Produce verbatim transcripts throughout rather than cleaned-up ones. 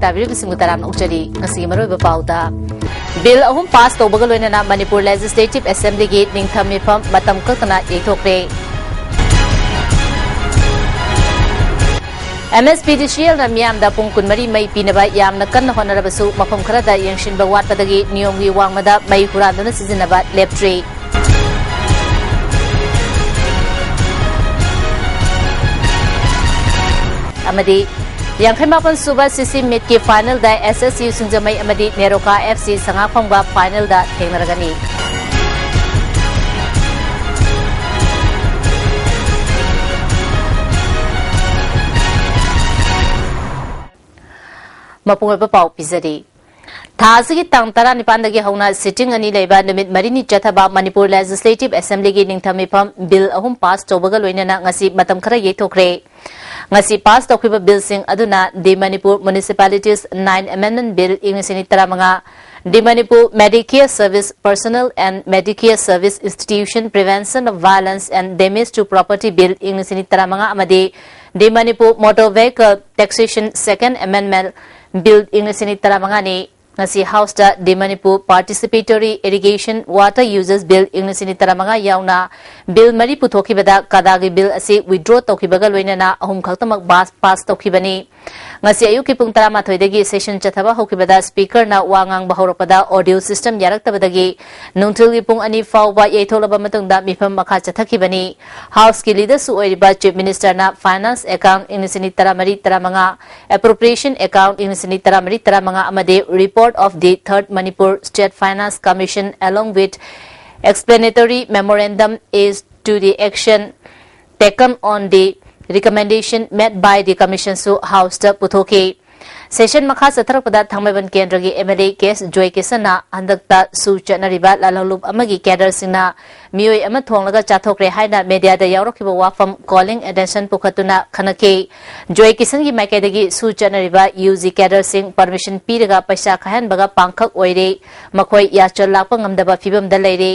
ꯇꯥꯕꯤꯔꯤꯕꯁꯤꯡꯕꯨ ꯇꯔꯥꯝꯅ ꯑꯣꯛꯆꯔꯤ꯫ ꯉꯁꯤꯒꯤ ꯃꯔꯨꯑꯣꯏꯕ ꯄꯥꯎꯗ, ꯕꯤꯜ ꯑꯍꯨꯝ ꯄꯥꯁ ꯇꯧꯕꯒ ꯂꯣꯏꯅꯅ ꯃꯅꯤꯄꯨꯔ ꯂꯦꯖꯤꯁꯂꯦꯇꯤꯚ ꯑꯦꯁꯦꯝꯕ꯭ꯂꯤꯒꯤ ꯅꯤꯡꯊꯝ ꯃꯤꯐꯝ ꯃꯇꯝ ꯀꯛꯇꯅ ꯌꯩꯊꯣꯛꯈ꯭ꯔꯦ꯫ ꯑꯦꯝ ꯑꯦꯁ ꯄꯤ ꯗꯤ ꯁꯤ ꯑꯦꯜꯅ ꯃꯤꯌꯥꯝꯗ ꯄꯨꯡ ꯀꯨꯟꯃꯔꯤ ꯃꯩ ꯄꯤꯅꯕ ꯌꯥꯝꯅ ꯀꯟꯅ ꯍꯣꯠꯅꯔꯕꯁꯨ, ꯃꯐꯝ ꯈꯔꯗ ꯌꯦꯡꯁꯤꯟꯕ ꯋꯥꯠꯄꯗꯒꯤ ꯅꯤꯌꯣꯝꯒꯤ ꯋꯥꯡꯃꯗ ꯃꯩ ꯍꯨꯔꯥꯟꯗꯨꯅ ꯁꯤꯖꯤꯟꯅꯕ ꯂꯦꯞꯇ꯭ꯔꯤ꯫ ꯑꯃꯗꯤ ꯌꯥꯡꯈꯩ ꯃꯥꯄꯟ ꯁꯨꯕ ꯁꯤ ꯁꯤ ꯃꯤꯠꯀꯤ ꯐꯥꯏꯅꯦꯜꯗ ꯑꯦꯁ ꯑꯦꯁ ꯌꯨ ꯁꯤꯡꯖꯃꯩ ꯑꯃꯗꯤ ꯅꯦꯔꯣꯀꯥ ꯑꯦꯐ ꯁꯤ ꯁꯉꯥꯛꯐꯝꯒ ꯐꯥꯏꯅꯦꯜꯗ ꯊꯦꯡꯅꯔꯒꯅꯤ꯫ ꯃꯄꯨꯡ ꯑꯣꯏꯕ ꯄꯥꯎ ꯄꯤꯖꯔꯤ꯫ ꯊꯥ ꯑꯁꯤꯒꯤ ꯇꯥꯡ ꯇꯔꯥꯅꯤꯄꯥꯟꯗꯒꯤ ꯍꯧꯅ ꯁꯤꯇꯤꯡ ꯑꯅꯤ ꯂꯩꯕ ꯅꯨꯃꯤꯠ ꯃꯔꯤꯅꯤ ꯆꯠꯊꯕ ꯃꯅꯤꯄꯨꯔ ꯂꯦꯖꯤꯁꯂꯦꯇꯤꯚ ꯑꯦꯁꯦꯝꯕ꯭ꯂꯤꯒꯤ ꯅꯤꯡꯊꯝ ꯃꯤꯐꯝ ꯕꯤꯜ ꯑꯍꯨꯝ ꯄꯥꯁ ꯇꯧꯕꯒ ꯂꯣꯏꯅꯅ ꯉꯁꯤ ꯃꯇꯝ ꯈꯔ ꯌꯩꯊꯣꯛꯈ꯭ꯔꯦ꯫ ꯉꯁꯤ ꯄꯥꯁ ꯇꯧꯈꯤꯕ ꯕꯤꯜꯁꯤꯡ ꯑꯗꯨꯅ The Manipur Municipalities Nine Amendment Bill ꯏꯪ ꯂꯤꯁꯤꯡ ꯑꯅꯤ ꯇꯔꯥꯃꯉꯥ, The Manipur Medicare Service Personnel and Medicare Service Institution Prevention of Violence and Damage to Property Bill ꯏꯪ ꯂꯤꯁꯤꯡ ꯑꯅꯤ ꯇꯔꯥꯃꯉꯥ ꯑꯃꯗꯤ The Manipur Motor Vehicle Taxation Second Amendment Bill ꯏꯪ ꯂꯤꯁꯤꯡ ꯑꯅꯤ ꯇꯔꯥꯃꯉꯥꯅꯤ꯫ ꯉꯁꯤ ꯍꯥꯎꯁꯇ The Manipur Participatory Irrigation Water Uses Bill ꯏꯪ ꯂꯤꯁꯤꯡ ꯑꯅꯤ ꯇꯔꯥꯃꯉꯥ ꯌꯥꯎꯅ ꯕꯤꯜ ꯃꯔꯤ ꯄꯨꯊꯣꯛꯈꯤꯕꯗ ꯀꯗꯥꯒꯤ ꯕꯤꯜ ꯑꯁꯤ ꯋꯤꯗ꯭ꯔꯣ ꯇꯧꯈꯤꯕꯒ ꯂꯣꯏꯅꯅ ꯑꯍꯨꯝ ꯈꯛꯇꯃꯛ ꯄꯥꯁ, ꯄꯥꯁ ꯇꯧꯈꯤꯕꯅꯤ꯫ ꯉꯁꯤ ꯑꯌꯨꯛꯀꯤ ꯄꯨꯡ ꯇꯔꯥꯃꯥꯊꯣꯏꯗꯒꯤ ꯁꯦꯁꯟ ꯆꯠꯊꯕ ꯍꯧꯈꯤꯕꯗ ꯁ꯭ꯄꯤꯀꯔꯅ ꯋꯥ ꯉꯥꯡꯕ ꯍꯧꯔꯛꯄꯗ ꯑꯣꯗꯤꯑꯣ ꯁꯤꯁꯇꯝ ꯌꯥꯔꯛꯇꯕꯗꯒꯤ ꯅꯨꯡꯊꯤꯜꯒꯤ ꯄꯨꯡ ꯑꯅꯤ ꯐꯥꯎꯕ ꯌꯩꯊꯣꯛꯂꯕ ꯃꯇꯨꯡꯗ ꯃꯤꯐꯝ ꯃꯈꯥ ꯆꯠꯊꯈꯤꯕꯅꯤ꯫ ꯍꯥꯎꯁꯀꯤ ꯂꯤꯗꯔꯁꯨ ꯑꯣꯏꯔꯤꯕ ꯆꯤꯐ ꯃꯤꯅꯤꯁꯇꯔꯅ ꯐꯥꯏꯅꯥꯟꯁ ꯑꯦꯀꯥꯎꯟ ꯏꯪ ꯂꯤꯁꯤꯡ ꯑꯅꯤ ꯇꯔꯥꯃꯔꯤ ꯇꯔꯥꯃꯉꯥ, ꯑꯦꯄ꯭ꯔꯣꯄ꯭ꯔꯤꯌꯦꯁꯟ ꯑꯦꯀꯥꯎꯟ ꯏꯪ ꯂꯤꯁꯤꯡ ꯑꯅꯤ ꯇꯔꯥꯃꯔꯤ ꯇꯔꯥꯃꯉꯥ ꯑꯃꯗꯤ Report of the Third Manipur State Finance Commission along with explanatory memorandum as to the action taken on the recommendation made by the commissionꯁꯨ ꯍꯥꯎꯁꯇ ꯄꯨꯊꯣꯛꯈꯤ꯫ ꯁꯦꯁꯟ ꯃꯈꯥ ꯆꯠꯊꯔꯛꯄꯗ ꯊꯥꯡꯃꯩꯕꯟ ꯀꯦꯟꯗ꯭ꯔꯒꯤ ꯑꯦꯝ ꯑꯦꯜ ꯑꯦ ꯀꯦ ꯑꯦꯁ ꯖꯣꯏꯀꯤꯁꯟꯅ ꯍꯟꯗꯛꯇ ꯁꯨ ꯆꯠꯅꯔꯤꯕ ꯂꯥꯜꯍꯧꯂꯨꯞ ꯑꯃꯒꯤ ꯀꯦꯗꯔꯁꯤꯡꯅ ꯃꯤꯑꯣꯏ ꯑꯃ ꯊꯣꯡꯂꯒ ꯆꯥꯊꯣꯛꯈ꯭ꯔꯦ ꯍꯥꯏꯅ ꯃꯦꯗꯤꯌꯥꯗ ꯌꯥꯎꯔꯛꯈꯤꯕ ꯋꯥꯐꯝ ꯀꯣꯂꯤꯡ ꯑꯦꯇꯦꯟꯁꯟ ꯄꯨꯈꯠꯇꯨꯅ ꯈꯟꯅꯈꯤ꯫ ꯖꯣꯏꯀꯤꯁꯟꯒꯤ ꯃꯥꯏꯀꯩꯗꯒꯤ ꯁꯨ ꯆꯠꯅꯔꯤꯕ ꯌꯨ ꯖꯤ ꯀꯦꯗꯔꯁꯤꯡ ꯄꯔꯃꯤꯁꯟ ꯄꯤꯔꯒ ꯄꯩꯁꯥ ꯈꯥꯏꯍꯟꯕꯒ ꯄꯥꯡꯈꯛ ꯑꯣꯏꯔꯦ꯫ ꯃꯈꯣꯏ ꯌꯥꯆꯜ ꯂꯥꯛꯄ ꯉꯝꯗꯕ ꯐꯤꯕꯝꯗ ꯂꯩꯔꯦ꯫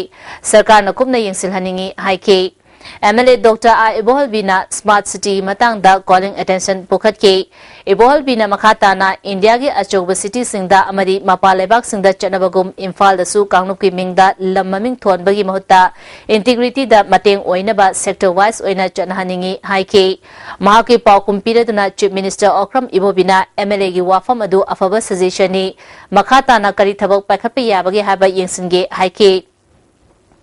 ꯁꯔꯀꯥꯔꯅ ꯀꯨꯞꯅ ꯌꯦꯡꯁꯤꯜꯍꯟꯅꯤꯡꯏ ꯍꯥꯏꯈꯤ꯫ MLA Doctor I Ibohobina Smart City ꯃꯇꯥꯡꯗ calling attention ꯄꯨꯈꯠꯈꯤ꯫ ꯏꯕꯣꯍꯜꯕꯤꯅ ꯃꯈꯥ ꯇꯥꯅ ꯏꯟꯗꯤꯌꯥꯒꯤ ꯑꯆꯧꯕ cityꯁꯤꯡꯗ ꯑꯃꯗꯤ ꯃꯄꯥꯟ ꯂꯩꯕꯥꯛꯁꯤꯡꯗ ꯆꯠꯅꯕꯒꯨꯝ ꯏꯝꯐꯥꯜꯗꯁꯨ ꯀꯥꯡꯂꯨꯞꯀꯤ ꯃꯤꯡꯗ ꯂꯝ ꯃꯃꯤꯡ ꯊꯣꯟꯕꯒꯤ ꯃꯍꯨꯠꯇ integrityꯗ ꯃꯇꯦꯡ ꯑꯣꯏꯅꯕ sector wise ꯑꯣꯏꯅ ꯆꯠꯅꯍꯟꯅꯤꯡꯏ ꯍꯥꯏꯈꯤ꯫ ꯃꯍꯥꯛꯀꯤ ꯄꯥꯎꯈꯨꯝ ꯄꯤꯔꯗꯨꯅ Chief Minister ꯑꯣꯀ꯭ꯔꯝ ꯏꯕꯣꯕꯤꯅ MLAꯒꯤ ꯋꯥꯐꯝ ꯑꯗꯨ ꯑꯐꯕ suggestionꯅꯤ, ꯃꯈꯥ ꯇꯥꯅ ꯀꯔꯤ ꯊꯕꯛ ꯄꯥꯏꯈꯠꯄ ꯌꯥꯕꯒꯦ ꯍꯥꯏꯕ ꯌꯦꯡꯁꯤꯟꯒꯦ ꯍꯥꯏꯈꯤ꯫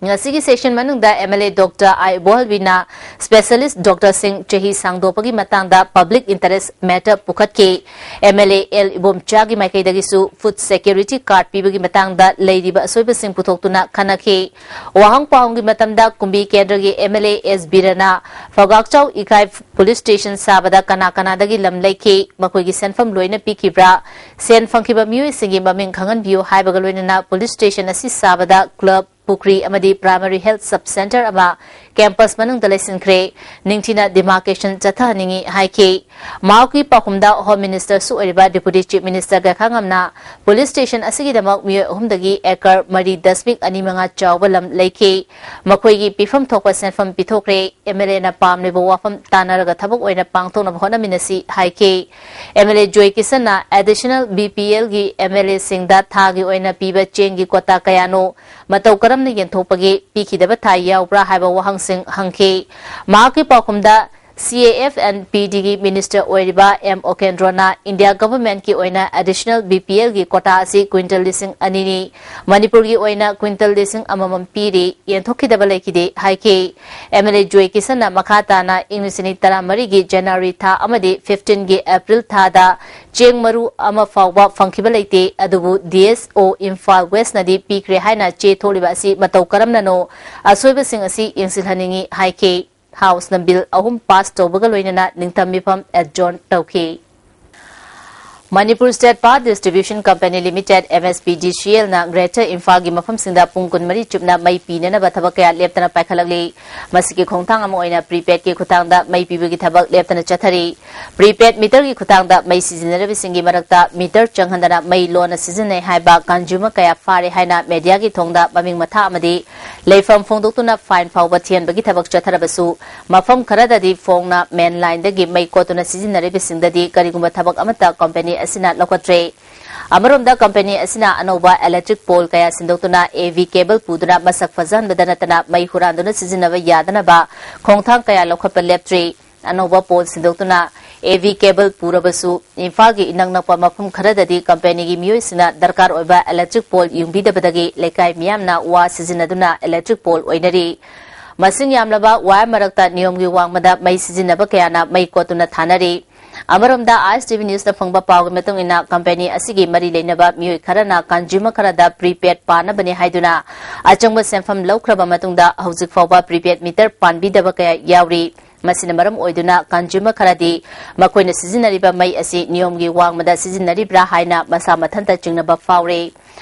ꯉꯁꯤꯒꯤ session ꯃꯅꯨꯡꯗ MLA Doctor I ꯏꯕꯣꯍꯜꯕꯤꯅ specialist doctorꯁꯤꯡ ꯆꯍꯤ ꯁꯥꯡꯗꯣꯛꯄꯒꯤ ꯃꯇꯥꯡꯗ public interest matter ꯄꯨꯈꯠꯈꯤ꯫ MLA ꯑꯦꯜ ꯏꯕꯣꯝꯆꯥꯒꯤ ꯃꯥꯏꯀꯩꯗꯒꯤꯁꯨ food security card ꯄꯤꯕꯒꯤ ꯃꯇꯥꯡꯗ ꯂꯩꯔꯤꯕ ꯑꯁꯣꯏꯕꯁꯤꯡ ꯄꯨꯊꯣꯛꯇꯨꯅ ꯈꯟꯅꯈꯤ꯫ ꯋꯥꯍꯪ ꯄꯥꯎꯍꯪꯒꯤ ꯃꯇꯝꯗ ꯀꯨꯝꯕꯤ ꯀꯦꯟꯗ꯭ꯔꯒꯤ MLA ꯑꯦꯁ ꯕꯤꯔꯅ ꯐꯒꯥꯛꯆꯥꯎ ꯏꯀꯥꯏ police station ꯁꯥꯕꯗ ꯀꯅꯥ ꯀꯅꯥꯗꯒꯤ ꯂꯝ ꯂꯩꯈꯤ, ꯃꯈꯣꯏꯒꯤ ꯁꯦꯟꯐꯝ ꯂꯣꯏꯅ ꯄꯤꯈꯤꯕ꯭ꯔꯥ, ꯁꯦꯟ ꯐꯪꯈꯤꯕ ꯃꯤꯑꯣꯏꯁꯤꯡꯒꯤ ꯃꯃꯤꯡ ꯈꯪꯍꯟꯕꯤꯌꯨ ꯍꯥꯏꯕꯒ ꯂꯣꯏꯅꯅ police station ꯑꯁꯤ ꯁꯥꯕꯗ club, ꯄꯨꯈ꯭ꯔꯤ ꯑꯃꯗꯤ primary health sub center ꯑꯃ campus ꯃꯅꯨꯡꯗ ꯂꯩꯁꯤꯟꯈ꯭ꯔꯦ꯫ ꯅꯤꯡꯊꯤꯅ demarcation ꯆꯠꯊꯍꯟꯅꯤꯡꯏ ꯍꯥꯏꯈꯤ꯫ ꯃꯍꯥꯛꯀꯤ ꯄꯥꯎꯈꯨꯝꯗ Home Ministerꯁꯨ ꯑꯣꯏꯔꯤꯕ Deputy Chief Minister ꯒꯥꯏꯈꯥꯉꯝꯅ police station ꯑꯁꯤꯒꯤꯗꯃꯛ ꯃꯤꯑꯣꯏ ꯑꯍꯨꯝꯗꯒꯤ acre ꯃꯔꯤ ꯗꯁꯃꯤꯛ ꯑꯅꯤ ꯃꯉꯥ ꯆꯥꯎꯕ ꯂꯝ ꯂꯩꯈꯤ꯫ ꯃꯈꯣꯏꯒꯤ ꯄꯤꯐꯝ ꯊꯣꯛꯄ ꯁꯦꯟꯐꯝ ꯄꯤꯊꯣꯛꯈ꯭ꯔꯦ꯫ MLAꯅ ꯄꯥꯝꯂꯤꯕ ꯋꯥꯐꯝ ꯇꯥꯟꯅꯔꯒ ꯊꯕꯛ ꯑꯣꯏꯅ ꯄꯥꯡꯊꯣꯛꯅꯕ ꯍꯣꯠꯅꯃꯤꯟꯅꯁꯤ ꯍꯥꯏꯈꯤ꯫ MLA ꯖꯣꯏ ꯀꯤꯁꯟꯅ additional BPLꯒꯤ MLAꯁꯤꯡꯗ ꯊꯥꯒꯤ ꯑꯣꯏꯅ ꯄꯤꯕ ꯆꯦꯡꯒꯤ quota ꯀꯌꯥꯅꯣ, ꯃꯇꯧ ꯀꯔꯝꯅ ꯌꯦꯟꯊꯣꯛꯄꯒꯦ, ꯄꯤꯈꯤꯗꯕ ꯊꯥ ꯌꯥꯎꯕ꯭ꯔꯥ ꯍꯥꯏꯕ ꯋꯥꯍꯪꯁꯤꯡ ꯍꯪꯈꯤ꯫ ꯃꯍꯥꯛꯀꯤ ꯄꯥꯎꯈꯨꯝꯗ CAF and PDꯒꯤ Minister ꯑꯣꯏꯔꯤꯕ ꯑꯦꯝ ꯑꯣꯀꯦꯟꯗ꯭ꯔꯣꯅ India Governmentꯀꯤ ꯑꯣꯏꯅ additional BPLꯒꯤ quota ꯑꯁꯤ quintal ꯂꯤꯁꯤꯡ ꯑꯅꯤꯅꯤ, ꯃꯅꯤꯄꯨꯔꯒꯤ ꯑꯣꯏꯅ quintal ꯂꯤꯁꯤꯡ ꯑꯃꯃꯝ ꯄꯤꯔꯤ, ꯌꯦꯟꯊꯣꯛꯈꯤꯗꯕ ꯂꯩꯈꯤꯗꯦ ꯍꯥꯏꯈꯤ꯫ MLA ꯖꯣꯏ ꯀꯤꯁꯟꯅ ꯃꯈꯥ ꯇꯥꯅ ꯏꯪ ꯂꯤꯁꯤꯡ ꯑꯅꯤ ꯇꯔꯥꯃꯔꯤꯒꯤ January ꯊꯥ ꯑꯃꯗꯤ fifteenꯒꯤ April ꯊꯥꯗ ꯆꯦꯡ ꯃꯔꯨ ꯑꯃ ꯐꯥꯎꯕ ꯐꯪꯈꯤꯕ ꯂꯩꯇꯦ, ꯑꯗꯨꯕꯨ DSO ꯏꯝꯐꯥꯜ Westꯅꯗꯤ ꯄꯤꯈ꯭ꯔꯦ ꯍꯥꯏꯅ ꯆꯦ ꯊꯣꯛꯂꯤꯕ ꯑꯁꯤ ꯃꯇꯧ ꯀꯔꯝꯅꯅꯣ? ꯑꯁꯣꯏꯕꯁꯤꯡ ꯑꯁꯤ ꯌꯦꯡꯁꯤꯜꯍꯟꯅꯤꯡꯏ ꯍꯥꯏꯈꯤ꯫ Houseꯅ bill ꯑꯍꯨꯝ pass ꯇꯧꯕꯒ ꯂꯣꯏꯅꯅ ꯅꯤꯡꯊꯝ ꯃꯤꯐꯝ adjourn ꯇꯧꯈꯤ꯫ Manipur State Power Distribution Company Limited, M S P D C L, ꯅ Greater ꯏꯝꯐꯥꯜꯒꯤ ꯃꯐꯝꯁꯤꯡꯗ ꯄꯨꯡ ꯀꯨꯟꯃꯔꯤ ꯆꯨꯞꯅ ꯃꯩ ꯄꯤꯅꯅꯕ ꯊꯕꯛ ꯀꯌꯥ ꯂꯦꯞꯇꯅ ꯄꯥꯏꯈꯠꯂꯛꯂꯤ꯫ ꯃꯁꯤꯒꯤ ꯈꯣꯡꯊꯥꯡ ꯑꯃ ꯑꯣꯏꯅ prepaid ꯀꯤ ꯈꯨꯠꯊꯥꯡꯗ ꯃꯩ ꯄꯤꯕꯒꯤ ꯊꯕꯛ ꯂꯦꯞꯇꯅ ꯆꯠꯊꯔꯤ꯫ Prepaid meter ꯒꯤ ꯈꯨꯠꯊꯥꯡꯗ ꯃꯩ ꯁꯤꯖꯤꯟꯅꯔꯤꯕꯁꯤꯡꯒꯤ ꯃꯔꯛꯇ meter ꯆꯪꯍꯟꯗꯅ ꯃꯩ ꯂꯣꯟꯅ ꯁꯤꯖꯤꯟꯅꯩ ꯍꯥꯏꯕ consumer ꯀꯌꯥ ꯐꯥꯔꯦ ꯍꯥꯏꯅ media ꯒꯤ ꯊꯣꯡꯗ ꯃꯃꯤꯡ ꯃꯊꯥ ꯑꯃꯗꯤ ꯂꯩꯐꯝ ꯐꯣꯡꯗꯣꯛꯇꯨꯅ fine ꯐꯥꯎꯕ ꯊꯤꯍꯟꯕꯒꯤ ꯊꯕꯛ ꯆꯠꯊꯔꯕꯁꯨ, ꯃꯐꯝ ꯈꯔꯗꯗꯤ ꯐꯣꯡꯅ main line ꯗꯒꯤ ꯃꯩ ꯀꯣꯠꯇꯨꯅ ꯁꯤꯖꯤꯟꯅꯔꯤꯕꯁꯤꯡꯗꯗꯤ ꯀꯔꯤꯒꯨꯝꯕ ꯊꯕꯛ ꯑꯃꯠꯇ company ꯑꯁꯤꯅ ꯂꯧꯈꯠꯇ꯭ꯔꯦ꯫ ꯑꯃꯔꯣꯝꯗ, company ꯑꯁꯤꯅ ꯑꯅꯧꯕ electric pole ꯀꯌꯥ ꯁꯤꯟꯗꯣꯛꯇꯨꯅ A V cable ꯄꯨꯗꯨꯅ ꯃꯁꯛ ꯐꯖꯍꯟꯕꯗ ꯅꯠꯇꯅ ꯃꯩ ꯍꯨꯔꯥꯟꯗꯨꯅ ꯁꯤꯖꯤꯟꯅꯕ ꯌꯥꯗꯅꯕ ꯈꯣꯡꯊꯥꯡ ꯀꯌꯥ ꯂꯧꯈꯠꯄ ꯂꯦꯞꯇ꯭ꯔꯤ꯫ ꯑꯅꯧꯕ pole ꯁꯤꯟꯗꯣꯛꯇꯨꯅ A V cable ꯄꯨꯔꯕꯁꯨ, ꯏꯝꯐꯥꯜꯒꯤ ꯏꯅꯛ ꯅꯛꯄ ꯃꯐꯝ ꯈꯔꯗꯗꯤ company ꯒꯤ ꯃꯤꯑꯣꯏꯁꯤꯡꯅ ꯗꯔꯀꯥꯔ ꯑꯣꯏꯕ electric pole ꯌꯨꯡꯕꯤꯗꯕꯗꯒꯤ ꯂꯩꯀꯥꯏ ꯃꯤꯌꯥꯝꯅ ꯋꯥ ꯁꯤꯖꯤꯟꯅꯗꯨꯅ electric pole ꯑꯣꯏꯅꯔꯤ꯫ ꯃꯁꯤꯡ ꯌꯥꯝꯂꯕ wire ꯃꯔꯛꯇ ꯅꯤꯌꯣꯝꯒꯤ ꯋꯥꯡꯃꯗ ꯃꯩ ꯁꯤꯖꯤꯟꯅꯕ ꯀꯌꯥꯅ ꯃꯩ ꯀꯣꯠꯇꯨꯅ ꯊꯥꯅꯔꯤ꯫ ꯑꯃꯔꯣꯝꯗ, I S T V News ꯅ ꯐꯪꯕ ꯄꯥꯎꯒꯤ ꯃꯇꯨꯡ ꯏꯟꯅ, company ꯑꯁꯤꯒꯤ ꯃꯔꯤ ꯂꯩꯅꯕ ꯃꯤꯑꯣꯏ ꯈꯔꯅ consumer ꯈꯔꯗ prepaid ꯄꯥꯟꯅꯕꯅꯤ ꯍꯥꯏꯗꯨꯅ ꯑꯆꯪꯕ ꯁꯦꯟꯐꯝ ꯂꯧꯈ꯭ꯔꯕ ꯃꯇꯨꯡꯗ, ꯍꯧꯖꯤꯛ ꯐꯥꯎꯕ prepaid meter ꯄꯥꯟꯕꯤꯗꯕ ꯀꯌꯥ ꯌꯥꯎꯔꯤ꯫ ꯃꯁꯤꯅ ꯃꯔꯝ ꯑꯣꯏꯗꯨꯅ, consumer ꯈꯔꯗꯤ ꯃꯈꯣꯏꯅ ꯁꯤꯖꯤꯟꯅꯔꯤꯕ ꯃꯩ ꯑꯁꯤ ꯅꯤꯌꯣꯝꯒꯤ ꯋꯥꯡꯃꯗ ꯁꯤꯖꯤꯟꯅꯔꯤꯕ꯭ꯔꯥ ꯍꯥꯏꯅ ꯃꯁꯥ ꯃꯊꯟꯇ ꯆꯤꯡꯅꯕ ꯐꯥꯎꯔꯤ꯫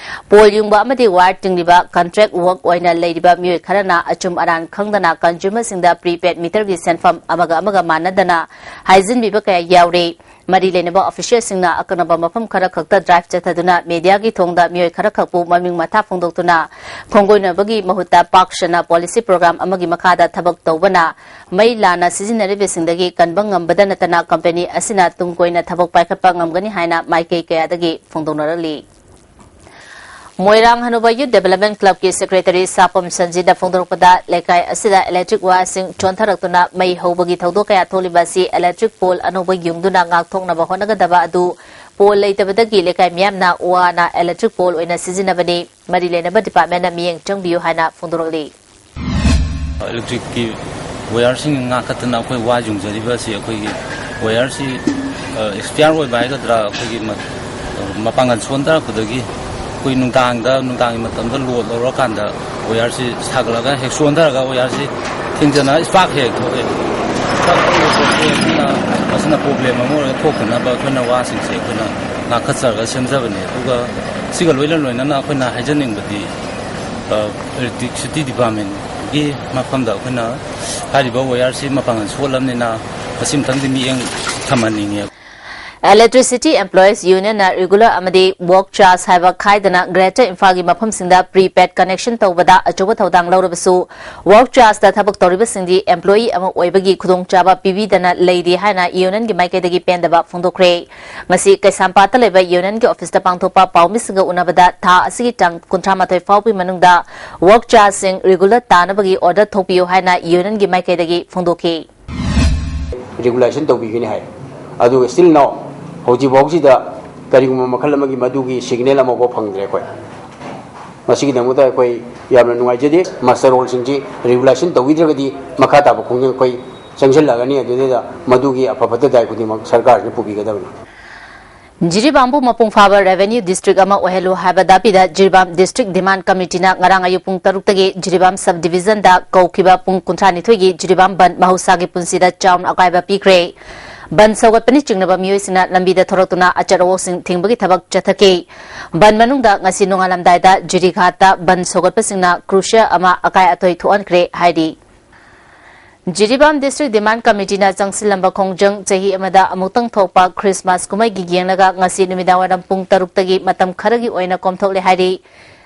Pole ꯌꯨꯡꯕ ꯑꯃꯗꯤ wire ꯇꯤꯡꯂꯤꯕ contract work ꯑꯣꯏꯅ ꯂꯩꯔꯤꯕ ꯃꯤꯑꯣꯏ ꯈꯔꯅ ꯑꯆꯨꯝ ꯑꯔꯥꯟ ꯈꯪꯗꯅ consumer ꯁꯤꯡꯗ prepaid meter ꯒꯤ ꯁꯦꯟꯐꯝ ꯑꯃꯒ ꯑꯃꯒ ꯃꯥꯟꯅꯗꯅ ꯍꯥꯏꯖꯤꯟꯕꯤꯕ ꯀꯌꯥ ꯌꯥꯎꯔꯤ꯫ ꯃꯔꯤ ꯂꯩꯅꯕ official ꯁꯤꯡꯅ ꯑꯀꯛꯅꯕ ꯃꯐꯝ ꯈꯔ ꯈꯛꯇ drive ꯆꯠꯊꯗꯨꯅ media ꯒꯤ ꯊꯣꯡꯗ ꯃꯤꯑꯣꯏ ꯈꯔ ꯈꯛꯄꯨ ꯃꯃꯤꯡ ꯃꯊꯥ ꯐꯣꯡꯗꯣꯛꯇꯨꯅ ꯈꯣꯡꯒꯣꯏꯅꯕꯒꯤ ꯃꯍꯨꯠꯇ ꯄꯥꯛ ꯁꯟꯅ policy program ꯑꯃꯒꯤ ꯃꯈꯥꯗ ꯊꯕꯛ ꯇꯧꯕꯅ ꯃꯩ ꯂꯥꯟꯅ ꯁꯤꯖꯤꯟꯅꯔꯤꯕꯁꯤꯡꯗꯒꯤ ꯀꯟꯕ ꯉꯝꯕꯗ ꯅꯠꯇꯅ company ꯑꯁꯤꯅ ꯇꯨꯡ ꯀꯣꯏꯅ ꯊꯕꯛ ꯄꯥꯏꯈꯠꯄ ꯉꯝꯒꯅꯤ ꯍꯥꯏꯅ ꯃꯥꯏꯀꯩ ꯀꯌꯥꯗꯒꯤ ꯐꯣꯡꯗꯣꯛꯅꯔꯛꯂꯤ꯫ ꯃꯣꯏꯔꯥꯡ ꯍꯅꯨꯕ Youth Development Club ꯀꯤ secretary ꯁꯥꯄꯝ ꯁꯟꯖꯤꯠꯅ ꯐꯣꯡꯗꯣꯔꯛꯄꯗ, ꯂꯩꯀꯥꯏ ꯑꯁꯤꯗ electric wire ꯁꯤꯡ ꯆꯣꯟꯊꯔꯛꯇꯨꯅ ꯃꯩ ꯍꯧꯕꯒꯤ ꯊꯧꯗꯣꯛ ꯀꯌꯥ ꯊꯣꯛꯂꯤꯕ ꯑꯁꯤ electric pole ꯑꯅꯧꯕ ꯌꯨꯡꯗꯨꯅ ꯉꯥꯛꯊꯣꯛꯅꯕ ꯍꯣꯠꯅꯒꯗꯕ ꯑꯗꯨ pole ꯂꯩꯇꯕꯗꯒꯤ ꯂꯩꯀꯥꯏ ꯃꯤꯌꯥꯝꯅ ꯋꯥꯅ electric pole ꯑꯣꯏꯅ ꯁꯤꯖꯤꯟꯅꯕꯅꯤ꯫ ꯃꯔꯤ ꯂꯩꯅꯕ department ꯅ ꯃꯤꯠꯌꯦꯡ ꯆꯪꯕꯤꯌꯨ ꯍꯥꯏꯅ ꯐꯣꯡꯗꯣꯔꯛꯂꯤ꯫ Electric ꯀꯤ wire ꯁꯤꯡ ꯉꯥꯛꯈꯠꯇꯅ ꯑꯩꯈꯣꯏ ꯋꯥ ꯌꯨꯡꯖꯔꯤꯕ ꯑꯁꯤ ꯑꯩꯈꯣꯏꯒꯤ wire ꯁꯤ, ꯑ, expire ꯑꯣꯏꯕ ꯍꯥꯏꯒꯗ꯭ꯔꯥ, ꯑꯩꯈꯣꯏꯒꯤ ꯃ-, ꯑ, ꯃꯄꯥꯡꯒꯜ ꯁꯣꯟꯊꯔꯛꯄꯗꯒꯤ ꯑꯩꯈꯣꯏ ꯅꯨꯡꯗꯥꯡꯗ, ꯅꯨꯡꯗꯥꯡꯒꯤ ꯃꯇꯝꯗ load ꯂꯧꯔꯀꯥꯟꯗ wire ꯁꯤ ꯁꯥꯒꯠꯂꯒ ꯍꯦꯛ ꯆꯣꯟꯊꯔꯒ wire ꯁꯤ ꯊꯦꯡꯖꯤꯟꯅ spark ꯍꯦꯛ ꯊꯣꯛꯑꯦ꯫ ꯆꯥꯛ ꯊꯣꯡꯕ ꯈꯣꯠꯄ ꯑꯁꯤꯅ, ꯑꯁꯤꯅ ꯄ꯭ꯔꯣꯕ꯭ꯂꯦꯝ ꯑꯃ ꯑꯣꯏꯔꯒ ꯊꯣꯛꯇꯅꯕ ꯑꯩꯈꯣꯏꯅ ꯋꯥꯁꯤꯡꯁꯦ ꯑꯩꯈꯣꯏꯅ ꯉꯥꯛꯈꯠꯆꯔꯒ ꯁꯦꯝꯖꯕꯅꯦ꯫ ꯑꯗꯨꯒ ꯁꯤꯒ ꯂꯣꯏꯅ ꯂꯣꯏꯅꯅ ꯑꯩꯈꯣꯏꯅ ꯍꯥꯏꯖꯅꯤꯡꯕꯗꯤ, ꯑ, ꯏꯂꯦꯛꯇ꯭ꯔꯤꯁꯤꯇꯤ ꯗꯤꯄꯥꯔꯠꯃꯦꯟꯒꯤ ꯃꯐꯝꯗ ꯑꯩꯈꯣꯏꯅ ꯍꯥꯏꯔꯤꯕ ꯋꯥꯌꯔꯁꯤ ꯃꯄꯥꯡꯒꯜ ꯁꯣꯜꯂꯕꯅꯤꯅ ꯃꯁꯤ ꯑꯃꯇꯪꯗꯤ ꯃꯤꯠꯌꯦꯡ ꯊꯝꯍꯟꯅꯤꯡꯉꯦ꯫ Electricity Employees Unionꯅ regular ꯑꯃꯗꯤ work charge ꯍꯥꯏꯕ ꯈꯥꯏꯗꯅ Greater ꯏꯝꯐꯥꯜꯒꯤ ꯃꯐꯝꯁꯤꯡꯗ prepaid connection ꯇꯧꯕꯗ ꯑꯆꯧꯕ ꯊꯧꯗꯥꯡ ꯂꯧꯔꯕꯁꯨ, work chargeꯇ ꯊꯕꯛ ꯇꯧꯔꯤꯕꯁꯤꯡꯗꯤ employee ꯑꯃ ꯑꯣꯏꯕꯒꯤ ꯈꯨꯗꯣꯡꯆꯥꯕ ꯄꯤꯕꯤꯗꯅ ꯂꯩꯔꯤ ꯍꯥꯏꯅ unionꯒꯤ ꯃꯥꯏꯀꯩꯗꯒꯤ ꯄꯦꯟꯗꯕ ꯐꯣꯡꯗꯣꯛꯈ꯭ꯔꯦ꯫ ꯉꯁꯤ ꯀꯩꯁꯥꯝꯄꯥꯠꯇ ꯂꯩꯕ unionꯒꯤ officeꯇ ꯄꯥꯡꯊꯣꯛꯄ ꯄꯥꯎꯃꯤꯁꯤꯡꯒ ꯎꯅꯕꯗ ꯊꯥ ꯑꯁꯤꯒꯤ ꯇꯥꯡ ꯀꯨꯟꯊ꯭ꯔꯥ ꯃꯥꯊꯣꯏ ꯐꯥꯎꯕꯒꯤ ꯃꯅꯨꯡꯗ work chargeꯁꯤꯡ regular ꯇꯥꯅꯕꯒꯤ order ꯊꯣꯛꯄꯤꯌꯨ ꯍꯥꯏꯅ unionꯒꯤ ꯃꯥꯏꯀꯩꯗꯒꯤ ꯐꯣꯡꯗꯣꯛꯈꯤ꯫ Regulation ꯇꯧꯕꯤꯒꯅꯤ ꯍꯥꯏ꯫ ꯑꯗꯨꯒ still now ꯍꯧꯖꯤꯛꯐꯥꯎꯁꯤꯗ ꯀꯔꯤꯒꯨꯝꯕ ꯃꯈꯜ ꯑꯃꯒꯤ ꯃꯗꯨꯒꯤ signal ꯑꯃꯐꯥꯎ ꯐꯪꯗ꯭ꯔꯦ ꯑꯩꯈꯣꯏ꯫ ꯃꯁꯤꯒꯤꯗꯃꯛꯇ ꯑꯩꯈꯣꯏ ꯌꯥꯝꯅ ꯅꯨꯡꯉꯥꯏꯖꯗꯦ꯫ Muster rollꯁꯤꯡꯁꯤ regulation ꯇꯧꯕꯤꯗ꯭ꯔꯒꯗꯤ ꯃꯈꯥ ꯇꯥꯕ ꯈꯣꯡꯖꯪ ꯑꯩꯈꯣꯏ ꯆꯪꯁꯤꯜꯂꯛꯑꯅꯤ꯫ ꯑꯗꯨꯗꯨꯗ ꯃꯗꯨꯒꯤ ꯑꯐ ꯐꯠꯇ ꯗꯥꯏ ꯈꯨꯗꯤꯡꯃꯛ ꯁꯔꯀꯥꯔꯁꯤꯅ ꯄꯨꯕꯤꯒꯗꯕꯅꯤ꯫ ꯖꯤꯔꯤꯕꯥꯝꯕꯨ ꯃꯄꯨꯡ ꯐꯥꯕ revenue district ꯑꯃ ꯑꯣꯏꯍꯜꯂꯨ ꯍꯥꯏꯕ ꯗꯥꯕꯤꯗ ꯖꯤꯔꯤꯕꯥꯝ district demand committeeꯅ ꯉꯔꯥꯡ ꯑꯌꯨꯛ ꯄꯨꯡ ꯇꯔꯨꯛꯇꯒꯤ ꯖꯤꯔꯤꯕꯥꯝ sub divisionꯗ ꯀꯧꯈꯤꯕ ꯄꯨꯡ ꯀꯨꯟꯊ꯭ꯔꯥ ꯅꯤꯊꯣꯏꯒꯤ ꯖꯤꯔꯤꯕꯥꯝ ꯕꯟ ꯃꯍꯧꯁꯥꯒꯤ ꯄꯨꯟꯁꯤꯗ ꯆꯥꯎꯅ ꯑꯀꯥꯏꯕ ꯄꯤꯈ꯭ꯔꯦ꯫ ꯕꯟ ꯁꯧꯒꯠꯄꯅ ꯆꯤꯡꯅꯕ ꯃꯤꯑꯣꯏꯁꯤꯡꯅ ꯂꯝꯕꯤꯗ ꯊꯣꯔꯛꯇꯨꯅ ꯑꯆꯠ ꯑꯋꯣꯛꯁꯤꯡ ꯊꯤꯡꯕꯒꯤ ꯊꯕꯛ ꯆꯠꯊꯈꯤ꯫ ꯕꯟ ꯃꯅꯨꯡꯗ ꯉꯁꯤ ꯅꯣꯡꯉꯥꯜꯂꯝꯗꯥꯏꯗ ꯖꯤꯔꯤꯘꯥꯠꯇ ꯕꯟ ꯁꯧꯒꯠꯄꯁꯤꯡꯅ cruiser ꯑꯃ ꯑꯀꯥꯏ ꯑꯇꯣꯏ ꯊꯣꯛꯍꯟꯈ꯭ꯔꯦ ꯍꯥꯏꯔꯤ꯫ ꯖꯤꯔꯤꯕꯥꯝ district demand committeeꯅ ꯆꯪꯁꯤꯜꯂꯝꯕ ꯈꯣꯡꯖꯪ ꯆꯍꯤ ꯑꯃꯗ ꯑꯃꯨꯛꯇꯪ ꯊꯣꯛꯄ Christmas ꯀꯨꯝꯍꯩꯒꯤ ꯌꯦꯡꯂꯒ ꯉꯁꯤ ꯅꯨꯃꯤꯗꯥꯡꯋꯥꯏꯔꯝ ꯄꯨꯡ ꯇꯔꯨꯛꯇꯒꯤ ꯃꯇꯝ ꯈꯔꯒꯤ ꯑꯣꯏꯅ ꯀꯣꯝꯊꯣꯛꯂꯦ ꯍꯥꯏꯔꯤ꯫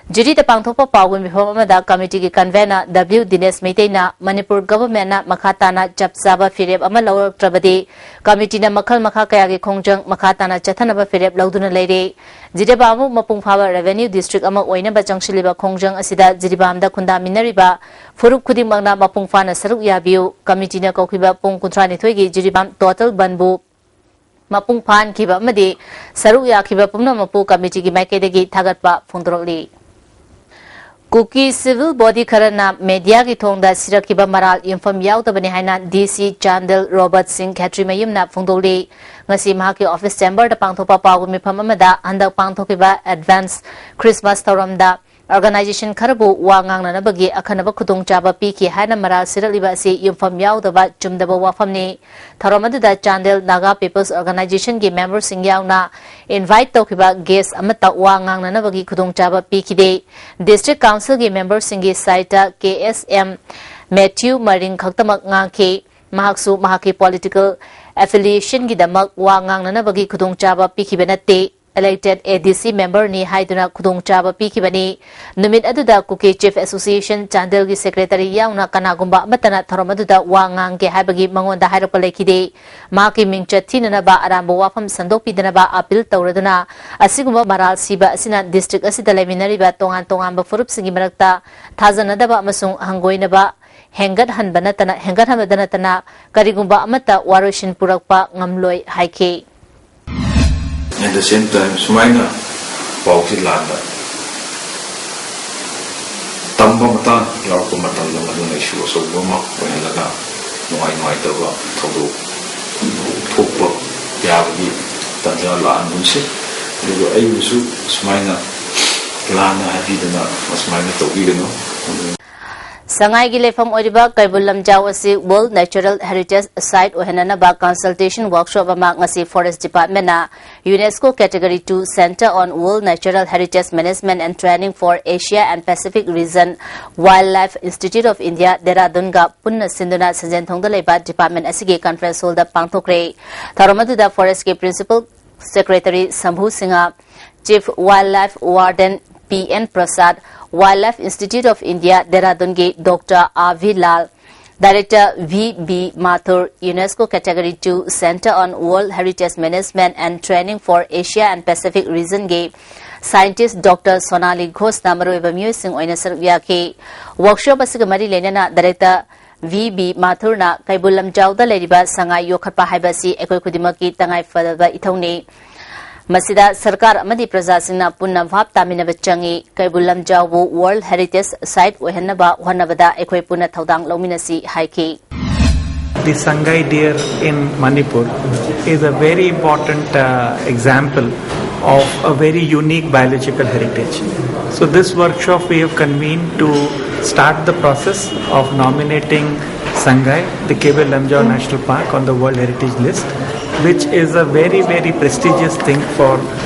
ꯖꯤꯔꯤꯗ ꯄꯥꯡꯊꯣꯛꯄ ꯄꯥꯎꯒꯤ ꯃꯤꯐꯝ ꯑꯃꯗ committeeꯒꯤ convener W ꯗꯤꯅꯦꯁ ꯃꯩꯇꯩꯅ ꯃꯅꯤꯄꯨꯔ governmentꯅ ꯃꯈꯥ ꯇꯥꯅ ꯆꯞ ꯆꯥꯕ ꯐꯤꯔꯦꯞ ꯑꯃ ꯂꯧꯔꯛꯇ꯭ꯔꯕꯗꯤ committeeꯅ ꯃꯈꯜ ꯃꯈꯥ ꯀꯌꯥꯒꯤ ꯈꯣꯡꯖꯪ ꯃꯈꯥ ꯇꯥꯅ ꯆꯠꯊꯅꯕ ꯐꯤꯔꯦꯞ ꯂꯧꯗꯨꯅ ꯂꯩꯔꯦ꯫ ꯖꯤꯔꯤꯕꯥꯝꯕꯨ ꯃꯄꯨꯡ ꯐꯥꯕ revenue district ꯑꯃ ꯑꯣꯏꯅꯕ ꯆꯪꯁꯤꯜꯂꯤꯕ ꯈꯣꯡꯖꯪ ꯑꯁꯤꯗ ꯖꯤꯔꯤꯕꯥꯝꯗ ꯈꯨꯟꯗꯥꯃꯤꯟꯅꯔꯤꯕ ꯐꯨꯔꯨꯞ ꯈꯨꯗꯤꯡꯃꯛꯅ ꯃꯄꯨꯡ ꯐꯥꯅ ꯁꯔꯨꯛ ꯌꯥꯕꯤꯌꯨ꯫ Committeeꯅ ꯀꯧꯈꯤꯕ ꯄꯨꯡ ꯀꯨꯟꯊ꯭ꯔꯥ ꯅꯤꯊꯣꯏꯒꯤ ꯖꯤꯔꯤꯕꯥꯝ total ꯕꯟꯕꯨ ꯃꯄꯨꯡ ꯐꯥꯍꯟꯈꯤꯕ ꯑꯃꯗꯤ ꯁꯔꯨꯛ ꯌꯥꯈꯤꯕ ꯄꯨꯝꯅꯃꯛꯄꯨ committeeꯒꯤ ꯃꯥꯏꯀꯩꯗꯒꯤ ꯊꯥꯒꯠꯄ ꯐꯣꯡꯗꯣꯔꯛꯂꯤ꯫ ꯀꯨꯀꯤ civil body ꯈꯔꯅ mediaꯒꯤ ꯊꯣꯡꯗ ꯁꯤꯔꯛꯈꯤꯕ ꯃꯔꯥꯜ ꯌꯨꯝꯐꯝ ꯌꯥꯎꯗꯕꯅꯤ ꯍꯥꯏꯅ DC ꯆꯥꯟꯗꯦꯜ ꯔꯣꯕꯔꯠ ꯁꯤꯡ ꯈꯦꯇ꯭ꯔꯤꯃꯌꯨꯝꯅ ꯐꯣꯡꯗꯣꯛꯂꯤ꯫ ꯉꯁꯤ ꯃꯍꯥꯛꯀꯤ office chamberꯗ ꯄꯥꯡꯊꯣꯛꯄ ꯄꯥꯎꯒꯤ ꯃꯤꯐꯝ ꯑꯃꯗ ꯍꯟꯗꯛ ꯄꯥꯡꯊꯣꯛꯈꯤꯕ advance Christmas ꯊꯧꯔꯝꯗ Organization ꯈꯔꯕꯨ ꯋꯥ ꯉꯥꯡꯅꯅꯕꯒꯤ ꯑꯈꯟꯅꯕ ꯈꯨꯗꯣꯡꯆꯥꯕ ꯄꯤꯈꯤ ꯍꯥꯏꯅ ꯃꯔꯥꯜ ꯁꯤꯔꯛꯂꯤꯕ ꯑꯁꯤ ꯌꯨꯝꯐꯝ ꯌꯥꯎꯗꯕ ꯆꯨꯝꯗꯕ ꯋꯥꯐꯝꯅꯤ꯫ ꯊꯧꯔꯝ ꯑꯗꯨꯗ ꯆꯥꯟꯗꯦꯜ Naga People's Organization ꯒꯤ member ꯁꯤꯡ ꯌꯥꯎꯅ invite ꯇꯧꯈꯤꯕ guest ꯑꯃꯠꯇ ꯋꯥ ꯉꯥꯡꯅꯅꯕꯒꯤ ꯈꯨꯗꯣꯡꯆꯥꯕ ꯄꯤꯈꯤꯗꯦ꯫ District Council ꯒꯤ member ꯁꯤꯡꯒꯤ side ꯇ K S M Matthew ꯃꯔꯤꯡ ꯈꯛꯇꯃꯛ ꯉꯥꯡꯈꯤ꯫ ꯃꯍꯥꯛꯁꯨ ꯃꯍꯥꯛꯀꯤ political affiliation ꯒꯤꯗꯃꯛ ꯋꯥ ꯉꯥꯡꯅꯅꯕꯒꯤ ꯈꯨꯗꯣꯡꯆꯥꯕ ꯄꯤꯈꯤꯕ ꯅꯠꯇꯦ꯫ Elected A D C member ꯅꯤ ꯍꯥꯏꯗꯨꯅ ꯈꯨꯗꯣꯡꯆꯥꯕ ꯄꯤꯈꯤꯕꯅꯤ꯫ ꯅꯨꯃꯤꯠ ꯑꯗꯨꯗ Kuki Chief Association ꯆꯥꯟꯗꯦꯜꯒꯤ secretary ꯌꯥꯎꯅ ꯀꯅꯥꯒꯨꯝꯕ ꯑꯃꯠꯇꯅ ꯊꯧꯔꯝ ꯑꯗꯨꯗ ꯋꯥ ꯉꯥꯡꯒꯦ ꯍꯥꯏꯕꯒꯤ ꯃꯉꯣꯟꯗ ꯍꯥꯏꯔꯛꯄ ꯂꯩꯈꯤꯗꯦ꯫ ꯃꯍꯥꯛꯀꯤ ꯃꯤꯡꯆꯠ ꯊꯤꯅꯅꯕ ꯑꯔꯥꯟꯕ ꯋꯥꯐꯝ ꯁꯟꯗꯣꯛꯄꯤꯗꯅꯕ appeal ꯇꯧꯔꯗꯨꯅ, ꯑꯁꯤꯒꯨꯝꯕ ꯃꯔꯥꯜ ꯁꯤꯕ ꯑꯁꯤꯅ district ꯑꯁꯤꯗ ꯂꯩꯃꯤꯟꯅꯔꯤꯕ ꯇꯣꯉꯥꯟ ꯇꯣꯉꯥꯟꯕ ꯐꯨꯔꯨꯞꯁꯤꯡꯒꯤ ꯃꯔꯛꯇ ꯊꯥꯖꯅꯗꯕ ꯑꯃꯁꯨꯡ ꯍꯪꯒꯣꯏꯅꯕ ꯍꯦꯟꯒꯠꯍꯟꯕ ꯅꯠꯇꯅ, ꯍꯦꯟꯒꯠꯍꯟꯕꯗ ꯅꯠꯇꯅ ꯀꯔꯤꯒꯨꯝꯕ ꯑꯃꯠꯇ ꯋꯥꯔꯣꯏꯁꯤꯟ ꯄꯨꯔꯛꯄ ꯉꯝꯂꯣꯏ ꯍꯥꯏꯈꯤ꯫ At the same time, ꯁꯨꯃꯥꯏꯅ ꯄꯥꯎꯁꯤ ꯂꯥꯟꯕ ꯇꯝꯕ ꯃꯇꯥꯡ ꯌꯥꯎꯔꯛꯄ ꯃꯇꯝꯗ, ꯃꯗꯨꯅ issue ꯑꯆꯧꯕ ꯑꯃ ꯑꯣꯏꯍꯜꯂꯒ ꯅꯨꯡꯉꯥꯏ ꯅꯨꯡꯉꯥꯏꯇꯕ ꯊꯧꯗꯣꯛ ꯊꯣꯛꯄ ꯌꯥꯕꯒꯤ ꯇꯥꯟꯖꯥ ꯂꯥꯛꯍꯟꯒꯨꯝꯁꯤ꯫ ꯑꯗꯨꯒ ꯑꯩꯕꯨꯁꯨ ꯁꯨꯃꯥꯏꯅ ꯂꯥꯟꯅ ꯍꯥꯏꯕꯤꯗꯅ ꯑꯁꯨꯃꯥꯏꯅ ꯇꯧꯕꯤꯒꯅꯨ꯫ ꯁꯉꯥꯏꯒꯤ ꯂꯩꯐꯝ ꯑꯣꯏꯔꯤꯕ ꯀꯩꯕꯨꯜ ꯂꯝꯖꯥꯎ ꯑꯁꯤ World Natural Heritage Site ꯑꯣꯏꯍꯟꯅꯅꯕ consultation workshop ꯑꯃ ꯉꯁꯤ Forest Department ꯅ UNESCO Category two Centre on World Natural Heritage Management and Training for Asia and Pacific Region, Wildlife Institute of India, ꯗꯦꯔꯥꯗꯨꯟꯒ ꯄꯨꯟꯅ ꯁꯤꯟꯗꯨꯅ ꯁꯟꯖꯦꯟꯊꯣꯡꯗ ꯂꯩꯕ department ꯑꯁꯤꯒꯤ conference hall ꯗ ꯄꯥꯡꯊꯣꯛꯈ꯭ꯔꯦ꯫ ꯊꯧꯔꯝ ꯑꯗꯨꯗ Forest ꯀꯤ Principal Secretary Shambhu Singh, Chief Wildlife Warden P N Prasad, Wildlife Institute of India ꯗꯦꯔꯥꯗꯨꯟꯒꯤ Doctor R V Lal, Director V B Mathur, UNESCO Category two Centre on World Heritage Management and Training for Asia and Pacific Region ꯒꯤ scientist Doctor ꯁꯣꯅꯥꯂꯤ ꯘꯣꯁꯅ ꯃꯔꯨꯑꯣꯏꯕ ꯃꯤꯑꯣꯏꯁꯤꯡ ꯑꯣꯏꯅ ꯁꯔꯨꯛ ꯌꯥꯈꯤ꯫ Workshop ꯑꯁꯤꯒ ꯃꯔꯤ ꯂꯩꯅꯅ Director V B ꯃꯥꯊꯨꯔꯅ ꯀꯩꯕꯨꯜ ꯂꯝꯖꯥꯎꯗ ꯂꯩꯔꯤꯕ ꯁꯉꯥꯏ ꯌꯣꯛꯈꯠꯄ ꯍꯥꯏꯕ ꯑꯁꯤ ꯑꯩꯈꯣꯏ ꯈꯨꯗꯤꯡꯃꯛꯀꯤ ꯇꯉꯥꯏ ꯐꯗꯕ ꯏꯊꯧꯅꯤ꯫ ꯃꯁꯤꯗ ꯁꯔꯀꯥꯔ ꯑꯃꯗꯤ ꯄ꯭ꯔꯖꯥꯁꯤꯡꯅ ꯄꯨꯟꯅ ꯚꯥꯞ ꯇꯥꯃꯤꯟꯅꯕ ꯆꯪꯏ꯫ ꯀꯩꯕꯨꯜ ꯂꯝꯖꯥꯎꯕꯨ World Heritage Site ꯑꯣꯏꯍꯟꯅꯕ ꯍꯣꯠꯅꯕꯗ ꯑꯩꯈꯣꯏ ꯄꯨꯟꯅ ꯊꯧꯗꯥꯡ ꯂꯧꯃꯤꯟꯅꯁꯤ ꯍꯥꯏꯈꯤ꯫ The Sangai deer in Manipur is a very important uh, example of a very unique biological heritage. So this workshop we have convened to start the process of nominating Sangai, the Keibei Lamjao National Park, on the World Heritage List, which is a very, very prestigious thing for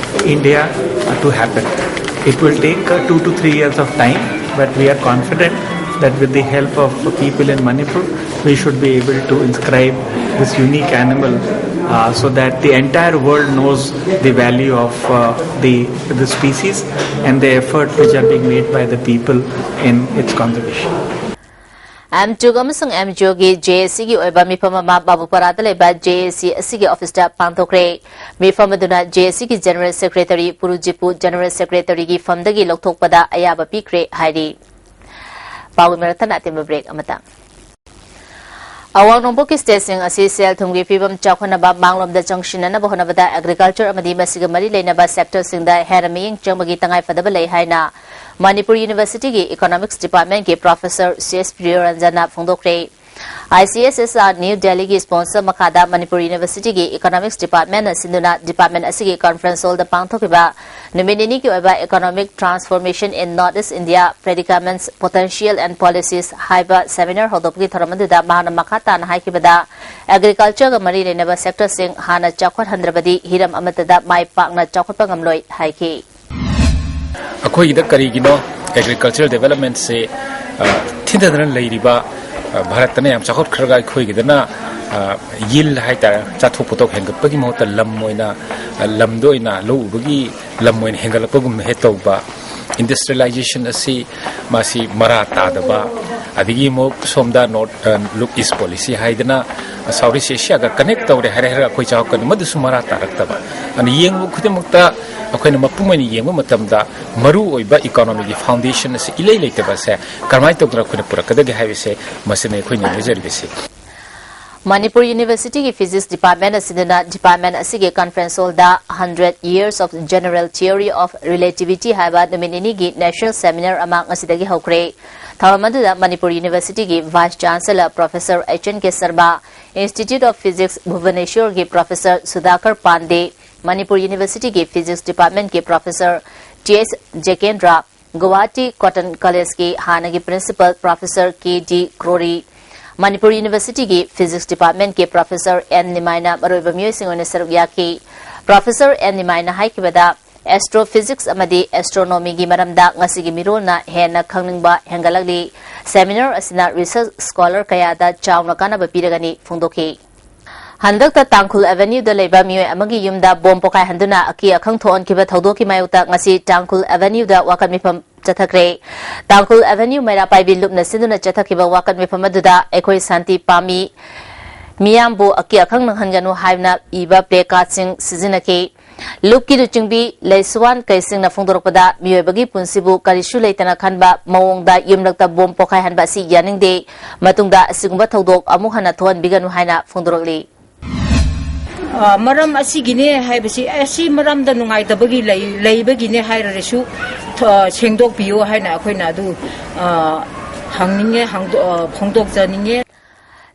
India uh, to happen. It will take uh, two to three years of time, but we are confident that with the help of people in Manipur, we should be able to inscribe this unique animal uh, so that the entire world knows the value of uh, the, the species and the effort which are being made by the people in its conservation. M ꯇ꯭ꯌꯨꯛ ꯑꯃꯁꯨꯡ M G ꯑꯣꯒꯤ J A ꯁꯤꯒꯤ ꯑꯣꯏꯕ ꯃꯤꯐꯝ ꯑꯃ ꯕꯥꯕꯨꯄꯥꯔꯥꯗ ꯂꯩꯕ J ꯑꯦ ꯁꯤ ꯑꯁꯤꯒꯤ ꯑꯣꯐꯤꯁꯇ ꯄꯥꯡꯊꯣꯛꯈ꯭ꯔꯦ꯫ ꯃꯤꯐꯝ ꯑꯗꯨꯅ ꯖꯦ ꯑꯦ ꯁꯤꯒꯤ ꯖꯦꯅꯔꯦꯜ ꯁꯦꯀ꯭ꯔꯦꯇꯔꯤ ꯄꯨꯔꯨꯖꯤꯠꯄꯨ ꯖꯦꯅꯔꯦꯜ ꯁꯦꯀ꯭ꯔꯦꯇꯔꯤꯒꯤ ꯐꯝꯗꯒꯤ ꯂꯧꯊꯣꯛꯄꯗ ꯑꯌꯥꯕ ꯄꯤꯈ꯭ꯔꯦ ꯍꯥꯏꯔꯤ꯫ ꯄꯥꯎꯒꯤ ꯃꯔꯛꯇꯅ ꯑꯇꯦꯟꯕ ꯕ꯭ꯔꯦꯛ ꯑꯃꯇꯪ꯫ ꯑꯋꯥꯡ ꯅꯣꯡꯄꯣꯛꯀꯤ ꯁ꯭ꯇꯦꯠꯁꯤꯡ ꯑꯁꯤ ꯁꯦꯜ ꯊꯨꯝꯒꯤ ꯐꯤꯕꯝ ꯆꯥꯎꯈꯠꯅꯕ ꯃꯥꯡꯂꯣꯝꯗ ꯆꯪꯁꯤꯟꯅꯅꯕ ꯍꯣꯠꯅꯕꯗ ꯑꯦꯒ꯭ꯔꯤꯀꯜꯆꯔ ꯑꯃꯗꯤ ꯃꯁꯤꯒ ꯃꯔꯤ ꯂꯩꯅꯕ ꯁꯦꯛꯇꯔꯁꯤꯡꯗ ꯍꯦꯟꯅ ꯃꯤꯠꯌꯦꯡ ꯆꯪꯕꯒꯤ ꯇꯉꯥꯏꯐꯗꯕ ꯂꯩ ꯍꯥꯏꯅ ꯃꯅꯤꯄꯨꯔ ꯌꯨꯅꯤꯚꯔꯁꯤꯇꯤꯒꯤ ꯏꯀꯣꯅꯣꯃꯤꯛꯁ ꯗꯤꯄꯥꯔꯠꯃꯦꯟꯠꯀꯤ ꯄ꯭ꯔꯣꯐꯦꯁꯔ ꯁꯤ ꯑꯦꯁ ꯄ꯭ꯔꯤꯌꯣꯔꯟꯖꯟꯅ ꯐꯣꯡꯗꯣꯛꯈ꯭ꯔꯦ꯫ I C S S R new ꯗꯦꯜꯂꯤꯒꯤ ꯁ꯭ꯄꯣꯟꯁꯔ ꯃꯈꯥꯗ ꯃꯅꯤꯄꯨꯔ ꯌꯨꯅꯤꯚꯔꯁꯤꯇꯤꯒꯤ ꯏꯀꯣꯅꯣꯃꯤꯛꯁ ꯗꯤꯄꯥꯔꯠꯃꯦꯟꯠꯅ ꯁꯤꯟꯗꯨꯅ ꯗꯤꯄꯥꯔꯠꯃꯦꯟꯠ ꯑꯁꯤꯒꯤ ꯀꯟꯐꯔꯦꯟꯁ ꯍꯣꯜꯗ ꯄꯥꯡꯊꯣꯛꯈꯤꯕ ꯅꯨꯃꯤꯠ ꯅꯤꯅꯤꯒꯤ ꯑꯣꯏꯕ Economic Transformation in North East India, Predicaments, Potential and Policies ꯍꯥꯏꯕ ꯁꯦꯃꯤꯅꯥꯔ ꯍꯧꯗꯣꯛꯄꯒꯤ ꯊꯧꯔꯝ ꯑꯗꯨꯗ ꯃꯍꯥꯛꯅ ꯃꯈꯥ ꯇꯥꯅ ꯍꯥꯏꯈꯤꯕꯗ, ꯑꯦꯒ꯭ꯔꯤꯀꯜꯆꯔꯒ ꯃꯔꯤ ꯂꯩꯅꯕ ꯁꯦꯛꯇꯔꯁꯤꯡ ꯍꯥꯟꯅ ꯆꯥꯎꯈꯠꯍꯟꯗ꯭ꯔꯕꯗꯤ ꯍꯤꯔꯝ ꯑꯃꯠꯇꯗ ꯃꯥꯏ ꯄꯥꯛꯅ ꯆꯥꯎꯈꯠꯄ ꯉꯝꯂꯣꯏ ꯍꯥꯏꯈꯤ꯫ ꯑꯩꯈꯣꯏꯒꯤꯗ ꯀꯔꯤꯒꯤꯅꯣ ꯑꯦꯒ꯭ꯔꯤꯀꯜꯆꯔꯦꯜ ꯗꯦꯕꯂꯞꯃꯦꯟꯁꯦ ꯊꯤꯟꯊꯗꯅ ꯂꯩꯔꯤꯕ? ꯚꯥꯔꯠꯇꯅ ꯌꯥꯝ ꯆꯥꯎꯈꯠꯈ꯭ꯔꯒ ꯑꯩꯈꯣꯏꯒꯤꯗꯅ ꯌꯤꯜ ꯍꯥꯏꯇꯥꯔꯦ, ꯆꯥꯊꯣꯛ ꯄꯣꯊꯣꯛ ꯍꯦꯟꯒꯠꯄꯒꯤ ꯃꯍꯨꯠꯇ ꯂꯝ ꯑꯣꯏꯅ, ꯂꯝꯗ ꯑꯣꯏꯅ ꯂꯧ ꯎꯕꯒꯤ ꯂꯝ ꯑꯣꯏꯅ ꯍꯦꯟꯒꯠꯂꯛꯄꯒꯨꯝꯕ ꯍꯦꯛ ꯇꯧꯕ꯫ ꯏꯟꯗꯁꯇ꯭ꯔꯤꯌꯦꯂꯥꯏꯖꯦꯁꯟ ꯑꯁꯤ ꯃꯥꯁꯤ ꯃꯔꯥ ꯇꯥꯗꯕ, ꯑꯗꯒꯤ ꯑꯃꯨꯛ ꯁꯣꯝꯗ ꯅꯣꯔꯠ ꯂꯨꯛ ꯏꯁ ꯄꯣꯂꯤꯁꯤ ꯍꯥꯏꯗꯅ ꯁꯥꯎꯠ ꯏꯁ ꯑꯦꯁꯤꯌꯥꯒ ꯀꯅꯦꯛ ꯇꯧꯔꯦ ꯍꯥꯏꯔ ꯍꯥꯏꯔꯒ ꯑꯩꯈꯣꯏ ꯆꯥꯎꯈꯠꯀꯅꯤ, ꯃꯗꯨꯁꯨ ꯃꯔꯥ ꯇꯥꯔꯛꯇꯕ꯫ ꯑꯗꯨꯅ ꯌꯦꯡꯕ ꯈꯨꯗꯤꯡꯃꯛꯇ ꯑꯩꯈꯣꯏꯅ ꯃꯄꯨꯝ ꯑꯣꯏꯅ ꯌꯦꯡꯕ ꯃꯇꯝꯗ ꯃꯔꯨ ꯑꯣꯏꯕ ꯏꯀꯣꯅꯣꯃꯤꯒꯤ ꯐꯥꯎꯟꯗꯦꯁꯟ ꯑꯁꯤ ꯏꯂꯩ ꯂꯩꯇꯕ ꯑꯁꯦ ꯀꯔꯝꯍꯥꯏꯅ ꯇꯧꯗꯅ ꯑꯩꯈꯣꯏꯅ ꯄꯨꯔꯛꯀꯗꯒꯦ ꯍꯥꯏꯕꯁꯦ ꯃꯁꯤꯅ ꯑꯩꯈꯣꯏꯅ ꯅꯤꯡꯖꯔꯤꯕꯁꯤ꯫ ꯃꯅꯤꯄꯨꯔ ꯌꯨꯅꯤꯚꯔꯁꯤꯇꯤꯒꯤ ꯐꯤꯖꯤꯛꯁ ꯗꯤꯄꯥꯔꯠꯃꯦꯟ ꯑꯁꯤꯗꯅ ꯗꯤꯄꯥꯔꯠꯃꯦꯟ ꯑꯁꯤꯒꯤ ꯀꯟꯐꯔꯦꯟꯁ ꯍꯣꯜꯗ Hundred Years of General Theory of Relativity ꯍꯥꯏꯕ ꯅꯨꯃꯤꯠ ꯅꯤꯅꯤꯒꯤ ꯅꯦꯁꯅꯦꯜ ꯁꯦꯃꯤꯅꯥꯔ ꯑꯃ ꯉꯁꯤꯗꯒꯤ ꯍꯧꯈ꯭ꯔꯦ꯫ ꯊꯧꯔꯝ ꯑꯗꯨꯗ ꯃꯅꯤꯄꯨꯔ ꯌꯨꯅꯤꯚꯔꯁꯤꯇꯤꯒꯤ vice chancellor professor H N K Sharma, Institute of Physics ꯚꯨꯕꯅꯦꯁ꯭ꯋꯔꯒꯤ ꯄ꯭ꯔꯣꯐꯦꯁꯔ ꯁꯨꯙꯥꯀꯔ ꯄꯥꯟꯗꯦ, ꯃꯅꯤꯄꯨꯔ ꯌꯨꯅꯤꯚꯔꯁꯤꯇꯤꯒꯤ ꯐꯤꯖꯤꯛꯁ ꯗꯤꯄꯥꯔꯠꯃꯦꯟꯠꯀꯤ professor T S Jekendra, Guwahati cotton ꯀꯣꯂꯦꯖꯀꯤ ꯍꯥꯟꯅꯒꯤ principal professor K D Krori, Manipur ꯌꯨꯅꯤꯚꯔꯁꯤꯇꯤꯒꯤ ꯐꯤꯖꯤꯛꯁ ꯗꯤꯄꯥꯔꯠꯃꯦꯟꯠꯀꯤ ꯄ꯭ꯔꯣꯐꯦꯁꯔ ꯑꯦꯟ ꯅꯤꯃꯥꯏꯅ ꯃꯔꯨꯑꯣꯏꯕ ꯃꯤꯑꯣꯏꯁꯤꯡ ꯑꯣꯏꯅ ꯁꯔꯨꯛ ꯌꯥꯈꯤ꯫ ꯄ꯭ꯔꯣꯐꯦꯁꯔ ꯑꯦꯟ ꯅꯤꯃꯥꯏꯅ ꯍꯥꯏꯈꯤꯕꯗ, ꯑꯦꯁꯇ꯭ꯔꯣꯐꯤꯖꯤꯛꯁ ꯑꯃꯗꯤ ꯑꯦꯁꯇ꯭ꯔꯣꯅꯣꯃꯤꯒꯤ ꯃꯔꯝꯗ ꯉꯁꯤꯒꯤ ꯃꯤꯔꯣꯜꯅ ꯍꯦꯟꯅ ꯈꯪꯅꯤꯡꯕ ꯍꯦꯟꯒꯠꯂꯛꯂꯤ꯫ ꯁꯦꯃꯤꯅꯥꯔ ꯑꯁꯤꯅ ꯔꯤꯁꯔꯆ ꯁ꯭ꯀꯣꯂꯔ ꯀꯌꯥꯗ ꯆꯥꯎꯅ ꯀꯥꯟꯅꯕ ꯄꯤꯔꯒꯅꯤ ꯐꯣꯡꯗꯣꯛꯈꯤ꯫ ꯍꯟꯗꯛꯇ ꯇꯥꯡꯈꯨꯜ ꯑꯦꯚꯦꯅ꯭ꯌꯨꯗ ꯂꯩꯕ ꯃꯤꯑꯣꯏ ꯑꯃꯒꯤ ꯌꯨꯝꯗ ꯕꯣꯝ ꯄꯣꯈꯥꯏꯍꯟꯗꯨꯅ ꯑꯀꯤ ꯑꯈꯪ ꯊꯣꯛꯍꯟꯈꯤꯕ ꯊꯧꯗꯣꯛꯀꯤ ꯃꯥꯌꯣꯛꯇ ꯉꯁꯤ ꯇꯥꯡꯈꯨꯜ ꯑꯦꯚꯦꯅ꯭ꯌꯨꯗ ꯋꯥꯀꯠ ꯃꯤꯐꯝ ꯆꯠꯊꯈ꯭ꯔꯦ꯫ ꯇꯥꯡꯈꯨꯜ ꯑꯦꯚꯦꯅ꯭ꯌꯨ ꯃꯩꯔꯥ ꯄꯥꯏꯕꯤ ꯂꯨꯞꯅ ꯁꯤꯟꯗꯨꯅ ꯆꯠꯊꯈꯤꯕ ꯋꯥꯀꯠ ꯃꯤꯐꯝ ꯑꯗꯨꯗ ꯑꯩꯈꯣꯏ ꯁꯥꯟꯇꯤ ꯄꯥꯝꯃꯤ, ꯃꯤꯌꯥꯝꯕꯨ ꯑꯀꯤ ꯑꯈꯪ ꯅꯪꯍꯟꯒꯅꯨ ꯍꯥꯏꯅ ꯏꯕ ꯄ꯭ꯂꯦ ꯀꯥꯔꯗꯁꯤꯡ ꯁꯤꯖꯤꯟꯅꯈꯤ꯫ ꯂꯨꯞꯀꯤ ꯂꯨꯆꯤꯡꯕꯤ ꯂꯩꯁꯨꯋꯥꯟ ꯀꯩꯁꯤꯡꯅ ꯐꯣꯡꯗꯣꯔꯛꯄꯗ, ꯃꯤꯑꯣꯏꯕꯒꯤ ꯄꯨꯟꯁꯤꯕꯨ ꯀꯔꯤꯁꯨ ꯂꯩꯇꯅ ꯈꯟꯕ ꯃꯑꯣꯡꯗ ꯌꯨꯝꯂꯛꯇ ꯕꯣꯝ ꯄꯣꯈꯥꯏꯍꯟꯕ ꯑꯁꯤ ꯌꯥꯅꯤꯡꯗꯦ꯫ ꯃꯇꯨꯡꯗ ꯑꯁꯤꯒꯨꯝꯕ ꯊꯧꯗꯣꯛ ꯑꯃꯨꯛ ꯍꯟꯅ ꯊꯣꯛꯍꯟꯕꯤꯒꯅꯨ ꯍꯥꯏꯅ ꯐꯣꯡꯗꯣꯔꯛꯂꯤ꯫ ꯑ, ꯃꯔꯝ ꯑꯁꯤꯒꯤꯅꯦ ꯍꯥꯏꯕꯁꯤ, ꯑꯁꯤ ꯃꯔꯝꯗ ꯅꯨꯡꯉꯥꯏꯇꯕꯒꯤ ꯂꯩ-, ꯂꯩꯕꯒꯤꯅꯦ ꯍꯥꯏꯔꯔꯁꯨ, ꯑ, ꯁꯦꯡꯗꯣꯛꯄꯤꯌꯨ ꯍꯥꯏꯅ ꯑꯩꯈꯣꯏꯅ ꯑꯗꯨ, ꯑ, ꯍꯪꯅꯤꯡꯉꯦ, ꯍꯪꯗꯣ-, ꯑ, ꯐꯣꯡꯗꯣꯛꯆꯅꯤꯡꯉꯦ꯫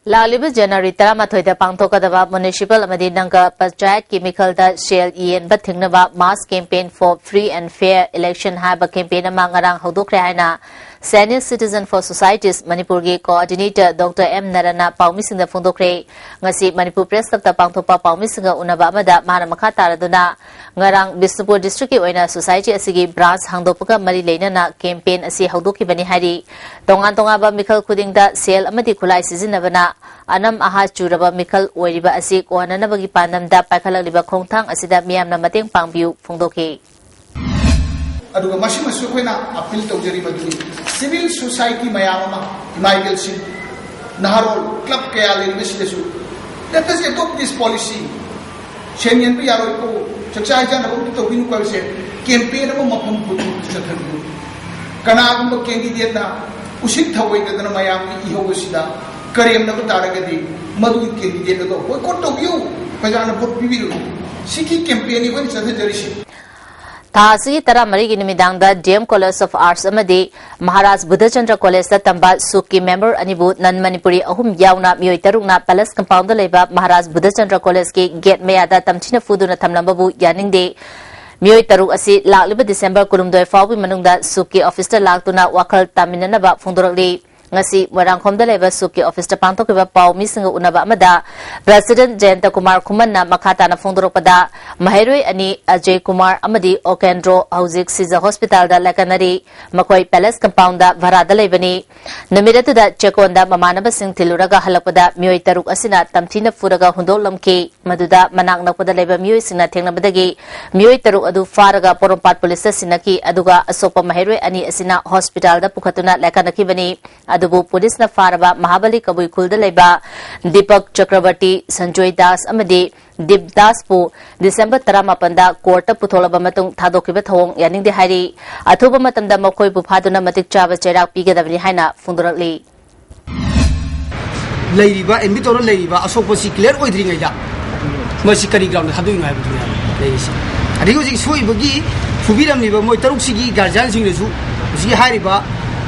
ꯂꯥꯛꯂꯤꯕ ꯖꯅꯋꯥꯔꯤ ꯇꯔꯥꯃꯥꯊꯣꯏꯗ ꯄꯥꯡꯊꯣꯛꯀꯗꯕ ꯃ꯭ꯌꯨꯅꯤꯁꯤꯄꯥꯜ ꯑꯃꯗꯤ ꯅꯒꯔ ꯄꯟꯆꯥꯌꯠꯀꯤ ꯃꯤꯈꯜꯗ ꯁꯦꯜ ꯌꯦꯟꯕ ꯊꯤꯡꯅꯕ Mass Campaign for Free and Fair Election ꯍꯥꯏꯕ ꯀꯦꯝꯄꯦꯟ ꯑꯃ ꯉꯔꯥꯡ ꯍꯧꯗꯣꯛꯈ꯭ꯔꯦ ꯍꯥꯏꯅ Senior Citizen for Societies ꯃꯅꯤꯄꯨꯔꯒꯤ ꯀꯣꯑꯣꯔꯗꯤꯅꯦꯇꯔ ꯗꯣꯛꯇꯔ ꯑꯦꯝ ꯅꯔꯟꯅ ꯄꯥꯎꯃꯤꯁꯤꯡꯗ ꯐꯣꯡꯗꯣꯛꯈ꯭ꯔꯦ꯫ ꯉꯁꯤ ꯃꯅꯤꯄꯨꯔ ꯄ꯭ꯔꯦꯁ ꯀ꯭ꯂꯕꯇ ꯄꯥꯡꯊꯣꯛꯄ ꯄꯥꯎꯃꯤꯁꯤꯡꯒ ꯎꯅꯕ ꯑꯃꯗ ꯃꯥꯅ ꯃꯈꯥ ꯇꯥꯔꯗꯨꯅ, ꯉꯔꯥꯡ ꯕꯤꯁꯅꯨꯄꯨꯔ ꯗꯤꯁꯇ꯭ꯔꯤꯛꯀꯤ ꯑꯣꯏꯅ ꯁꯣꯁꯥꯏꯇꯤ ꯑꯁꯤꯒꯤ ꯕ꯭ꯔꯥꯟꯆ ꯍꯥꯡꯗꯣꯛꯄꯒ ꯃꯔꯤ ꯂꯩꯅꯅ ꯀꯦꯝꯄꯦꯟ ꯑꯁꯤ ꯍꯧꯗꯣꯛꯈꯤꯕꯅꯤ ꯍꯥꯏꯔꯤ꯫ ꯇꯣꯉꯥꯟ ꯇꯣꯉꯥꯟꯕ ꯃꯤꯈꯜ ꯈꯨꯗꯤꯡꯗ ꯁꯦꯜ ꯑꯃꯗꯤ ꯈꯨꯠꯂꯥꯏ ꯁꯤꯖꯤꯟꯅꯕꯅ ꯑꯅꯝ ꯑꯍꯥ ꯆꯨꯔꯕ ꯃꯤꯈꯜ ꯑꯣꯏꯔꯤꯕ ꯑꯁꯤ ꯀꯣꯟꯅꯅꯕꯒꯤ ꯄꯥꯟꯗꯝꯗ ꯄꯥꯏꯈꯠꯂꯛꯂꯤꯕ ꯈꯣꯡꯊꯥꯡ ꯑꯁꯤꯗ ꯃꯤꯌꯥꯝꯅ ꯃꯇꯦꯡ ꯄꯥꯡꯕꯤꯌꯨ ꯐꯣꯡꯗꯣꯛꯈꯤ꯫ ꯑꯗꯨꯒ ꯃꯁꯤꯃꯁꯨ ꯑꯩꯈꯣꯏꯅ ꯑꯄꯤꯜ ꯇꯧꯖꯔꯤ ꯃꯗꯨꯗꯤ, ꯁꯤꯚꯤꯜ ꯁꯣꯁꯥꯏꯇꯤ ꯃꯌꯥꯝ ꯑꯃ, ꯏꯃꯥ ꯏꯕꯦꯜꯁꯤꯡ, ꯅꯍꯥꯔꯣꯜ ꯀ꯭ꯂꯕ ꯀꯌꯥ ꯂꯩꯔꯤꯕꯁꯤꯗꯁꯨ, let us adopt this policy. ꯁꯦꯟ ꯌꯦꯟꯕ ꯌꯥꯔꯣꯏꯀꯣ, ꯆꯥꯛꯆꯥ ꯍꯩꯖꯥꯟꯅꯕ ꯑꯃ ꯇꯧꯕꯤꯅꯨꯀꯣ ꯍꯥꯏꯕꯁꯦ ꯀꯦꯝꯄꯦꯟ ꯑꯃ ꯃꯐꯝ ꯄꯨꯊꯣꯛꯇꯨꯅ ꯆꯠꯊꯕꯤꯌꯨ꯫ ꯀꯅꯥꯒꯨꯝꯕ ꯀꯦꯟꯗꯤꯗꯦꯠꯅ ꯎꯁꯤꯠ ꯊꯑꯣꯏꯗꯗꯅ ꯃꯌꯥꯝꯒꯤ ꯏꯍꯧ ꯑꯁꯤꯗ ꯀꯔꯦꯝꯅꯕ ꯇꯥꯔꯒꯗꯤ, ꯃꯗꯨꯒꯤ ꯀꯦꯟꯗꯤꯗꯦꯠ ꯑꯗꯣ ꯕꯣꯏꯀꯣꯠ ꯇꯧꯕꯤꯌꯨ, ꯄ꯭ꯔꯖꯥꯅ ꯚꯣꯠ ꯄꯤꯕꯤꯔꯨ꯫ ꯁꯤꯒꯤ ꯀꯦꯝꯄꯦꯟꯅꯤ ꯑꯩꯈꯣꯏꯅ ꯆꯠꯊꯖꯔꯤꯁꯤ꯫ ꯊꯥ ꯑꯁꯤꯒꯤ ꯇꯔꯥꯃꯔꯤꯒꯤ ꯅꯨꯃꯤꯗꯥꯡꯗ D M college of arts ꯑꯃꯗꯤ ꯃꯍꯥꯔꯥꯖ ꯕꯨꯙꯆꯟꯗ꯭ꯔ ꯀꯣꯂꯦꯖꯇ ꯇꯝꯕ ꯁꯨꯛꯀꯤ ꯃꯦꯝꯕꯔ ꯑꯅꯤꯕꯨ ꯅꯟ ꯃꯅꯤꯄꯨꯔꯤ ꯑꯍꯨꯝ ꯌꯥꯎꯅ ꯃꯤꯑꯣꯏ ꯇꯔꯨꯛꯅ ꯄꯦꯂꯦꯁ ꯀꯝꯄꯥꯎꯟꯗ ꯂꯩꯕ ꯃꯍꯥꯔꯥꯖ ꯕꯨꯙꯆꯟꯗ꯭ꯔ ꯀꯣꯂꯦꯖꯀꯤ ꯒꯦꯠ ꯃꯌꯥꯗ ꯇꯝꯊꯤꯅ ꯐꯨꯗꯨꯅ ꯊꯝꯂꯝꯕꯕꯨ ꯌꯥꯅꯤꯡꯗꯦ꯫ ꯃꯤꯑꯣꯏ ꯇꯔꯨꯛ ꯑꯁꯤ ꯂꯥꯛꯂꯤꯕ ꯗꯤꯁꯦꯝꯕꯔ ꯀꯨꯟꯍꯨꯝꯗꯣꯏ ꯐꯥꯎꯕꯒꯤ ꯃꯅꯨꯡꯗ ꯁꯨꯛꯀꯤ ꯑꯣꯐꯤꯁꯇ ꯂꯥꯛꯇꯨꯅ ꯋꯥꯈꯜ ꯇꯥꯃꯤꯟꯅꯅꯕ ꯐꯣꯡꯗꯣꯔꯛꯂꯤ꯫ ꯉꯁꯤ ꯃꯣꯏꯔꯥꯡꯈꯣꯝꯗ ꯂꯩꯕ ꯁꯨꯛꯀꯤ ꯑꯣꯐꯤꯁꯇ ꯄꯥꯡꯊꯣꯛꯈꯤꯕ ꯄꯥꯎ ꯃꯤꯁꯤꯡꯒ ꯎꯅꯕ ꯑꯃꯗ ꯄ꯭ꯔꯦꯁꯤꯗꯦꯟꯠ ꯖꯌꯟꯇ ꯀꯨꯃꯥꯔ ꯈꯨꯃꯟꯅ ꯃꯈꯥ ꯇꯥꯅ ꯐꯣꯡꯗꯣꯔꯛꯄꯗ, ꯃꯍꯩꯔꯣꯏ ꯑꯅꯤ ꯑꯖꯌ ꯀꯨꯃꯥꯔ ꯑꯃꯗꯤ ꯑꯣꯀꯦꯟꯗ꯭ꯔꯣ ꯍꯧꯖꯤꯛ ꯁꯤꯖ ꯍꯣꯁꯄꯤꯇꯥꯜꯗ ꯂꯥꯏꯀꯠꯅꯔꯤ꯫ ꯃꯈꯣꯏ ꯄꯦꯂꯦꯁ ꯀꯝꯄꯥꯎꯟꯗ ꯚꯔꯥꯗ ꯂꯩꯕꯅꯤ꯫ ꯅꯨꯃꯤꯠ ꯑꯗꯨꯗ ꯆꯦꯛꯀꯣꯟꯗ ꯃꯃꯥꯟꯅꯕꯁꯤꯡ ꯊꯤꯜꯂꯨꯔꯒ ꯍꯜꯂꯛꯄꯗ ꯃꯤꯑꯣꯏ ꯇꯔꯨꯛ ꯑꯁꯤꯅ ꯇꯝꯊꯤꯅ ꯐꯨꯔꯒ ꯍꯨꯟꯗꯣꯛꯂꯝꯈꯤ꯫ ꯃꯗꯨꯗ ꯃꯅꯥꯛ ꯅꯛꯄꯗ ꯂꯩꯕ ꯃꯤꯑꯣꯏꯁꯤꯡꯅ ꯊꯦꯡꯅꯕꯗꯒꯤ ꯃꯤꯑꯣꯏ ꯇꯔꯨꯛ ꯑꯗꯨ ꯐꯥꯔꯒ ꯄꯣꯔꯣꯝꯄꯥꯠ ꯄꯨꯂꯤꯁꯇ ꯁꯤꯟꯅꯈꯤ꯫ ꯑꯗꯨꯒ ꯑꯁꯣꯛꯄ ꯃꯍꯩꯔꯣꯏ ꯑꯅꯤ ꯑꯁꯤꯅ ꯍꯣꯁꯄꯤꯇꯥꯜꯗ ꯄꯨꯈꯠꯇꯨꯅ ꯂꯥꯏꯀꯠꯅꯈꯤꯕꯅꯤ꯫ ꯑꯗꯨꯕꯨ ꯄꯨꯂꯤꯁꯅ ꯐꯥꯔꯕ ꯃꯍꯥꯕꯂꯤ ꯀꯕꯨꯏ ꯈꯨꯜꯗ ꯂꯩꯕ ꯗꯤꯄꯛ ꯆꯀ꯭ꯔꯕꯔꯇꯤ, ꯁꯟꯖꯣꯏ ꯗꯥꯁ ꯑꯃꯗꯤ ꯗꯤꯞ ꯗꯥꯁꯄꯨ ꯗꯤꯁꯦꯝꯕꯔ ꯇꯔꯥꯃꯥꯄꯟꯗ ꯀꯣꯔꯠꯇ ꯄꯨꯊꯣꯛꯂꯕ ꯃꯇꯨꯡ ꯊꯥꯗꯣꯛꯈꯤꯕ ꯊꯧꯑꯣꯡ ꯌꯥꯅꯤꯡꯗꯦ ꯍꯥꯏꯔꯤ꯫ ꯑꯊꯨꯕ ꯃꯇꯝꯗ ꯃꯈꯣꯏꯕꯨ ꯐꯥꯗꯨꯅ ꯃꯇꯤꯛ ꯆꯥꯕ ꯆꯩꯔꯥꯛ ꯄꯤꯒꯗꯕꯅꯤ ꯍꯥꯏꯅ ꯐꯣꯡꯗꯣꯔꯛꯂꯤ꯫ ꯂꯩꯔꯤꯕ ꯑꯦꯗꯃꯤꯠ ꯇꯧꯔ ꯂꯩꯔꯤꯕ ꯑꯁꯣꯛꯄꯁꯤ ꯀ꯭ꯂꯤꯌꯥꯔ ꯑꯣꯏꯗ꯭ꯔꯤꯉꯩꯗ ꯃꯁꯤ ꯀꯔꯤ ꯒ꯭ꯔꯥꯎꯟꯗ ꯊꯥꯗꯣꯛꯏꯅꯣ ꯍꯥꯏꯕꯗꯨꯅꯦ ꯂꯩꯔꯤꯁꯦ꯫ ꯑꯗꯒꯤ ꯍꯧꯖꯤꯛ ꯁꯣꯛꯏꯕꯒꯤ ꯐꯨꯕꯤꯔꯝꯂꯤꯕ ꯃꯣꯏ ꯇꯔꯨꯛꯁꯤꯒꯤ ꯒꯥꯔꯖꯤꯌꯥꯟꯁꯤꯡꯅꯁꯨ ꯍꯧꯖꯤꯛꯀꯤ ꯍꯥꯏꯔꯤꯕ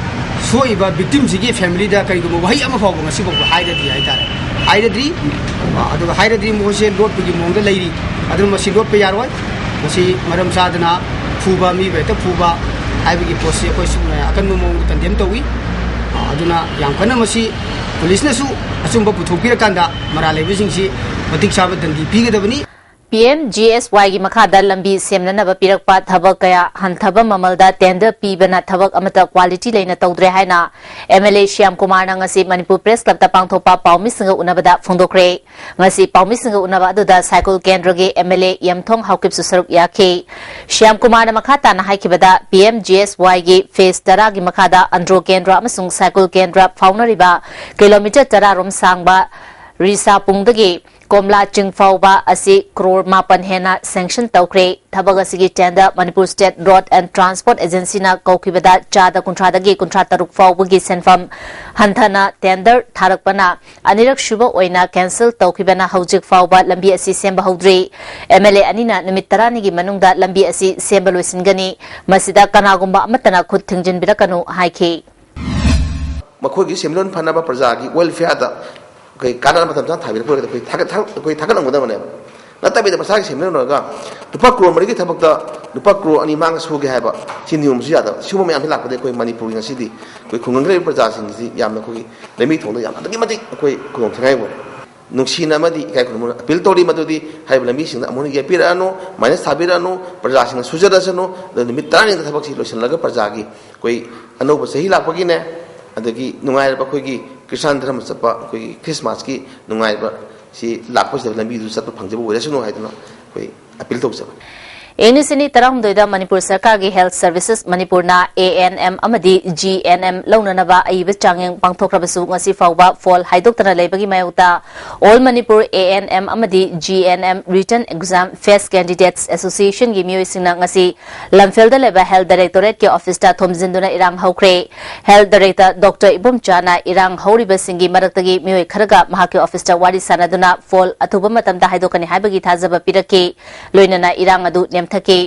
ꯁꯣꯛꯏꯕ ꯚꯤꯛꯇꯤꯝꯁꯤꯒꯤ ꯐꯦꯃꯤꯂꯤꯗ ꯀꯔꯤꯒꯨꯝꯕ ꯋꯥꯍꯩ ꯑꯃ ꯐꯥꯎꯕ ꯉꯁꯤ ꯐꯥꯎꯕ ꯍꯥꯏꯗ꯭ꯔꯤ ꯍꯥꯏꯇꯥꯔꯦ꯫ ꯍꯥꯏꯔꯗ꯭ꯔꯤ꯫ ꯑꯗꯨꯒ ꯍꯥꯏꯔꯗ꯭ꯔꯤ ꯃꯈꯣꯏꯁꯦ ꯂꯣꯠꯄꯒꯤ ꯃꯑꯣꯡꯗ ꯂꯩꯔꯤ꯫ ꯑꯗꯨꯅ ꯃꯁꯤ ꯂꯣꯠꯄ ꯌꯥꯔꯣꯏ꯫ ꯃꯁꯤ ꯃꯔꯝ ꯆꯥꯗꯅ ꯐꯨꯕ, ꯃꯤꯕꯨ ꯍꯦꯛꯇ ꯐꯨꯕ ꯍꯥꯏꯕꯒꯤ ꯄꯣꯠꯁꯤ ꯑꯩꯈꯣꯏ ꯁꯨꯝ ꯑꯀꯟꯕ ꯃꯑꯣꯡꯗ ꯀꯟꯗꯦꯝ ꯇꯧꯏ꯫ ꯑꯗꯨꯅ ꯌꯥꯝ ꯀꯟꯅ ꯃꯁꯤ ꯄꯨꯂꯤꯁꯅꯁꯨ ꯑꯆꯨꯝꯕ ꯄꯨꯊꯣꯛꯄꯤꯔꯀꯥꯟꯗ ꯃꯔꯥꯜ ꯂꯩꯕꯁꯤꯡꯁꯤ ꯃꯇꯤꯛ ꯆꯥꯕ ꯗꯟꯗꯤ ꯄꯤꯒꯗꯕꯅꯤ꯫ ꯄꯤ ꯑꯦꯝ ꯖꯤ ꯑꯦꯁ ꯋꯥꯏꯒꯤ ꯃꯈꯥꯗ ꯂꯝꯕꯤ ꯁꯦꯝꯅꯅꯕ ꯄꯤꯔꯛꯄ ꯊꯕꯛ ꯀꯌꯥ ꯍꯟꯊꯕ ꯃꯃꯜꯗ ꯇꯦꯟꯗꯔ ꯄꯤꯕꯅ ꯊꯕꯛ ꯑꯃꯠꯇ ꯀ꯭ꯋꯥꯂꯤꯇꯤ ꯂꯩꯅ ꯇꯧꯗ꯭ꯔꯦ ꯍꯥꯏꯅ ꯑꯦꯝ ꯑꯦꯜ ꯑꯦ ꯁ꯭ꯌꯥꯝ ꯀꯨꯃꯥꯔꯅ ꯉꯁꯤ ꯃꯅꯤꯄꯨꯔ ꯄ꯭ꯔꯦꯁ ꯀ꯭ꯂꯕꯇ ꯄꯥꯡꯊꯣꯛꯄ ꯄꯥꯎꯃꯤꯁꯤꯡꯒ ꯎꯅꯕꯗ ꯐꯣꯡꯗꯣꯛꯈ꯭ꯔꯦ꯫ ꯉꯁꯤ ꯄꯥꯎꯃꯤꯁꯤꯡꯒ ꯎꯅꯕ ꯑꯗꯨꯗ ꯁꯥꯏꯀꯨꯜ ꯀꯦꯟꯗ꯭ꯔꯒꯤ ꯑꯦꯝ ꯑꯦꯜ ꯑꯦ ꯌꯦꯝꯊꯣꯡ ꯍꯥꯎꯀꯤꯞꯁꯨ ꯁꯔꯨꯛ ꯌꯥꯈꯤ꯫ ꯁ꯭ꯌꯥꯝ ꯀꯨꯃꯥꯔꯅ ꯃꯈꯥ ꯇꯥꯅ ꯍꯥꯏꯈꯤꯕꯗ, ꯄꯤ ꯑꯦꯝ ꯖꯤ ꯑꯦꯁ ꯋꯥꯏꯒꯤ ꯐꯦꯖ ꯇꯔꯥꯒꯤ ꯃꯈꯥꯗ ꯑꯟꯗ꯭ꯔꯣ ꯀꯦꯟꯗ꯭ꯔ ꯑꯃꯁꯨꯡ ꯁꯥꯏꯀꯨꯜ ꯀꯦꯟꯗ꯭ꯔ ꯐꯥꯎꯅꯔꯤꯕ ꯀꯤꯂꯣꯃꯤꯇꯔ ꯇꯔꯥ ꯔꯣꯝ ꯁꯥꯡꯕ ꯔꯤꯁꯥꯄꯨꯡꯗꯒꯤ ꯀꯣꯝꯂꯥ ꯆꯤꯡ ꯐꯥꯎꯕ ꯑꯁꯤ ꯀ꯭ꯔꯣꯔ ꯃꯥꯄꯟ ꯍꯦꯟꯅ ꯁꯦꯡꯁꯟ ꯇꯧꯈ꯭ꯔꯦ꯫ ꯊꯕꯛ ꯑꯁꯤꯒꯤ tender Manipur state road and transport ꯑꯦꯖꯦꯟꯁꯤꯅ ꯀꯧꯈꯤꯕꯗ ꯆꯥꯗ ꯀꯨꯟꯊ꯭ꯔꯥꯗꯒꯤ ꯀꯨꯟꯊ꯭ꯔꯥ ꯇꯔꯨꯛ ꯐꯥꯎꯕꯒꯤ ꯁꯦꯟꯐꯝ ꯍꯟꯊꯅ ꯇꯦꯟꯗꯔ ꯊꯥꯔꯛꯄꯅ ꯑꯅꯤꯔꯛ ꯁꯨꯕ ꯑꯣꯏꯅ ꯀꯦꯟꯁꯦꯜ ꯇꯧꯈꯤꯕꯅ ꯍꯧꯖꯤꯛ ꯐꯥꯎꯕ ꯂꯝꯕꯤ ꯑꯁꯤ ꯁꯦꯝꯕ ꯍꯧꯗ꯭ꯔꯤ꯫ ꯑꯦꯝ ꯑꯦꯜ ꯑꯦ ꯑꯅꯤꯅ ꯅꯨꯃꯤꯠ ꯇꯔꯥꯅꯤꯒꯤ ꯃꯅꯨꯡꯗ ꯂꯝꯕꯤ ꯑꯁꯤ ꯁꯦꯝꯕ ꯂꯣꯏꯁꯤꯟꯒꯅꯤ꯫ ꯃꯁꯤꯗ ꯀꯅꯥꯒꯨꯝꯕ ꯑꯃꯠꯇꯅ ꯈꯨꯠ ꯊꯤꯡꯖꯤꯟꯕꯤꯔꯛꯀꯅꯨ ꯍꯥꯏꯈꯤ꯫ ꯃꯈꯣꯏꯒꯤ ꯁꯦꯟꯃꯤꯠꯂꯣꯟ ꯐꯅꯕ ꯄ꯭ꯔꯖꯥꯒꯤ ꯋꯦꯜꯐꯤꯌꯔꯗ ꯑꯩꯈꯣꯏ ꯀꯥꯟꯅꯕ ꯃꯇꯝ ꯆꯥꯅ ꯊꯥꯕꯤꯔꯛꯄ ꯑꯣꯏꯔꯒꯗꯤ ꯑꯩꯈꯣꯏ ꯊꯥꯒꯠ-, ꯑꯩꯈꯣꯏ ꯊꯥꯒꯠꯂꯝꯒꯗꯕꯅꯦꯕ꯫ ꯅꯠꯇꯕꯤꯗ ꯃꯁꯥꯒꯤ ꯁꯦꯟꯃꯤꯠꯂꯣꯟ ꯑꯣꯏꯔꯒ ꯂꯨꯄꯥ ꯀ꯭ꯔꯣꯔ ꯃꯔꯤꯒꯤ ꯊꯕꯛꯇ ꯂꯨꯄꯥ ꯀ꯭ꯔꯣꯔ ꯑꯅꯤ ꯃꯥꯡꯒ ꯁꯨꯒꯦ ꯍꯥꯏꯕ ꯁꯤ ꯅꯤꯌꯣꯝꯁꯨ ꯌꯥꯗꯕ꯫ ꯁꯤꯒꯨꯝꯕ ꯃꯌꯥꯝꯁꯤ ꯂꯥꯛꯄꯗꯒꯤ ꯑꯩꯈꯣꯏ ꯃꯅꯤꯄꯨꯔꯒꯤ ꯉꯁꯤꯗꯤ ꯑꯩꯈꯣꯏ ꯈꯨꯡꯒꯪꯒꯤ ꯂꯩꯔꯤꯕ ꯄ꯭ꯔꯖꯥꯁꯤꯡꯁꯤ ꯌꯥꯝꯅ ꯑꯩꯈꯣꯏꯒꯤ ꯂꯝꯕꯤ ꯊꯣꯡꯗ ꯌꯥꯝ ꯑꯗꯨꯛꯀꯤ ꯃꯇꯤꯛ ꯑꯩꯈꯣꯏ ꯈꯨꯗꯣꯡ ꯊꯤꯅꯤꯡꯉꯥꯏ ꯑꯣꯏꯔꯦ꯫ ꯅꯨꯡꯁꯤꯅ ꯑꯃꯗꯤ ꯏꯀꯥꯏ ꯈꯨꯝꯅꯅ ꯑꯄꯤꯜ ꯇꯧꯔꯤ ꯃꯗꯨꯗꯤ ꯍꯥꯏꯔꯤꯕ ꯂꯝꯕꯤꯁꯤꯡꯗ ꯑꯃꯨꯛ ꯍꯟꯅ ꯌꯦꯠꯄꯤꯔꯛꯑꯅꯨ, ꯃꯥꯏꯅꯁ ꯊꯥꯕꯤꯔꯛꯑꯅꯨ, ꯄ꯭ꯔꯖꯥꯁꯤꯡꯅ ꯁꯨꯖꯔꯁꯅꯨ꯫ ꯑꯗꯨ ꯅꯨꯃꯤꯠ ꯇꯔꯥꯅꯤꯗ ꯊꯕꯛꯁꯤ ꯂꯣꯏꯁꯤꯜꯂꯒ ꯄ꯭ꯔꯖꯥꯒꯤ ꯑꯩꯈꯣꯏ ꯑꯅꯧꯕ ꯆꯍꯤ ꯂꯥꯛꯄꯒꯤꯅꯦ, ꯑꯗꯒꯤ ꯅꯨꯡꯉꯥꯏꯔꯕ ꯑꯩꯈꯣꯏꯒꯤ ꯈ꯭ꯔꯤꯁꯇꯥꯟ ꯙꯔꯃ ꯆꯠꯄ ꯑꯩꯈꯣꯏꯒꯤ ꯈ꯭ꯔꯤꯁꯃꯥꯁꯀꯤ ꯅꯨꯡꯉꯥꯏꯕ ꯁꯤ ꯂꯥꯛꯄꯁꯤꯗ ꯂꯝꯕꯤꯗꯨ ꯆꯠꯄ ꯐꯪꯖꯕ ꯑꯣꯏꯔꯁꯅꯨ ꯍꯥꯏꯗꯨꯅ ꯑꯩꯈꯣꯏ ꯑꯄꯤꯜ ꯇꯧꯖꯕꯅꯤ꯫ ꯏꯪ ꯂꯤꯁꯤꯡ ꯑꯅꯤ ꯇꯔꯥꯍꯨꯝꯗꯣꯏꯗ ꯃꯅꯤꯄꯨꯔ ꯁꯔꯀꯥꯔꯒꯤ ꯍꯦꯜꯊ ꯁꯔꯚꯤꯁꯦꯁ ꯃꯅꯤꯄꯨꯔꯅ ꯑꯦ ꯑꯦꯟ ꯑꯦꯝ ꯑꯃꯗꯤ ꯖꯤ ꯑꯦꯟ ꯑꯦꯝ ꯂꯧꯅꯅꯕ ꯑꯏꯕ ꯆꯥꯡꯌꯦꯡ ꯄꯥꯡꯊꯣꯛꯈ꯭ꯔꯕꯁꯨ ꯉꯁꯤ ꯐꯥꯎꯕ ꯐꯣꯜ ꯍꯥꯏꯗꯣꯛꯇꯅ ꯂꯩꯕꯒꯤ ꯃꯥꯌꯣꯛꯇ All Manipur A N M ꯑꯃꯗꯤ G N M Written Exam Face Candidates Associationꯒꯤ ꯃꯤꯑꯣꯏꯁꯤꯡꯅ ꯉꯁꯤ ꯂꯝꯐꯦꯜꯗ ꯂꯩꯕ ꯍꯦꯜꯊ ꯗꯥꯏꯔꯦꯛꯇꯣꯔꯦꯠꯀꯤ ꯑꯣꯐꯤꯁꯇ ꯊꯣꯝꯖꯤꯟꯗꯨꯅ ꯏꯔꯥꯡ ꯍꯧꯈ꯭ꯔꯦ꯫ ꯍꯦꯜꯊ ꯗꯥꯏꯔꯦꯛꯇꯔ ꯗꯣꯛꯇꯔ ꯏꯕꯣꯝꯆꯥꯅ ꯏꯔꯥꯡ ꯍꯧꯔꯤꯕꯁꯤꯡꯒꯤ ꯃꯔꯛꯇꯒꯤ ꯃꯤꯑꯣꯏ ꯈꯔꯒ ꯃꯍꯥꯛꯀꯤ ꯑꯣꯐꯤꯁꯇ ꯋꯥꯔꯤ ꯁꯥꯟꯅꯗꯨꯅ ꯐꯣꯜ ꯑꯊꯨꯕ ꯃꯇꯝꯗ ꯍꯥꯏꯗꯣꯛꯀꯅꯤ ꯍꯥꯏꯕꯒꯤ ꯊꯥꯖꯕ ꯄꯤꯔꯛꯈꯤ꯫ ꯂꯣꯏꯅꯅ ꯏꯔꯥꯡ ꯑꯗꯨ ꯅꯦꯝꯊꯈꯤ꯫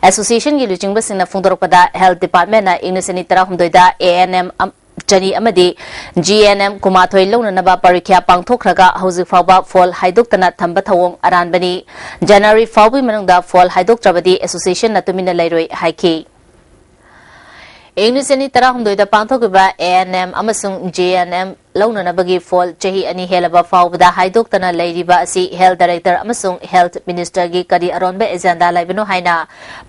ꯑꯦꯁꯣꯁꯤꯌꯦꯁꯟꯒꯤ ꯂꯨꯆꯤꯡꯕꯁꯤꯡꯅ ꯐꯣꯡꯗꯣꯔꯛꯄꯗ, ꯍꯦꯜꯊ ꯗꯤꯄꯥꯔꯠꯃꯦꯟꯠꯅ ꯏꯪ ꯂꯤꯁꯤꯡ ꯑꯅꯤ ꯇꯔꯥꯍꯨꯝꯗꯣꯏꯗ A N M ꯑꯝ-, ꯆꯅꯤ ꯑꯃꯗꯤ G N M ꯀꯨꯟꯃꯥꯊꯣꯏ ꯂꯧꯅꯅꯕ ꯄꯔꯤꯈ꯭ꯌꯥ ꯄꯥꯡꯊꯣꯛꯈ꯭ꯔꯒ ꯍꯧꯖꯤꯛ ꯐꯥꯎꯕ ꯐꯣꯜ ꯍꯥꯏꯗꯣꯛꯇꯅ ꯊꯝꯕ ꯊꯧꯑꯣꯡ ꯑꯔꯥꯟꯕꯅꯤ꯫ ꯖꯅꯋꯥꯔꯤ ꯐꯥꯎꯕꯒꯤ ꯃꯅꯨꯡꯗ ꯐꯣꯜ ꯍꯥꯏꯗꯣꯛꯇ꯭ꯔꯕꯗꯤ ꯑꯦꯁꯣꯁꯤꯌꯦꯁꯟꯅ ꯇꯨꯃꯤꯟꯅ ꯂꯩꯔꯣꯏ ꯍꯥꯏꯈꯤ꯫ ꯏꯪ ꯂꯤꯁꯤꯡ ꯑꯅꯤ ꯇꯔꯥꯍꯨꯝꯗꯣꯏꯗ ꯄꯥꯡꯊꯣꯛꯈꯤꯕ A N M ꯑꯃꯁꯨꯡ G N M ꯂꯧꯅꯅꯕꯒꯤ ꯐꯣꯜ ꯆꯍꯤ ꯑꯅꯤ ꯍꯦꯜꯂꯕ ꯐꯥꯎꯕꯗ ꯍꯥꯏꯗꯣꯛꯇꯅ ꯂꯩꯔꯤꯕ ꯑꯁꯤ ꯍꯦꯜꯊ ꯗꯥꯏꯔꯦꯛꯇꯔ ꯑꯃꯁꯨꯡ ꯍꯦꯜꯊ ꯃꯤꯅꯤꯁꯇꯔꯒꯤ ꯀꯔꯤ ꯑꯔꯣꯟꯕ ꯑꯦꯖꯦꯟꯗꯥ ꯂꯩꯕꯅꯣ ꯍꯥꯏꯅ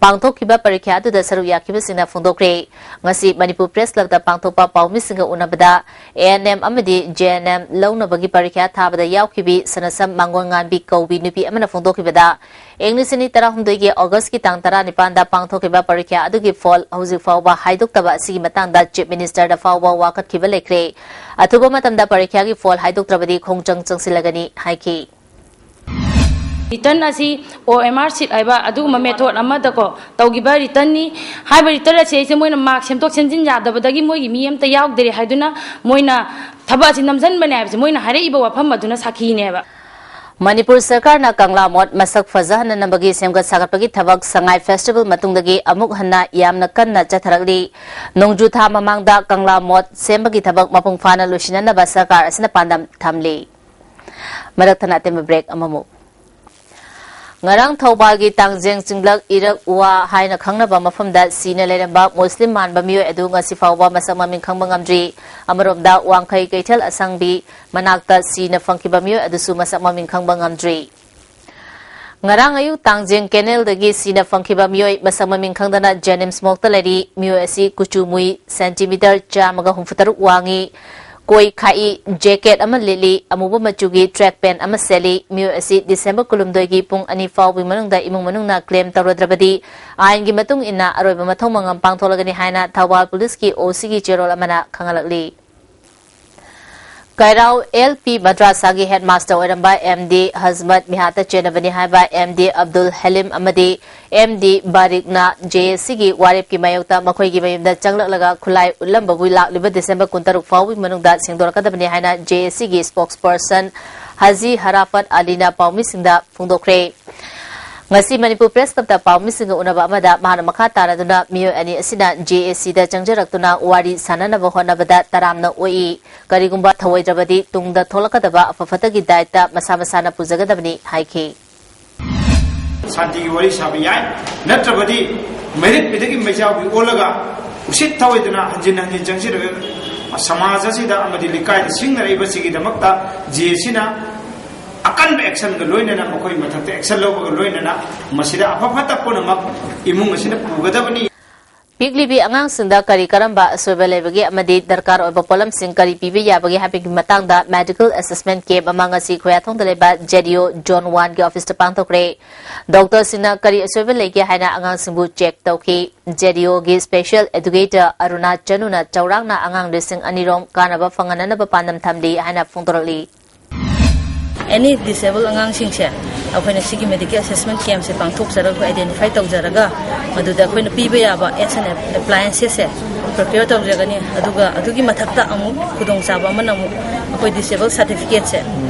ꯄꯥꯡꯊꯣꯛꯈꯤꯕ ꯄꯔꯤꯈ꯭ꯌꯥ ꯑꯗꯨꯗ ꯁꯔꯨꯛ ꯌꯥꯈꯤꯕꯁꯤꯡꯅ ꯐꯣꯡꯗꯣꯛꯈ꯭ꯔꯦ꯫ ꯉꯁꯤ ꯃꯅꯤꯄꯨꯔ ꯄ꯭ꯔꯦꯁ ꯀ꯭ꯂꯕꯇ ꯄꯥꯡꯊꯣꯛꯄ ꯄꯥꯎꯃꯤꯁꯤꯡꯒ ꯎꯅꯕꯗ A N M ꯑꯃꯗꯤ G N M ꯂꯧꯅꯕꯒꯤ ꯄꯔꯤꯈ꯭ꯌꯥ ꯊꯥꯕꯗ ꯌꯥꯎꯈꯤꯕꯤ ꯁꯅꯁꯝ ꯃꯥꯡꯒꯣꯟꯉꯥꯟꯕꯤ ꯀꯧꯕꯤ ꯅꯨꯄꯤ ꯑꯃꯅ ꯐꯣꯡꯗꯣꯛꯈꯤꯕꯗ, ꯏꯪ ꯂꯤꯁꯤꯡ ꯑꯅꯤ ꯇꯔꯥꯍꯨꯝꯗꯣꯏꯒꯤ ꯑꯣꯒꯁꯀꯤ ꯇꯥꯡ ꯇꯔꯥꯅꯤꯄꯥꯟꯗ ꯄꯥꯡꯊꯣꯛꯈꯤꯕ ꯄꯔꯤꯈ꯭ꯌꯥ ꯑꯗꯨꯒꯤ ꯐꯣꯜ ꯍꯧꯖꯤꯛ ꯐꯥꯎꯕ ꯍꯥꯏꯗꯣꯛꯇꯕ ꯑꯁꯤꯒꯤ ꯃꯇꯥꯡꯗ ꯆꯤꯐ ꯃꯤꯅꯤꯁꯇꯔꯗ ꯐꯥꯎꯕ ꯋꯥꯀꯠꯈꯤꯕ ꯂꯩꯈ꯭ꯔꯦ꯫ ꯑꯊꯨꯕ ꯃꯇꯝꯗ ꯄꯔꯤꯈ꯭ꯌꯥꯒꯤ ꯐꯣꯜ ꯍꯥꯏꯗꯣꯛꯇ꯭ꯔꯕꯗꯤ ꯈꯣꯡꯖꯪ ꯆꯪꯁꯤꯜꯂꯒꯅꯤ ꯍꯥꯏꯈꯤ꯫ Return ꯑꯁꯤ O M R sheet ꯍꯥꯏꯕ ꯑꯗꯨꯒꯨꯝꯕ method ꯑꯃꯗꯀꯣ ꯇꯧꯈꯤꯕ returnꯅꯤ꯫ ꯍꯥꯏꯕ return ꯑꯁꯤ ꯑꯩꯁꯦ ꯃꯣꯏꯅ mark ꯁꯦꯝꯗꯣꯛ ꯁꯦꯝꯖꯤꯟ ꯌꯥꯗꯕꯗꯒꯤ ꯃꯣꯏꯒꯤ ꯃꯤ ꯑꯝꯇ ꯌꯥꯎꯗꯔꯦ ꯍꯥꯏꯗꯨꯅ ꯃꯣꯏꯅ ꯊꯕꯛ ꯑꯁꯤ ꯅꯝꯁꯤꯟꯕꯅꯦ ꯍꯥꯏꯕꯁꯦ ꯃꯣꯏꯅ ꯍꯥꯏꯔꯛꯏꯕ ꯋꯥꯐꯝ ꯑꯗꯨꯅ ꯁꯥꯈꯤꯅꯦꯕ꯫ ꯃꯅꯤꯄꯨꯔ ꯁꯔꯀꯥꯔꯅ ꯀꯪꯂꯥ ꯃꯣꯠ ꯃꯁꯛ ꯐꯖꯍꯟꯅꯅꯕꯒꯤ ꯁꯦꯝꯒꯠ ꯁꯥꯒꯠꯄꯒꯤ ꯊꯕꯛ ꯁꯉꯥꯏ festival ꯃꯇꯨꯡꯗꯒꯤ ꯑꯃꯨꯛ ꯍꯟꯅ ꯌꯥꯝꯅ ꯀꯟꯅ ꯆꯠꯊꯔꯛꯂꯤ꯫ ꯅꯣꯡꯖꯨ ꯊꯥ ꯃꯃꯥꯡꯗ ꯀꯪꯂꯥ ꯃꯣꯠ ꯁꯦꯝꯕꯒꯤ ꯊꯕꯛ ꯃꯄꯨꯡ ꯐꯥꯅ ꯂꯣꯏꯁꯤꯟꯅꯅꯕ ꯁꯔꯀꯥꯔ ꯑꯁꯤꯅ ꯄꯥꯟꯗꯝ ꯊꯝꯂꯤ꯫ ꯃꯔꯛ ꯊꯠꯅ ꯑꯇꯦꯟꯕ break ꯑꯃꯃꯨꯛ꯫ ꯉꯔꯥꯡ ꯊꯧꯕꯥꯜꯒꯤ ꯇꯥꯡꯖꯦꯡ ꯆꯤꯡꯂꯛ ꯏꯔꯛ ꯋꯥ ꯍꯥꯏꯅ ꯈꯪꯅꯕ ꯃꯐꯝꯗ ꯁꯤꯅ ꯂꯩꯔꯝꯕ ꯃꯨꯁꯂꯤꯝ ꯃꯥꯟꯕ ꯃꯤꯑꯣꯏ ꯑꯗꯨ ꯉꯁꯤ ꯐꯥꯎꯕ ꯃꯁꯛ ꯃꯃꯤꯡ ꯈꯪꯕ ꯉꯝꯗ꯭ꯔꯤ꯫ ꯑꯃꯔꯣꯝꯗ ꯋꯥꯡꯈꯩ ꯀꯩꯊꯦꯜ ꯑꯁꯪꯕꯤ ꯃꯅꯥꯛꯇ ꯁꯤꯅ ꯐꯪꯈꯤꯕ ꯃꯤꯑꯣꯏ ꯑꯗꯨꯁꯨ ꯃꯁꯛ ꯃꯃꯤꯡ ꯈꯪꯕ ꯉꯝꯗ꯭ꯔꯤ꯫ ꯉꯔꯥꯡ ꯑꯌꯨꯛ ꯇꯥꯡꯖꯦꯡ ꯀꯦꯅꯦꯜꯗꯒꯤ ꯁꯤꯅ ꯐꯪꯈꯤꯕ ꯃꯤꯑꯣꯏ ꯃꯁꯛ ꯃꯃꯤꯡ ꯈꯪꯗꯅ ꯖꯦꯅꯤꯝꯁ ꯃꯣꯔꯒꯇ ꯂꯩꯔꯤ꯫ ꯃꯤꯑꯣꯏ ꯑꯁꯤ ꯀꯨꯆꯨ ꯃꯨꯏ, ꯁꯦꯟꯇꯤꯃꯤꯇꯔ ꯆꯥꯝꯃꯒ ꯍꯨꯝꯐꯨꯇꯔꯨꯛ ꯋꯥꯡꯉꯤ꯫ ꯀꯣꯏ ꯈꯥꯛꯏ, ꯖꯦꯀꯦꯠ ꯑꯃ ꯂꯤꯠꯂꯤ, ꯑꯃꯨꯕ ꯃꯆꯨꯒꯤ ꯇ꯭ꯔꯦꯛ ꯄꯦꯟ ꯑꯃ ꯁꯦꯠꯂꯤ꯫ ꯃꯤꯑꯣꯏ ꯑꯁꯤ ꯗꯤꯁꯦꯝꯕꯔ ꯀꯨꯟꯍꯨꯝꯗꯣꯏꯒꯤ ꯄꯨꯡ ꯑꯅꯤ ꯐꯥꯎꯕꯒꯤ ꯃꯅꯨꯡꯗ ꯏꯃꯨꯡ ꯃꯅꯨꯡꯅ ꯀ꯭ꯂꯦꯝ ꯇꯧꯔꯗ꯭ꯔꯕꯗꯤ ꯑꯥꯏꯟꯒꯤ ꯃꯇꯨꯡ ꯏꯟꯅ ꯑꯔꯣꯏꯕ ꯃꯊꯧ ꯃꯉꯝ ꯄꯥꯡꯊꯣꯛꯂꯒꯅꯤ ꯍꯥꯏꯅ ꯊꯧꯕꯥꯜ ꯄꯨꯂꯤꯁꯀꯤ ꯑꯣ ꯁꯤꯒꯤ ꯆꯦꯔꯣꯜ ꯑꯃꯅ ꯈꯪꯍꯜꯂꯛꯂꯤ꯫ ꯀꯩꯔꯥꯎ ꯑꯦꯜ ꯄꯤ ꯃꯗ꯭ꯔꯥꯁꯥꯒꯤ ꯍꯦꯗꯃꯥꯁꯇꯔ ꯑꯣꯏꯔꯝꯕ ꯑꯦꯝ ꯗꯤ ꯍꯖꯃꯠ ꯃꯤꯍꯥꯠꯇ ꯆꯦꯟꯅꯕꯅꯤ ꯍꯥꯏꯕ ꯑꯦꯝ ꯗꯤ ꯑꯕꯗꯨꯜ ꯍꯂꯤꯝ ꯑꯃꯗꯤ ꯑꯦꯝ ꯗꯤ ꯕꯥꯔꯤꯛꯅ ꯖꯦ ꯑꯦ ꯁꯤꯒꯤ ꯋꯥꯔꯦꯞꯀꯤ ꯃꯥꯌꯣꯛꯇ ꯃꯈꯣꯏꯒꯤ ꯃꯌꯨꯝꯗ ꯆꯪꯂꯛꯂꯒ ꯈꯨꯠꯂꯥꯏ ꯎꯠꯂꯝꯕꯕꯨ ꯂꯥꯛꯂꯤꯕ ꯗꯤꯁꯦꯝꯕꯔ ꯀꯨꯟꯇꯔꯨꯛ ꯐꯥꯎꯕꯒꯤ ꯃꯅꯨꯡꯗ ꯁꯦꯡꯗꯣꯔꯛꯀꯗꯕꯅꯤ ꯍꯥꯏꯅ ꯖꯦ ꯑꯦ ꯁꯤꯒꯤ spokesperson ꯍꯖꯤ ꯍꯔꯥꯐꯠ ꯑꯂꯤꯅ ꯄꯥꯎꯃꯤꯁꯤꯡꯗ ꯐꯣꯡꯗꯣꯛꯈ꯭ꯔꯦ꯫ ꯉꯁꯤ ꯃꯅꯤꯄꯨꯔ ꯄ꯭ꯔꯦꯁ ꯀ꯭ꯂꯕꯇ ꯄꯥꯎꯃꯤꯁꯤꯡꯒ ꯎꯅꯕ ꯑꯃꯗ ꯃꯍꯥꯛꯅ ꯃꯈꯥ ꯇꯥꯔꯗꯨꯅ ꯃꯤꯑꯣꯏ ꯑꯅꯤ ꯑꯁꯤꯅ ꯖꯦ ꯑꯦ ꯁꯤꯗ ꯆꯪꯖꯔꯛꯇꯨꯅ ꯋꯥꯔꯤ ꯁꯥꯟꯅꯅꯕ ꯍꯣꯠꯅꯕꯗ ꯇꯔꯥꯝꯅ ꯑꯣꯛꯏ꯫ ꯀꯔꯤꯒꯨꯝꯕ ꯊꯧꯑꯣꯏꯗ꯭ꯔꯕꯗꯤ ꯇꯨꯡꯗ ꯊꯣꯛꯂꯛꯀꯗꯕ ꯑꯐ ꯐꯠꯇꯒꯤ ꯗꯥꯏꯇ ꯃꯁꯥ ꯃꯁꯥꯅ ꯄꯨꯖꯒꯗꯕꯅꯤ ꯍꯥꯏꯈꯤ꯫ ꯁꯥꯟꯇꯤꯒꯤ ꯋꯥꯔꯤ ꯁꯥꯕ ꯌꯥꯏ, ꯅꯠꯇ꯭ꯔꯕꯗꯤ ꯃꯩꯔꯤꯠ ꯄꯤꯗꯒꯤ ꯃꯩꯖꯥꯎꯒꯤ ꯑꯣꯜꯂꯒ ꯎꯁꯤꯠ ꯊꯑꯣꯏꯗꯅ ꯍꯟꯖꯤꯟ ꯍꯟꯖꯤꯟ ꯆꯪꯁꯤꯜꯂꯒ ꯁꯃꯥꯖ ꯑꯁꯤꯗ ꯑꯃꯗꯤ ꯂꯩꯀꯥꯏꯗ ꯁꯤꯡꯅꯔꯛꯏꯕꯁꯤꯒꯤꯗꯃꯛꯇ ꯖꯦ ꯑꯦ ꯁꯤꯅ ꯑꯀꯟꯕ ꯑꯦꯛꯁꯟꯒ ꯂꯣꯏꯅꯅ ꯃꯈꯣꯏ ꯃꯊꯛꯇ ꯑꯦꯛꯁꯟ ꯂꯧꯕꯒ ꯂꯣꯏꯅꯅ ꯃꯁꯤꯗ ꯑꯐ ꯐꯠꯇ ꯄꯨꯝꯅꯃꯛ ꯏꯃꯨꯡ ꯑꯁꯤꯅ ꯄꯨꯒꯗꯕꯅꯤ꯫ ꯄꯤꯛꯂꯤꯕꯤ ꯑꯉꯥꯡꯁꯤꯡꯗ ꯀꯔꯤ ꯀꯔꯝꯕ ꯑꯁꯣꯏꯕ ꯂꯩꯕꯒꯦ ꯑꯃꯗꯤ ꯗꯔꯀꯥꯔ ꯑꯣꯏꯕ ꯄꯣꯠꯂꯝꯁꯤꯡ ꯀꯔꯤ ꯄꯤꯕ ꯌꯥꯕꯒꯦ ꯍꯥꯏꯕꯒꯤ ꯃꯇꯥꯡꯗ medical assessment camp ꯑꯃ ꯉꯁꯤ ꯈꯣꯌꯥꯊꯣꯡꯗ ꯂꯩꯕ ꯖꯦ ꯗꯤ ꯑꯣ Zone One ꯒꯤ office ꯇ ꯄꯥꯡꯊꯣꯛꯈ꯭ꯔꯦ꯫ ꯗꯣꯛꯇꯔꯁꯤꯡꯅ ꯀꯔꯤ ꯑꯁꯣꯏꯕ ꯂꯩꯒꯦ ꯍꯥꯏꯅ ꯑꯉꯥꯡꯁꯤꯡꯕꯨ check ꯇꯧꯈꯤ꯫ ꯖꯦ ꯗꯤ ꯑꯣꯒꯤ special educator ꯑꯔꯨꯅꯥ ꯆꯅꯨꯅ ꯆꯥꯎꯔꯥꯛꯅ ꯑꯉꯥꯡ ꯂꯤꯁꯤꯡ ꯑꯅꯤ ꯔꯣꯝ ꯀꯥꯟꯅꯕ ꯐꯪꯍꯟꯅꯅꯕ ꯄꯥꯟꯗꯝ ꯊꯝꯂꯤ ꯍꯥꯏꯅ ꯐꯣꯡꯗꯣꯔꯛꯂꯤ꯫ ꯑꯦꯅꯤ ꯗꯤꯁꯦꯕꯜ ꯑꯉꯥꯡꯁꯤꯡꯁꯦ ꯑꯩꯈꯣꯏꯅ ꯁꯤꯒꯤ medical assessment campꯁꯦ ꯄꯥꯡꯊꯣꯛꯆꯔꯒ, ꯑꯩꯈꯣꯏ identify ꯇꯧꯖꯔꯒ, ꯃꯗꯨꯗ ꯑꯩꯈꯣꯏꯅ ꯄꯤꯕ ꯌꯥꯕ aids and appliancesꯁꯦ procure ꯇꯧꯖꯒꯅꯤ꯫ ꯑꯗꯨꯒ ꯑꯗꯨꯒꯤ ꯃꯊꯛꯇ ꯑꯃꯨꯛ ꯈꯨꯗꯣꯡꯆꯥꯕ ꯑꯃꯅ ꯑꯃꯨꯛ ꯑꯩꯈꯣꯏ disable certificateꯁꯦ,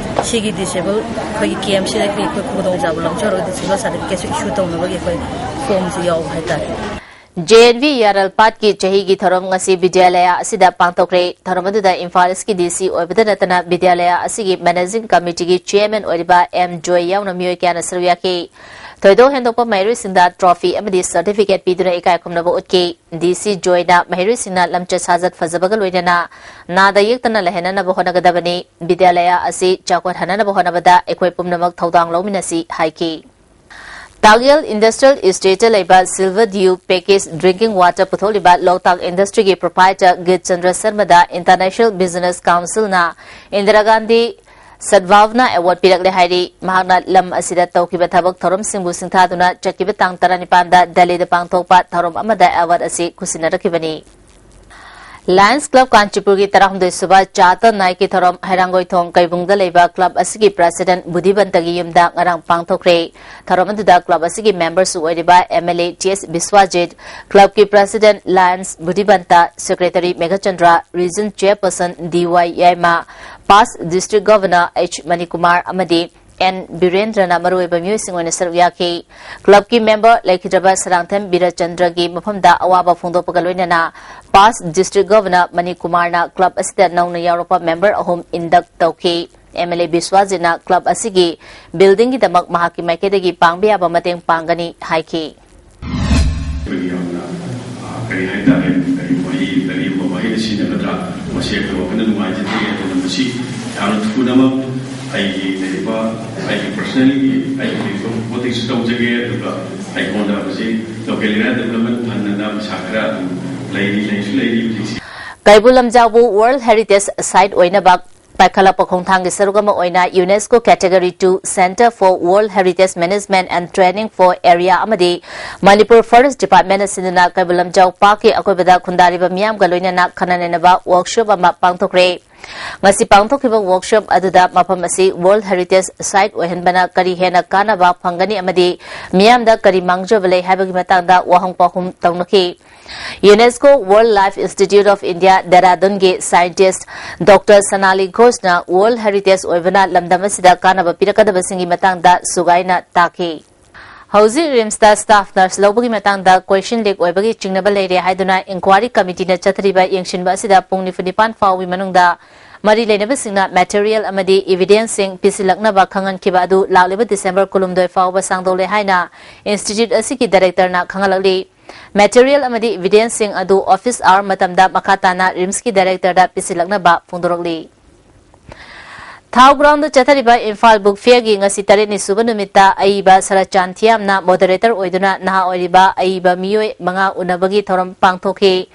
ꯁꯤꯒꯤ disable ꯑꯩꯈꯣꯏꯒꯤ campꯁꯤꯗꯒꯤ ꯑꯩꯈꯣꯏ ꯈꯨꯗꯣꯡꯆꯥꯕ ꯂꯧꯖꯔꯒ disable certificateꯁꯨ issue ꯇꯧꯅꯕꯒꯤ ꯑꯩꯈꯣꯏ formꯁꯤ ꯌꯥꯎꯕ ꯍꯥꯏꯇꯥꯔꯦ꯫ ꯖꯦ ꯑꯦꯟ ꯚꯤ ꯌꯥꯔꯜꯄꯥꯠꯀꯤ ꯆꯍꯤꯒꯤ ꯊꯧꯔꯝ ꯉꯁꯤ ꯕꯤꯗ꯭ꯌꯥꯂꯌꯥ ꯑꯁꯤꯗ ꯄꯥꯡꯊꯣꯛꯈ꯭ꯔꯦ꯫ ꯊꯧꯔꯝ ꯑꯗꯨꯗ ꯏꯝꯐꯥꯜ ꯏꯁꯀꯤ ꯗꯤ ꯁꯤ ꯑꯣꯏꯕꯗ ꯅꯠꯇꯅ ꯕꯤꯗ꯭ꯌꯥꯂꯌꯥ ꯑꯁꯤꯒꯤ managing committeeꯒꯤ chairman ꯑꯣꯏꯔꯤꯕ ꯑꯦꯝ ꯖꯣꯏ ꯌꯥꯎꯅ ꯃꯤꯑꯣꯏ ꯀꯌꯥꯅ ꯁꯔꯨꯛ ꯌꯥꯈꯤ꯫ ꯊꯣꯏꯗꯣꯛ ꯍꯦꯟꯗꯣꯛꯄ ꯃꯍꯩꯔꯣꯏꯁꯤꯡꯗ trophy ꯑꯃꯗꯤ certificate ꯄꯤꯗꯨꯅ ꯏꯀꯥꯏ ꯈꯨꯝꯅꯕ ꯎꯠꯈꯤ꯫ ꯗꯤ ꯁꯤ ꯖꯣꯏꯅ ꯃꯍꯩꯔꯣꯏꯁꯤꯡꯅ ꯂꯝꯆꯠ ꯁꯥꯖꯠ ꯐꯖꯕꯒ ꯂꯣꯏꯅꯅ ꯅꯥꯗ ꯌꯦꯛꯇꯅ ꯂꯩꯍꯟꯅꯅꯕ ꯍꯣꯠꯅꯒꯗꯕꯅꯤ꯫ ꯕꯤꯗ꯭ꯌꯥꯂꯌꯥ ꯑꯁꯤ ꯆꯥꯎꯈꯠꯍꯟꯅꯅꯕ ꯍꯣꯠꯅꯕꯗ ꯑꯩꯈꯣꯏ ꯄꯨꯝꯅꯃꯛ ꯊꯧꯗꯥꯡ ꯂꯧꯃꯤꯟꯅꯁꯤ ꯍꯥꯏꯈꯤ꯫ ꯇꯥꯒꯦꯜ industrial estateꯇ ꯂꯩꯕ Silver Dew package drinking water ꯄꯨꯊꯣꯛꯂꯤꯕ ꯂꯣꯛꯇꯥꯛ industryꯒꯤ proprietor ꯒꯤꯠꯆꯟꯗ꯭ꯔ ꯁꯔꯃꯗ International Business Councilꯅ Indira Gandhi ꯁꯗꯚꯥꯕꯅꯥ award ꯄꯤꯔꯛꯂꯦ ꯍꯥꯏꯔꯤ꯫ ꯃꯍꯥꯛꯅ ꯂꯝ ꯑꯁꯤꯗ ꯇꯧꯈꯤꯕ ꯊꯕꯛ ꯊꯧꯔꯝꯁꯤꯡꯕꯨ ꯁꯤꯡꯊꯥꯗꯨꯅ ꯆꯠꯈꯤꯕ ꯇꯥꯡ ꯇꯔꯥꯅꯤꯄꯥꯟꯗ ꯗꯦꯜꯂꯤꯗ ꯄꯥꯡꯊꯣꯛꯄ ꯊꯧꯔꯝ ꯑꯃꯗ award ꯑꯁꯤ ꯈꯨꯠꯁꯤꯟꯅꯔꯛꯈꯤꯕꯅꯤ꯫ Lions Club ꯀꯥꯟꯆꯤꯄꯨꯔꯒꯤ ꯇꯔꯥꯍꯨꯝꯗꯣꯏ ꯁꯨꯕ ꯆꯥꯇ ꯅꯥꯏꯛꯀꯤ ꯊꯧꯔꯝ ꯍꯩꯔꯥꯡꯒꯣꯏꯊꯣꯡ ꯀꯩꯕꯨꯡꯗ ꯂꯩꯕ club ꯑꯁꯤꯒꯤ president ꯕꯨꯙꯤꯕꯟꯇꯒꯤ ꯌꯨꯝꯗ ꯉꯔꯥꯡ ꯄꯥꯡꯊꯣꯛꯈ꯭ꯔꯦ꯫ ꯊꯧꯔꯝ ꯑꯗꯨꯗ club ꯑꯁꯤꯒꯤ memberꯁꯨ ꯑꯣꯏꯔꯤꯕ M L A T S Biswajit, clubꯀꯤ president lions Budhibanta, secretary Meghachandra, region chairperson D Y Yaima, past district governor H Manikumar ꯑꯃꯗꯤ ꯑꯦꯟ ꯕꯤꯔꯦꯟꯗ꯭ꯔꯅ ꯃꯔꯨꯑꯣꯏꯕ ꯃꯤꯑꯣꯏꯁꯤꯡ ꯑꯣꯏꯅ ꯁꯔꯨꯛ ꯌꯥꯈꯤ꯫ Clubꯀꯤ member ꯂꯩꯈꯤꯗ꯭ꯔꯕ ꯁꯔꯥꯡꯊꯦꯝ ꯕꯤꯔꯆꯟꯗ꯭ꯔꯒꯤ ꯃꯐꯝꯗ ꯑꯋꯥꯕ ꯐꯣꯡꯗꯣꯛꯄꯒ ꯂꯣꯏꯅꯅ past district governor ꯃꯅꯤꯀꯨꯃꯥꯔꯅ club ꯑꯁꯤꯗ ꯅꯧꯅ ꯌꯥꯎꯔꯛꯄ member ꯑꯍꯨꯝ induct ꯇꯧꯈꯤ꯫ ꯑꯦꯝ ꯑꯦꯜ ꯑꯦ ꯕꯤꯁ꯭ꯋꯥꯖꯤꯠꯅ club ꯑꯁꯤꯒꯤ buildingꯒꯤꯗꯃꯛ ꯃꯍꯥꯛꯀꯤ ꯃꯥꯏꯀꯩꯗꯒꯤ ꯄꯥꯡꯕ ꯌꯥꯕ ꯃꯇꯦꯡ ꯄꯥꯡꯒꯅꯤ ꯍꯥꯏꯈꯤ꯫ ꯑꯩꯈꯣꯏꯒꯤ ꯌꯥꯝꯅ ꯀꯔꯤ ꯍꯥꯏꯇꯥꯔꯦ, ꯀꯔꯤ ꯋꯥꯍꯩ, ꯀꯔꯤꯒꯨꯝꯕ ꯋꯥꯍꯩꯗ ꯁꯤꯖꯤꯟꯅꯒꯗ꯭ꯔꯥ, ꯃꯁꯤ ꯑꯩꯈꯣꯏ ꯋꯥꯈꯜꯗ ꯅꯨꯡꯉꯥꯏꯖꯗꯦ꯫ ꯑꯗꯨꯅ ꯃꯁꯤ ꯌꯥꯝꯅ ꯊꯨꯅꯃꯛ ꯑꯩꯒꯤ ꯂꯩꯔꯤꯕ, ꯑꯩꯒꯤ personally ꯑꯩꯒꯤ ꯂꯩꯔꯤꯕ ꯄꯣꯠꯇꯦꯛꯁꯨ ꯇꯧꯖꯒꯦ꯫ ꯑꯗꯨꯒ ꯑꯩꯉꯣꯟꯗ ꯍꯧꯖꯤꯛ local area development fundꯅ ꯄꯩꯁꯥ ꯈꯔ ꯑꯗꯨꯝ ꯂꯩꯔꯤ, ꯂꯩꯁꯨ ꯂꯩꯔꯤ ꯍꯧꯖꯤꯛꯁꯤ꯫ ꯀꯩꯕꯨꯜ ꯂꯝꯖꯥꯎꯕꯨ World Heritage Site ꯑꯣꯏꯅꯕ ꯄꯥꯏꯈꯠꯂꯛꯄ ꯈꯣꯡꯊꯥꯡꯒꯤ ꯁꯔꯨꯛ ꯑꯃ ꯑꯣꯏꯅ UNESCO Category two Centre for World Heritage Management and Training for Area ꯑꯃꯗꯤ Manipur Forest Departmentꯅ ꯁꯤꯟꯗꯨꯅ ꯀꯩꯕꯨꯜ ꯂꯝꯖꯥꯎ parkꯀꯤ ꯑꯀꯣꯏꯕꯗ ꯈꯨꯟꯗꯥꯔꯤꯕ ꯃꯤꯌꯥꯝꯒ ꯂꯣꯏꯅꯅ ꯈꯟꯅ ꯅꯩꯅꯕ workshop ꯑꯃ ꯄꯥꯡꯊꯣꯛꯈ꯭ꯔꯦ꯫ ꯉꯁꯤ ꯄꯥꯡꯊꯣꯛꯈꯤꯕ ꯋꯥꯔꯛꯁꯣꯞ ꯑꯗꯨꯗ ꯃꯐꯝ ꯑꯁꯤ ꯋꯥꯔꯜꯗ ꯍꯦꯔꯤꯇꯦꯖ ꯁꯥꯏꯠ ꯑꯣꯏꯍꯟꯕꯅ ꯀꯔꯤ ꯍꯦꯟꯅ ꯀꯥꯟꯅꯕ ꯐꯪꯒꯅꯤ ꯑꯃꯗꯤ ꯃꯤꯌꯥꯝꯗ ꯀꯔꯤ ꯃꯥꯡꯖꯕ ꯂꯩ ꯍꯥꯏꯕꯒꯤ ꯃꯇꯥꯡꯗ ꯋꯥꯍꯪ ꯄꯥꯎꯈꯨꯝ ꯇꯧꯅꯈꯤ꯫ UNESCO world life institute of India ꯗꯦꯔꯥꯗꯨꯟꯒꯤ ꯁꯥꯏꯟꯇꯤꯁ꯭ꯠ ꯗꯣꯛꯇꯔ ꯁꯅꯥꯂꯤ ꯘꯣꯁꯅ ꯋꯥꯔꯜꯗ ꯍꯦꯔꯤꯇꯦꯖ ꯑꯣꯏꯕꯅ ꯂꯝꯗꯝ ꯑꯁꯤꯗ ꯀꯥꯟꯅꯕ ꯄꯤꯔꯛꯀꯗꯕꯁꯤꯡꯒꯤ ꯃꯇꯥꯡꯗ ꯁꯨꯒꯥꯏꯅ ꯇꯥꯛꯈꯤ꯫ ꯍꯧꯖꯤꯛ ꯔꯤꯝꯁꯇ ꯁ꯭ꯇꯥꯐ ꯅꯔꯁ ꯂꯧꯕꯒꯤ ꯃꯇꯥꯡꯗ ꯀꯣꯏꯁꯟ ꯂꯤꯛ ꯑꯣꯏꯕꯒꯤ ꯆꯤꯡꯅꯕ ꯂꯩꯔꯦ ꯍꯥꯏꯗꯨꯅ ꯏꯟꯀ꯭ꯋꯥꯔꯤ ꯀꯃꯤꯇꯤꯅ ꯆꯠꯊꯔꯤꯕ ꯌꯦꯡꯁꯤꯟꯕ ꯑꯁꯤꯗ ꯄꯨꯡ ꯅꯤꯐꯨ ꯅꯤꯄꯥꯟ ꯐꯥꯎꯕꯒꯤ ꯃꯅꯨꯡꯗ ꯃꯔꯤ ꯂꯩꯅꯕꯁꯤꯡꯅ ꯃꯦꯇꯔꯤꯌꯦꯜ ꯑꯃꯗꯤ ꯏꯚꯤꯗꯦꯟꯁꯁꯤꯡ ꯄꯤꯁꯤꯜꯂꯛꯅꯕ ꯈꯪꯍꯟꯈꯤꯕ ꯑꯗꯨ ꯂꯥꯛꯂꯤꯕ ꯗꯤꯁꯦꯝꯕꯔ ꯀꯨꯟꯍꯨꯝꯗꯣꯏ ꯐꯥꯎꯕ ꯁꯥꯡꯗꯣꯛꯂꯦ ꯍꯥꯏꯅ ꯏꯟꯁꯇꯤꯇ꯭ꯌꯨꯠ ꯑꯁꯤꯒꯤ ꯗꯥꯏꯔꯦꯛꯇꯔꯅ ꯈꯪꯍꯜꯂꯛꯂꯤ꯫ ꯃꯦꯇꯔꯤꯌꯦꯜ ꯑꯃꯗꯤ ꯏꯚꯤꯗꯦꯟꯁꯁꯤꯡ ꯑꯗꯨ ꯑꯣꯐꯤꯁ ꯑꯋꯥꯔ ꯃꯇꯝꯗ ꯃꯈꯥ ꯇꯥꯅ ꯔꯤꯝꯁꯀꯤ ꯗꯥꯏꯔꯦꯛꯇꯔꯗ ꯄꯤꯁꯤꯜꯂꯛꯅꯕ ꯐꯣꯡꯗꯣꯔꯛꯂꯤ꯫ ꯊꯥꯎ ꯒ꯭ꯔꯥꯎꯟꯗ ꯆꯠꯊꯔꯤꯕ ꯏꯝꯐꯥꯜ ꯕꯨꯛ ꯐꯤꯌꯔꯒꯤ ꯉꯁꯤ ꯇꯔꯦꯠꯅꯤ ꯁꯨꯕ ꯅꯨꯃꯤꯠꯇ ꯑꯏꯕ ꯁꯔꯠꯆꯥꯟ ꯊꯤꯌꯥꯝꯅ ꯃꯣꯗꯔꯦꯇꯔ ꯑꯣꯏꯗꯨꯅ ꯅꯍꯥ ꯑꯣꯏꯔꯤꯕ ꯑꯏꯕ ꯃꯤꯑꯣꯏ ꯃꯉꯥ ꯎꯅꯕꯒꯤ ꯊꯧꯔꯝ ꯄꯥꯡꯊꯣꯛꯈꯤ꯫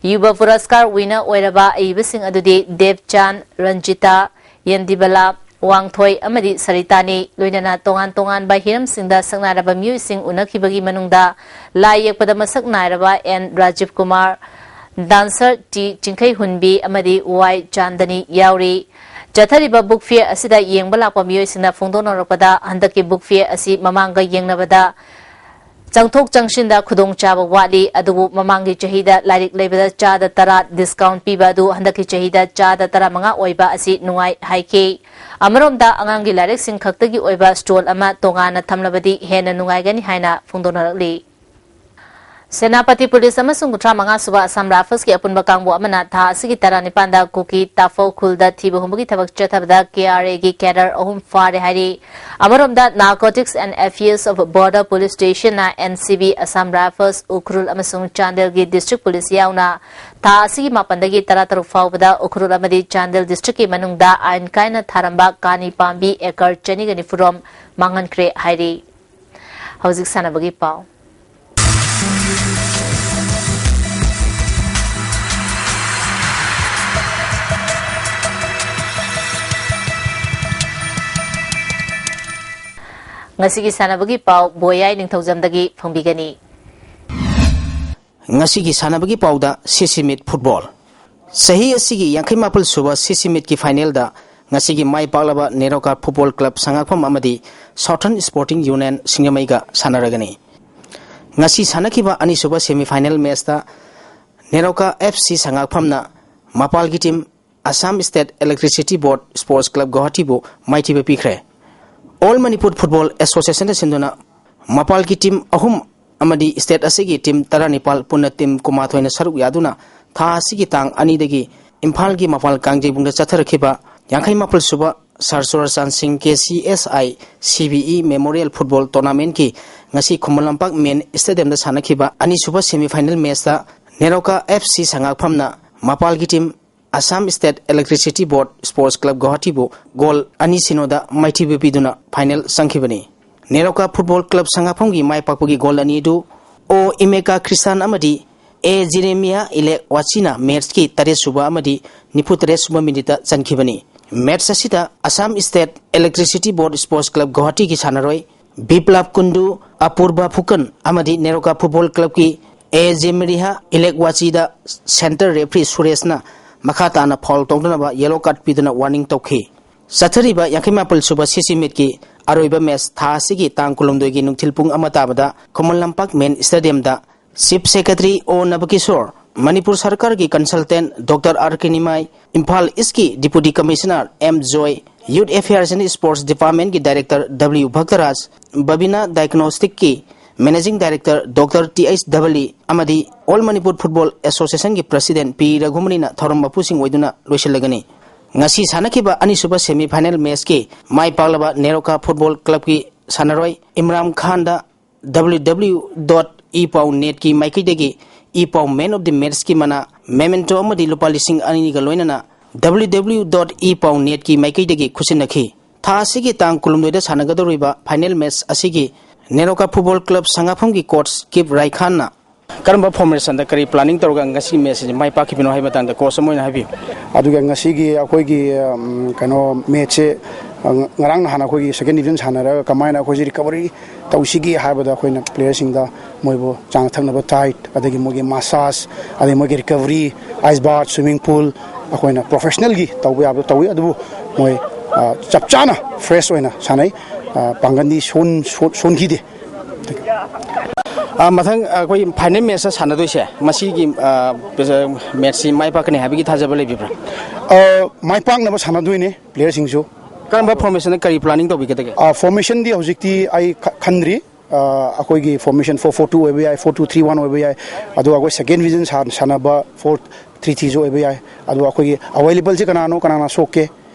ꯌꯨꯕ ꯄꯨꯔꯁꯀꯥꯔ ꯋꯤꯅꯔ ꯑꯣꯏꯔꯕ ꯑꯏꯕꯁꯤꯡ ꯑꯗꯨꯗꯤ ꯗꯦꯕꯆꯥꯟ, ꯔꯟꯖꯤꯇꯥ, ꯌꯦꯟꯗꯤꯕꯂꯥ, ꯋꯥꯡꯊꯣꯏ ꯑꯃꯗꯤ ꯁꯔꯤꯇꯥꯅꯤ꯫ ꯂꯣꯏꯅꯅ ꯇꯣꯉꯥꯟ ꯇꯣꯉꯥꯟꯕ ꯍꯤꯔꯝꯁꯤꯡꯗ ꯁꯛꯅꯥꯏꯔꯕ ꯃꯤꯑꯣꯏꯁꯤꯡ ꯎꯅꯈꯤꯕꯒꯤ ꯃꯅꯨꯡꯗ ꯂꯥꯏ ꯌꯦꯛꯄꯗ ꯃꯁꯛ ꯅꯥꯏꯔꯕ and Rajiv Kumar, dancer T ꯆꯤꯡꯈꯩꯍꯨꯟꯕꯤ ꯑꯃꯗꯤ ꯋꯥꯏ ꯆꯥꯟꯗꯅꯤ ꯌꯥꯎꯔꯤ꯫ ꯆꯠꯊꯔꯤꯕ ꯕꯨꯛ ꯐꯤꯌꯔ ꯑꯁꯤꯗ ꯌꯦꯡꯕ ꯂꯥꯛꯄ ꯃꯤꯑꯣꯏꯁꯤꯡꯅ ꯐꯣꯡꯗꯣꯛꯅꯔꯛꯄꯗ, ꯍꯟꯗꯛꯀꯤ ꯕꯨꯛ ꯐꯤꯌꯔ ꯑꯁꯤ ꯃꯃꯥꯡꯒ ꯌꯦꯡꯅꯕꯗ ꯆꯪꯊꯣꯛ ꯆꯪꯁꯤꯟꯗ ꯈꯨꯗꯣꯡꯆꯥꯕ ꯋꯥꯠꯂꯤ, ꯑꯗꯨꯕꯨ ꯃꯃꯥꯡꯒꯤ ꯆꯍꯤꯗ ꯂꯥꯏꯔꯤꯛ ꯂꯩꯕꯗ ꯆꯥꯗ ꯇꯔꯥ ꯗꯤꯁꯀꯥꯎꯟ ꯄꯤꯕ ꯑꯗꯨ ꯍꯟꯗꯛꯀꯤ ꯆꯍꯤꯗ ꯆꯥꯗ ꯇꯔꯥꯃꯉꯥ ꯑꯣꯏꯕ ꯑꯁꯤ ꯅꯨꯡꯉꯥꯏ ꯍꯥꯏꯈꯤ꯫ ꯑꯃꯔꯣꯝꯗ, ꯑꯉꯥꯡꯒꯤ ꯂꯥꯏꯔꯤꯛꯁꯤꯡ ꯈꯛꯇꯒꯤ ꯑꯣꯏꯕ ꯁ꯭ꯇꯣꯜ ꯑꯃ ꯇꯣꯉꯥꯟꯅ ꯊꯝꯂꯕꯗꯤ ꯍꯦꯟꯅ ꯅꯨꯡꯉꯥꯏꯒꯅꯤ ꯍꯥꯏꯅ ꯐꯣꯡꯗꯣꯛꯅꯔꯛꯂꯤ꯫ ꯁꯦꯅꯥꯄꯇꯤ ꯄꯨꯂꯤꯁ ꯑꯃꯁꯨꯡ ꯀꯨꯟꯊ꯭ꯔꯥ ꯃꯉꯥ ꯁꯨꯕ ꯑꯁꯥꯝ ꯔꯥꯏꯐꯜꯁꯀꯤ ꯑꯄꯨꯟꯕ ꯀꯥꯡꯕꯨ ꯑꯃꯅ ꯊꯥ ꯑꯁꯤꯒꯤ ꯇꯔꯥꯅꯤꯄꯥꯟꯗ ꯀꯨꯀꯤ ꯇꯥꯐꯧ ꯈꯨꯜꯗ ꯊꯤꯕ ꯍꯨꯝꯕꯒꯤ ꯊꯕꯛ ꯆꯠꯊꯕꯗ ꯀꯦ ꯑꯥꯔ ꯑꯦꯒꯤ ꯀꯦꯗꯔ ꯑꯍꯨꯝ ꯐꯥꯔꯦ ꯍꯥꯏꯔꯤ꯫ ꯑꯃꯔꯣꯝꯗ, Narcotics and Affairs of Border Police Stationꯅ, N C B, Assam rifles, Ukhrul ꯑꯃꯁꯨꯡ ꯆꯥꯟꯗꯦꯜꯒꯤ ꯗꯤꯁꯇ꯭ꯔꯤꯛ ꯄꯨꯂꯤꯁ ꯌꯥꯎꯅ ꯊꯥ ꯑꯁꯤꯒꯤ ꯃꯥꯄꯟꯗꯒꯤ ꯇꯔꯥꯇꯔꯨꯛ ꯐꯥꯎꯕꯗ ꯎꯈ꯭ꯔꯨꯜ ꯑꯃꯗꯤ ꯆꯥꯟꯗꯦꯜ ꯗꯤꯁꯇ꯭ꯔꯤꯛꯀꯤ ꯃꯅꯨꯡꯗ ꯑꯥꯏꯟ ꯀꯥꯏꯅ ꯊꯥꯔꯝꯕ ꯀꯥꯅꯤ ꯄꯥꯝꯕꯤ ꯑꯦꯀꯔ ꯆꯅꯤꯒ ꯅꯤꯐꯨꯔꯣꯝ ꯃꯥꯡꯍꯟꯈ꯭ꯔꯦ ꯍꯥꯏꯔꯤ꯫ ꯍꯧꯖꯤꯛ ꯁꯥꯟꯅꯕꯒꯤ ꯄꯥꯎ꯫ ꯉꯁꯤꯒꯤ ꯁꯥꯟꯅꯕꯒꯤ ꯄꯥꯎ ꯕꯣꯌꯥꯏ ꯅꯤꯡꯊꯧꯖꯝꯗꯒꯤ ꯐꯪꯕꯤꯒꯅꯤ꯫ ꯉꯁꯤꯒꯤ ꯁꯥꯟꯅꯕꯒꯤ ꯄꯥꯎꯗ ꯁꯤꯁꯤꯃꯤꯠ ꯐꯨꯠꯕꯣꯜ꯫ ꯆꯍꯤ ꯑꯁꯤꯒꯤ ꯌꯥꯡꯈꯩ ꯃꯥꯄꯜ ꯁꯨꯕ ꯁꯤꯁꯤ ꯃꯤꯠꯀꯤ ꯐꯥꯏꯅꯦꯜꯗ ꯉꯁꯤꯒꯤ ꯃꯥꯏ ꯄꯥꯛꯂꯕ ꯅꯦꯔꯣꯀꯥ ꯐꯨꯠꯕꯣꯜ ꯀ꯭ꯂꯕ ꯁꯉꯥꯛꯐꯝ ꯑꯃꯗꯤ ꯁꯥꯎꯊꯔꯟ ꯁ꯭ꯄꯣꯔꯇꯤꯡ ꯌꯨꯅꯤꯌꯟ ꯁꯤꯡꯖꯃꯩꯒ ꯁꯥꯟꯅꯔꯒꯅꯤ꯫ ꯉꯁꯤ ꯁꯥꯟꯅꯈꯤꯕ ꯑꯅꯤꯁꯨꯕ ꯁꯦꯃꯤ ꯐꯥꯏꯅꯦꯜ ꯃꯦꯆꯇ ꯅꯦꯔꯣꯀꯥ ꯑꯦꯐ ꯁꯤ ꯁꯉꯥꯛꯐꯝꯅ ꯃꯄꯥꯜꯒꯤ team Assam state electricity board sports club ꯒꯨꯋꯥꯍꯥꯇꯤꯕꯨ ꯃꯥꯏꯊꯤꯕ ꯄꯤꯈ꯭ꯔꯦ꯫ ꯑꯣꯜ ꯃꯅꯤꯄꯨꯔ ꯐꯨꯠꯕꯣꯜ ꯑꯦꯁꯣꯁꯤꯌꯦꯁꯟꯅ ꯁꯤꯟꯗꯨꯅ ꯃꯄꯥꯜꯒꯤ ꯇꯤꯝ ꯑꯍꯨꯝ ꯑꯃꯗꯤ ꯁ꯭ꯇꯦꯠ ꯑꯁꯤꯒꯤ ꯇꯤꯝ ꯇꯔꯥꯅꯤꯄꯥꯜ, ꯄꯨꯟꯅ ꯇꯤꯝ ꯀꯨꯟꯃꯥꯊꯣꯏꯅ ꯁꯔꯨꯛ ꯌꯥꯗꯨꯅ ꯊꯥ ꯑꯁꯤꯒꯤ ꯇꯥꯡ ꯑꯅꯤꯗꯒꯤ ꯏꯝꯐꯥꯜꯒꯤ ꯃꯄꯥꯜ ꯀꯥꯡꯖꯩꯕꯨꯡꯗ ꯆꯠꯊꯔꯛꯈꯤꯕ ꯌꯥꯡꯈꯩ ꯃꯥꯄꯜ ꯁꯨꯕ ꯁꯥꯔ ꯆꯨꯔꯆꯥꯟ ꯁꯤꯡ K C S I C B E memorial football ꯇꯣꯔꯅꯥꯃꯦꯟꯠꯀꯤ ꯉꯁꯤ ꯈꯨꯃꯟ ꯂꯝꯄꯥꯛ ꯃꯦꯟ ꯁ꯭ꯇꯦꯗꯤꯌꯝꯗ ꯁꯥꯟꯅꯈꯤꯕ ꯑꯅꯤꯁꯨꯕ ꯁꯦꯃꯤ ꯐꯥꯏꯅꯦꯜ ꯃꯦꯆꯇ ꯅꯦꯔꯣꯀꯥ ꯑꯦꯐ ꯁꯤ ꯁꯉꯥꯛꯐꯝꯅ ꯃꯄꯥꯜꯒꯤ team Assam state electricity board sports club ꯒꯨꯋꯥꯍꯥꯇꯤꯕꯨ ꯒꯣꯜ ꯑꯅꯤ ꯁꯤꯅꯣꯗ ꯃꯥꯏꯊꯤꯕ ꯄꯤꯗꯨꯅ ꯐꯥꯏꯅꯦꯜ ꯆꯪꯈꯤꯕꯅꯤ꯫ ꯅꯦꯔꯣꯀꯥ ꯐꯨꯠꯕꯣꯜ ꯀ꯭ꯂꯕ ꯁꯉꯥꯛꯐꯝꯒꯤ ꯃꯥꯏ ꯄꯥꯛꯄꯒꯤ ꯒꯣꯜ ꯑꯅꯤ ꯑꯗꯨ ꯑꯣ ꯏꯃꯦꯀꯥ ꯈ꯭ꯔꯤꯁꯇꯥꯟ ꯑꯃꯗꯤ ꯑꯦ ꯖꯤꯔꯦꯃꯤꯌꯥ ꯏꯂꯦꯛ ꯋꯥꯆꯤꯅ ꯃꯦꯆꯀꯤ ꯇꯔꯦꯠ ꯁꯨꯕ ꯑꯃꯗꯤ ꯅꯤꯐꯨ ꯇꯔꯦꯠ ꯁꯨꯕ ꯃꯤꯅꯤꯠꯇ ꯆꯟꯈꯤꯕꯅꯤ꯫ ꯃꯦꯆ ꯑꯁꯤꯗ Assam state electricity board sports club ꯒꯨꯋꯥꯍꯥꯇꯤꯒꯤ ꯁꯥꯟꯅꯔꯣꯏ ꯕꯤꯄ꯭ꯂꯥꯞ ꯀꯨꯟꯗꯨ, ꯑꯄꯨꯔꯕꯥ ꯐꯨꯀꯟ ꯑꯃꯗꯤ ꯅꯦꯔꯣꯀꯥ ꯐꯨꯠꯕꯣꯜ ꯀ꯭ꯂꯕꯀꯤ ꯑꯦ ꯖꯦꯃꯤꯔꯤꯍꯥ ꯏꯂꯦꯛ ꯋꯥꯆꯤꯗ ꯁꯦꯟꯇꯔ ꯔꯦꯐ꯭ꯔꯤ ꯁꯨꯔꯦꯁꯅ ꯃꯈꯥ ꯇꯥꯅ ꯐꯥꯎꯜ ꯇꯧꯗꯅꯕ ꯌꯦꯂꯣ ꯀꯥꯔꯗ ꯄꯤꯗꯨꯅ ꯋꯥꯔꯅꯤꯡ ꯇꯧꯈꯤ꯫ ꯆꯠꯊꯔꯤꯕ ꯌꯥꯡꯈꯩ ꯃꯥꯄꯜ ꯁꯨꯕ ꯁꯤꯁꯤ ꯃꯤꯠꯀꯤ ꯑꯔꯣꯏꯕ ꯃꯦꯆ ꯊꯥ ꯑꯁꯤꯒꯤ ꯇꯥꯡ ꯀꯨꯟꯍꯨꯝꯗꯣꯏꯒꯤ ꯅꯨꯡꯊꯤꯜ ꯄꯨꯡ ꯑꯃ ꯇꯥꯕꯗ ꯈꯨꯃꯟ ꯂꯝꯄꯥꯛ ꯃꯦꯟ ꯁ꯭ꯇꯦꯗꯤꯌꯝꯗ ꯆꯤꯐ ꯁꯦꯀ꯭ꯔꯦꯇꯔꯤ ꯑꯣ ꯅꯕꯀꯤꯁꯣꯔ, ꯃꯅꯤꯄꯨꯔ ꯁꯔꯀꯥꯔꯒꯤ consultant doctor R K Nimai, Imphal ꯏꯁ꯭ꯠꯀꯤ deputy commissioner M Joy, youth affairs and sports ꯗꯤꯄꯥꯔꯠꯃꯦꯟꯠꯀꯤ ꯗꯥꯏꯔꯦꯛꯇꯔ ꯗꯕ꯭ꯂꯤꯌꯨ ꯚꯛꯇꯔꯥꯖ, ꯕꯕꯤꯅꯥ ꯗꯥꯏꯒꯅꯣꯁꯇꯤꯛꯀꯤ managing director doctor T H Dabali ꯑꯃꯗꯤ ꯑꯣꯜ ꯃꯅꯤꯄꯨꯔ ꯐꯨꯠꯕꯣꯜ ꯑꯦꯁꯣꯁꯤꯌꯦꯁꯟꯒꯤ ꯄ꯭ꯔꯁꯤꯗꯦꯟꯠ ꯄꯤ ꯔꯘꯨꯃꯅꯤꯅ ꯊꯧꯔꯝ ꯃꯄꯨꯁꯤꯡ ꯑꯣꯏꯗꯨꯅ ꯂꯣꯏꯁꯤꯜꯂꯒꯅꯤ꯫ ꯉꯁꯤ ꯁꯥꯟꯅꯈꯤꯕ ꯑꯅꯤꯁꯨꯕ ꯁꯦꯃꯤ ꯐꯥꯏꯅꯦꯜ ꯃꯦꯆꯀꯤ ꯃꯥꯏ ꯄꯥꯛꯂꯕ ꯅꯦꯔꯣꯀꯥ ꯐꯨꯠꯕꯣꯜ ꯀ꯭ꯂꯕꯀꯤ ꯁꯥꯟꯅꯔꯣꯏ ꯏꯝꯔꯥꯟ ꯈꯥꯟꯗ ꯗꯕ꯭ꯂꯤꯌꯨ ꯗꯕ꯭ꯂꯤꯌꯨ ꯗꯣꯠ ꯏ ꯄꯥꯎ ꯅꯦꯠꯀꯤ ꯃꯥꯏꯀꯩꯗꯒꯤ ꯏ ꯄꯥꯎ ꯃꯦꯟ ꯑꯣꯐ ꯗꯤ ꯃꯦꯠꯁꯀꯤ ꯃꯅꯥ, ꯃꯦꯃꯦꯟꯇꯣ ꯑꯃꯗꯤ ꯂꯨꯄꯥ ꯂꯤꯁꯤꯡ ꯑꯅꯤꯒ ꯂꯣꯏꯅꯅ ꯗꯕ꯭ꯂꯤꯌꯨ ꯗꯕ꯭ꯂꯤꯌꯨ ꯗꯣꯠ ꯏ ꯄꯥꯎ ꯅꯦꯠꯀꯤ ꯃꯥꯏꯀꯩꯗꯒꯤ ꯈꯨꯠꯁꯤꯟꯅꯈꯤ꯫ ꯊꯥ ꯑꯁꯤꯒꯤ ꯇꯥꯡ ꯀꯨꯟꯍꯨꯝꯗꯣꯏꯗ ꯁꯥꯟꯅꯒꯗꯧꯔꯤꯕ ꯐꯥꯏꯅꯦꯜ ꯃꯦꯠꯁ ꯑꯁꯤꯒꯤ ꯅꯦꯔꯣꯀꯥ ꯐꯨꯠꯕꯣꯜ ꯀ꯭ꯂꯕ ꯁꯉꯥꯐꯝꯒꯤ ꯀꯣꯆ ꯀꯤꯞ ꯔꯥꯏꯈꯥꯟꯅ ꯀꯔꯝꯕ ꯐꯣꯔꯃꯦꯁꯟꯗ ꯀꯔꯤ ꯄ꯭ꯂꯥꯅꯤꯡ ꯇꯧꯔꯒ ꯉꯁꯤ ꯃꯦꯠꯁ ꯑꯁꯤ ꯃꯥꯏ ꯄꯥꯛꯈꯤꯕꯅꯣ ꯍꯥꯏꯕ ꯃꯇꯥꯡꯗ ꯀꯣꯆ ꯑꯃ ꯑꯣꯏꯅ ꯍꯥꯏꯕꯤꯌꯨ꯫ ꯑꯗꯨꯒ ꯉꯁꯤꯒꯤ ꯑꯩꯈꯣꯏꯒꯤ, ꯎꯝ, ꯀꯩꯅꯣ, ꯃꯦꯠꯁꯁꯦ ꯉꯔꯥꯡ ꯅꯍꯥꯟ ꯑꯩꯈꯣꯏꯒꯤ ꯁꯦꯀꯦꯟ ꯗꯤꯕꯤꯖꯟ ꯁꯥꯟꯅꯔꯒ ꯀꯃꯥꯏꯅ ꯑꯩꯈꯣꯏꯁꯤ ꯔꯤꯀꯕꯔꯤ ꯇꯧꯁꯤꯒꯦ ꯍꯥꯏꯕꯗ, ꯑꯩꯈꯣꯏꯅ ꯄ꯭ꯂꯦꯌꯔꯁꯤꯡꯗ ꯃꯣꯏꯕꯨ ꯆꯥꯅ ꯊꯛꯅꯕ ꯗꯥꯏꯠ, ꯑꯗꯒꯤ ꯃꯣꯏꯒꯤ ꯃꯁꯥꯖ, ꯑꯗꯒꯤ ꯃꯣꯏꯒꯤ ꯔꯤꯀꯕꯔꯤ, ꯑꯥꯏꯁ ꯕꯥꯠ, ꯁ꯭ꯋꯤꯃꯤꯡ ꯄꯨꯜ, ꯑꯩꯈꯣꯏꯅ ꯄ꯭ꯔꯣꯐꯦꯁꯅꯦꯜꯒꯤ ꯇꯧꯕ ꯌꯥꯕꯗꯣ ꯇꯧꯏ꯫ ꯑꯗꯨꯕꯨ ꯃꯣꯏ, ꯑ, ꯆꯞ ꯆꯥꯅ ꯐ꯭ꯔꯦꯁ ꯑꯣꯏꯅ ꯁꯥꯟꯅꯩ꯫ ꯑ, ꯄꯥꯡꯒꯜꯗꯤ ꯁꯣꯟ-, ꯁꯣꯟ-, ꯁꯣꯟꯈꯤꯗꯦ꯫ ꯑ, ꯃꯊꯪ ꯑꯩꯈꯣꯏ ꯐꯥꯏꯅꯦꯜ ꯃꯦꯠꯆꯇ ꯁꯥꯟꯅꯗꯣꯏꯁꯦ, ꯃꯁꯤꯒꯤ, ꯑ, ꯃꯦꯠꯆꯁꯤ ꯃꯥꯏ ꯄꯥꯛꯀꯅꯤ ꯍꯥꯏꯕꯒꯤ ꯊꯥꯖꯕ ꯂꯩꯕꯤꯕ꯭ꯔꯥ? ꯑ, ꯃꯥꯏ ꯄꯥꯛꯅꯕ ꯁꯥꯟꯅꯗꯣꯏꯅꯦ ꯄ꯭ꯂꯦꯌꯔꯁꯤꯡꯁꯨ꯫ ꯀꯔꯝꯕ ꯐꯣꯔꯃꯦꯁꯟꯗ ꯀꯔꯤ ꯄ꯭ꯂꯥꯅꯤꯡ ꯇꯧꯕꯤꯒꯗꯒꯦ? ꯑ, ꯐꯣꯔꯃꯦꯁꯟꯗꯤ ꯍꯧꯖꯤꯛꯇꯤ ꯑꯩ ꯈ-, ꯈꯟꯗ꯭ꯔꯤ꯫ ꯑ, ꯑꯩꯈꯣꯏꯒꯤ ꯐꯣꯔꯃꯦꯁꯟ ꯐꯣꯔ ꯐꯣꯔ ꯇꯨ ꯑꯣꯏꯕ ꯌꯥꯏ, ꯐꯣꯔ ꯇꯨ ꯊ꯭ꯔꯤ ꯋꯥꯟ ꯑꯣꯏꯕ ꯌꯥꯏ, ꯑꯗꯨꯒ ꯑꯩꯈꯣꯏ ꯁꯦꯀꯦꯟ ꯗꯤꯕꯤꯖꯟ ꯁꯥ-, ꯁꯥꯟꯅꯕ ꯐꯣꯔ ꯊ꯭ꯔꯤ ꯊ꯭ꯔꯤꯁꯨ ꯑꯣꯏꯕ ꯌꯥꯏ꯫ ꯑꯗꯨꯒ ꯑꯩꯈꯣꯏꯒꯤ ꯑꯦꯕꯥꯏꯂꯦꯕꯜꯁꯤ ꯀꯅꯥꯅꯣ, ꯀꯅꯥꯅ ꯁꯣꯛꯀꯦ,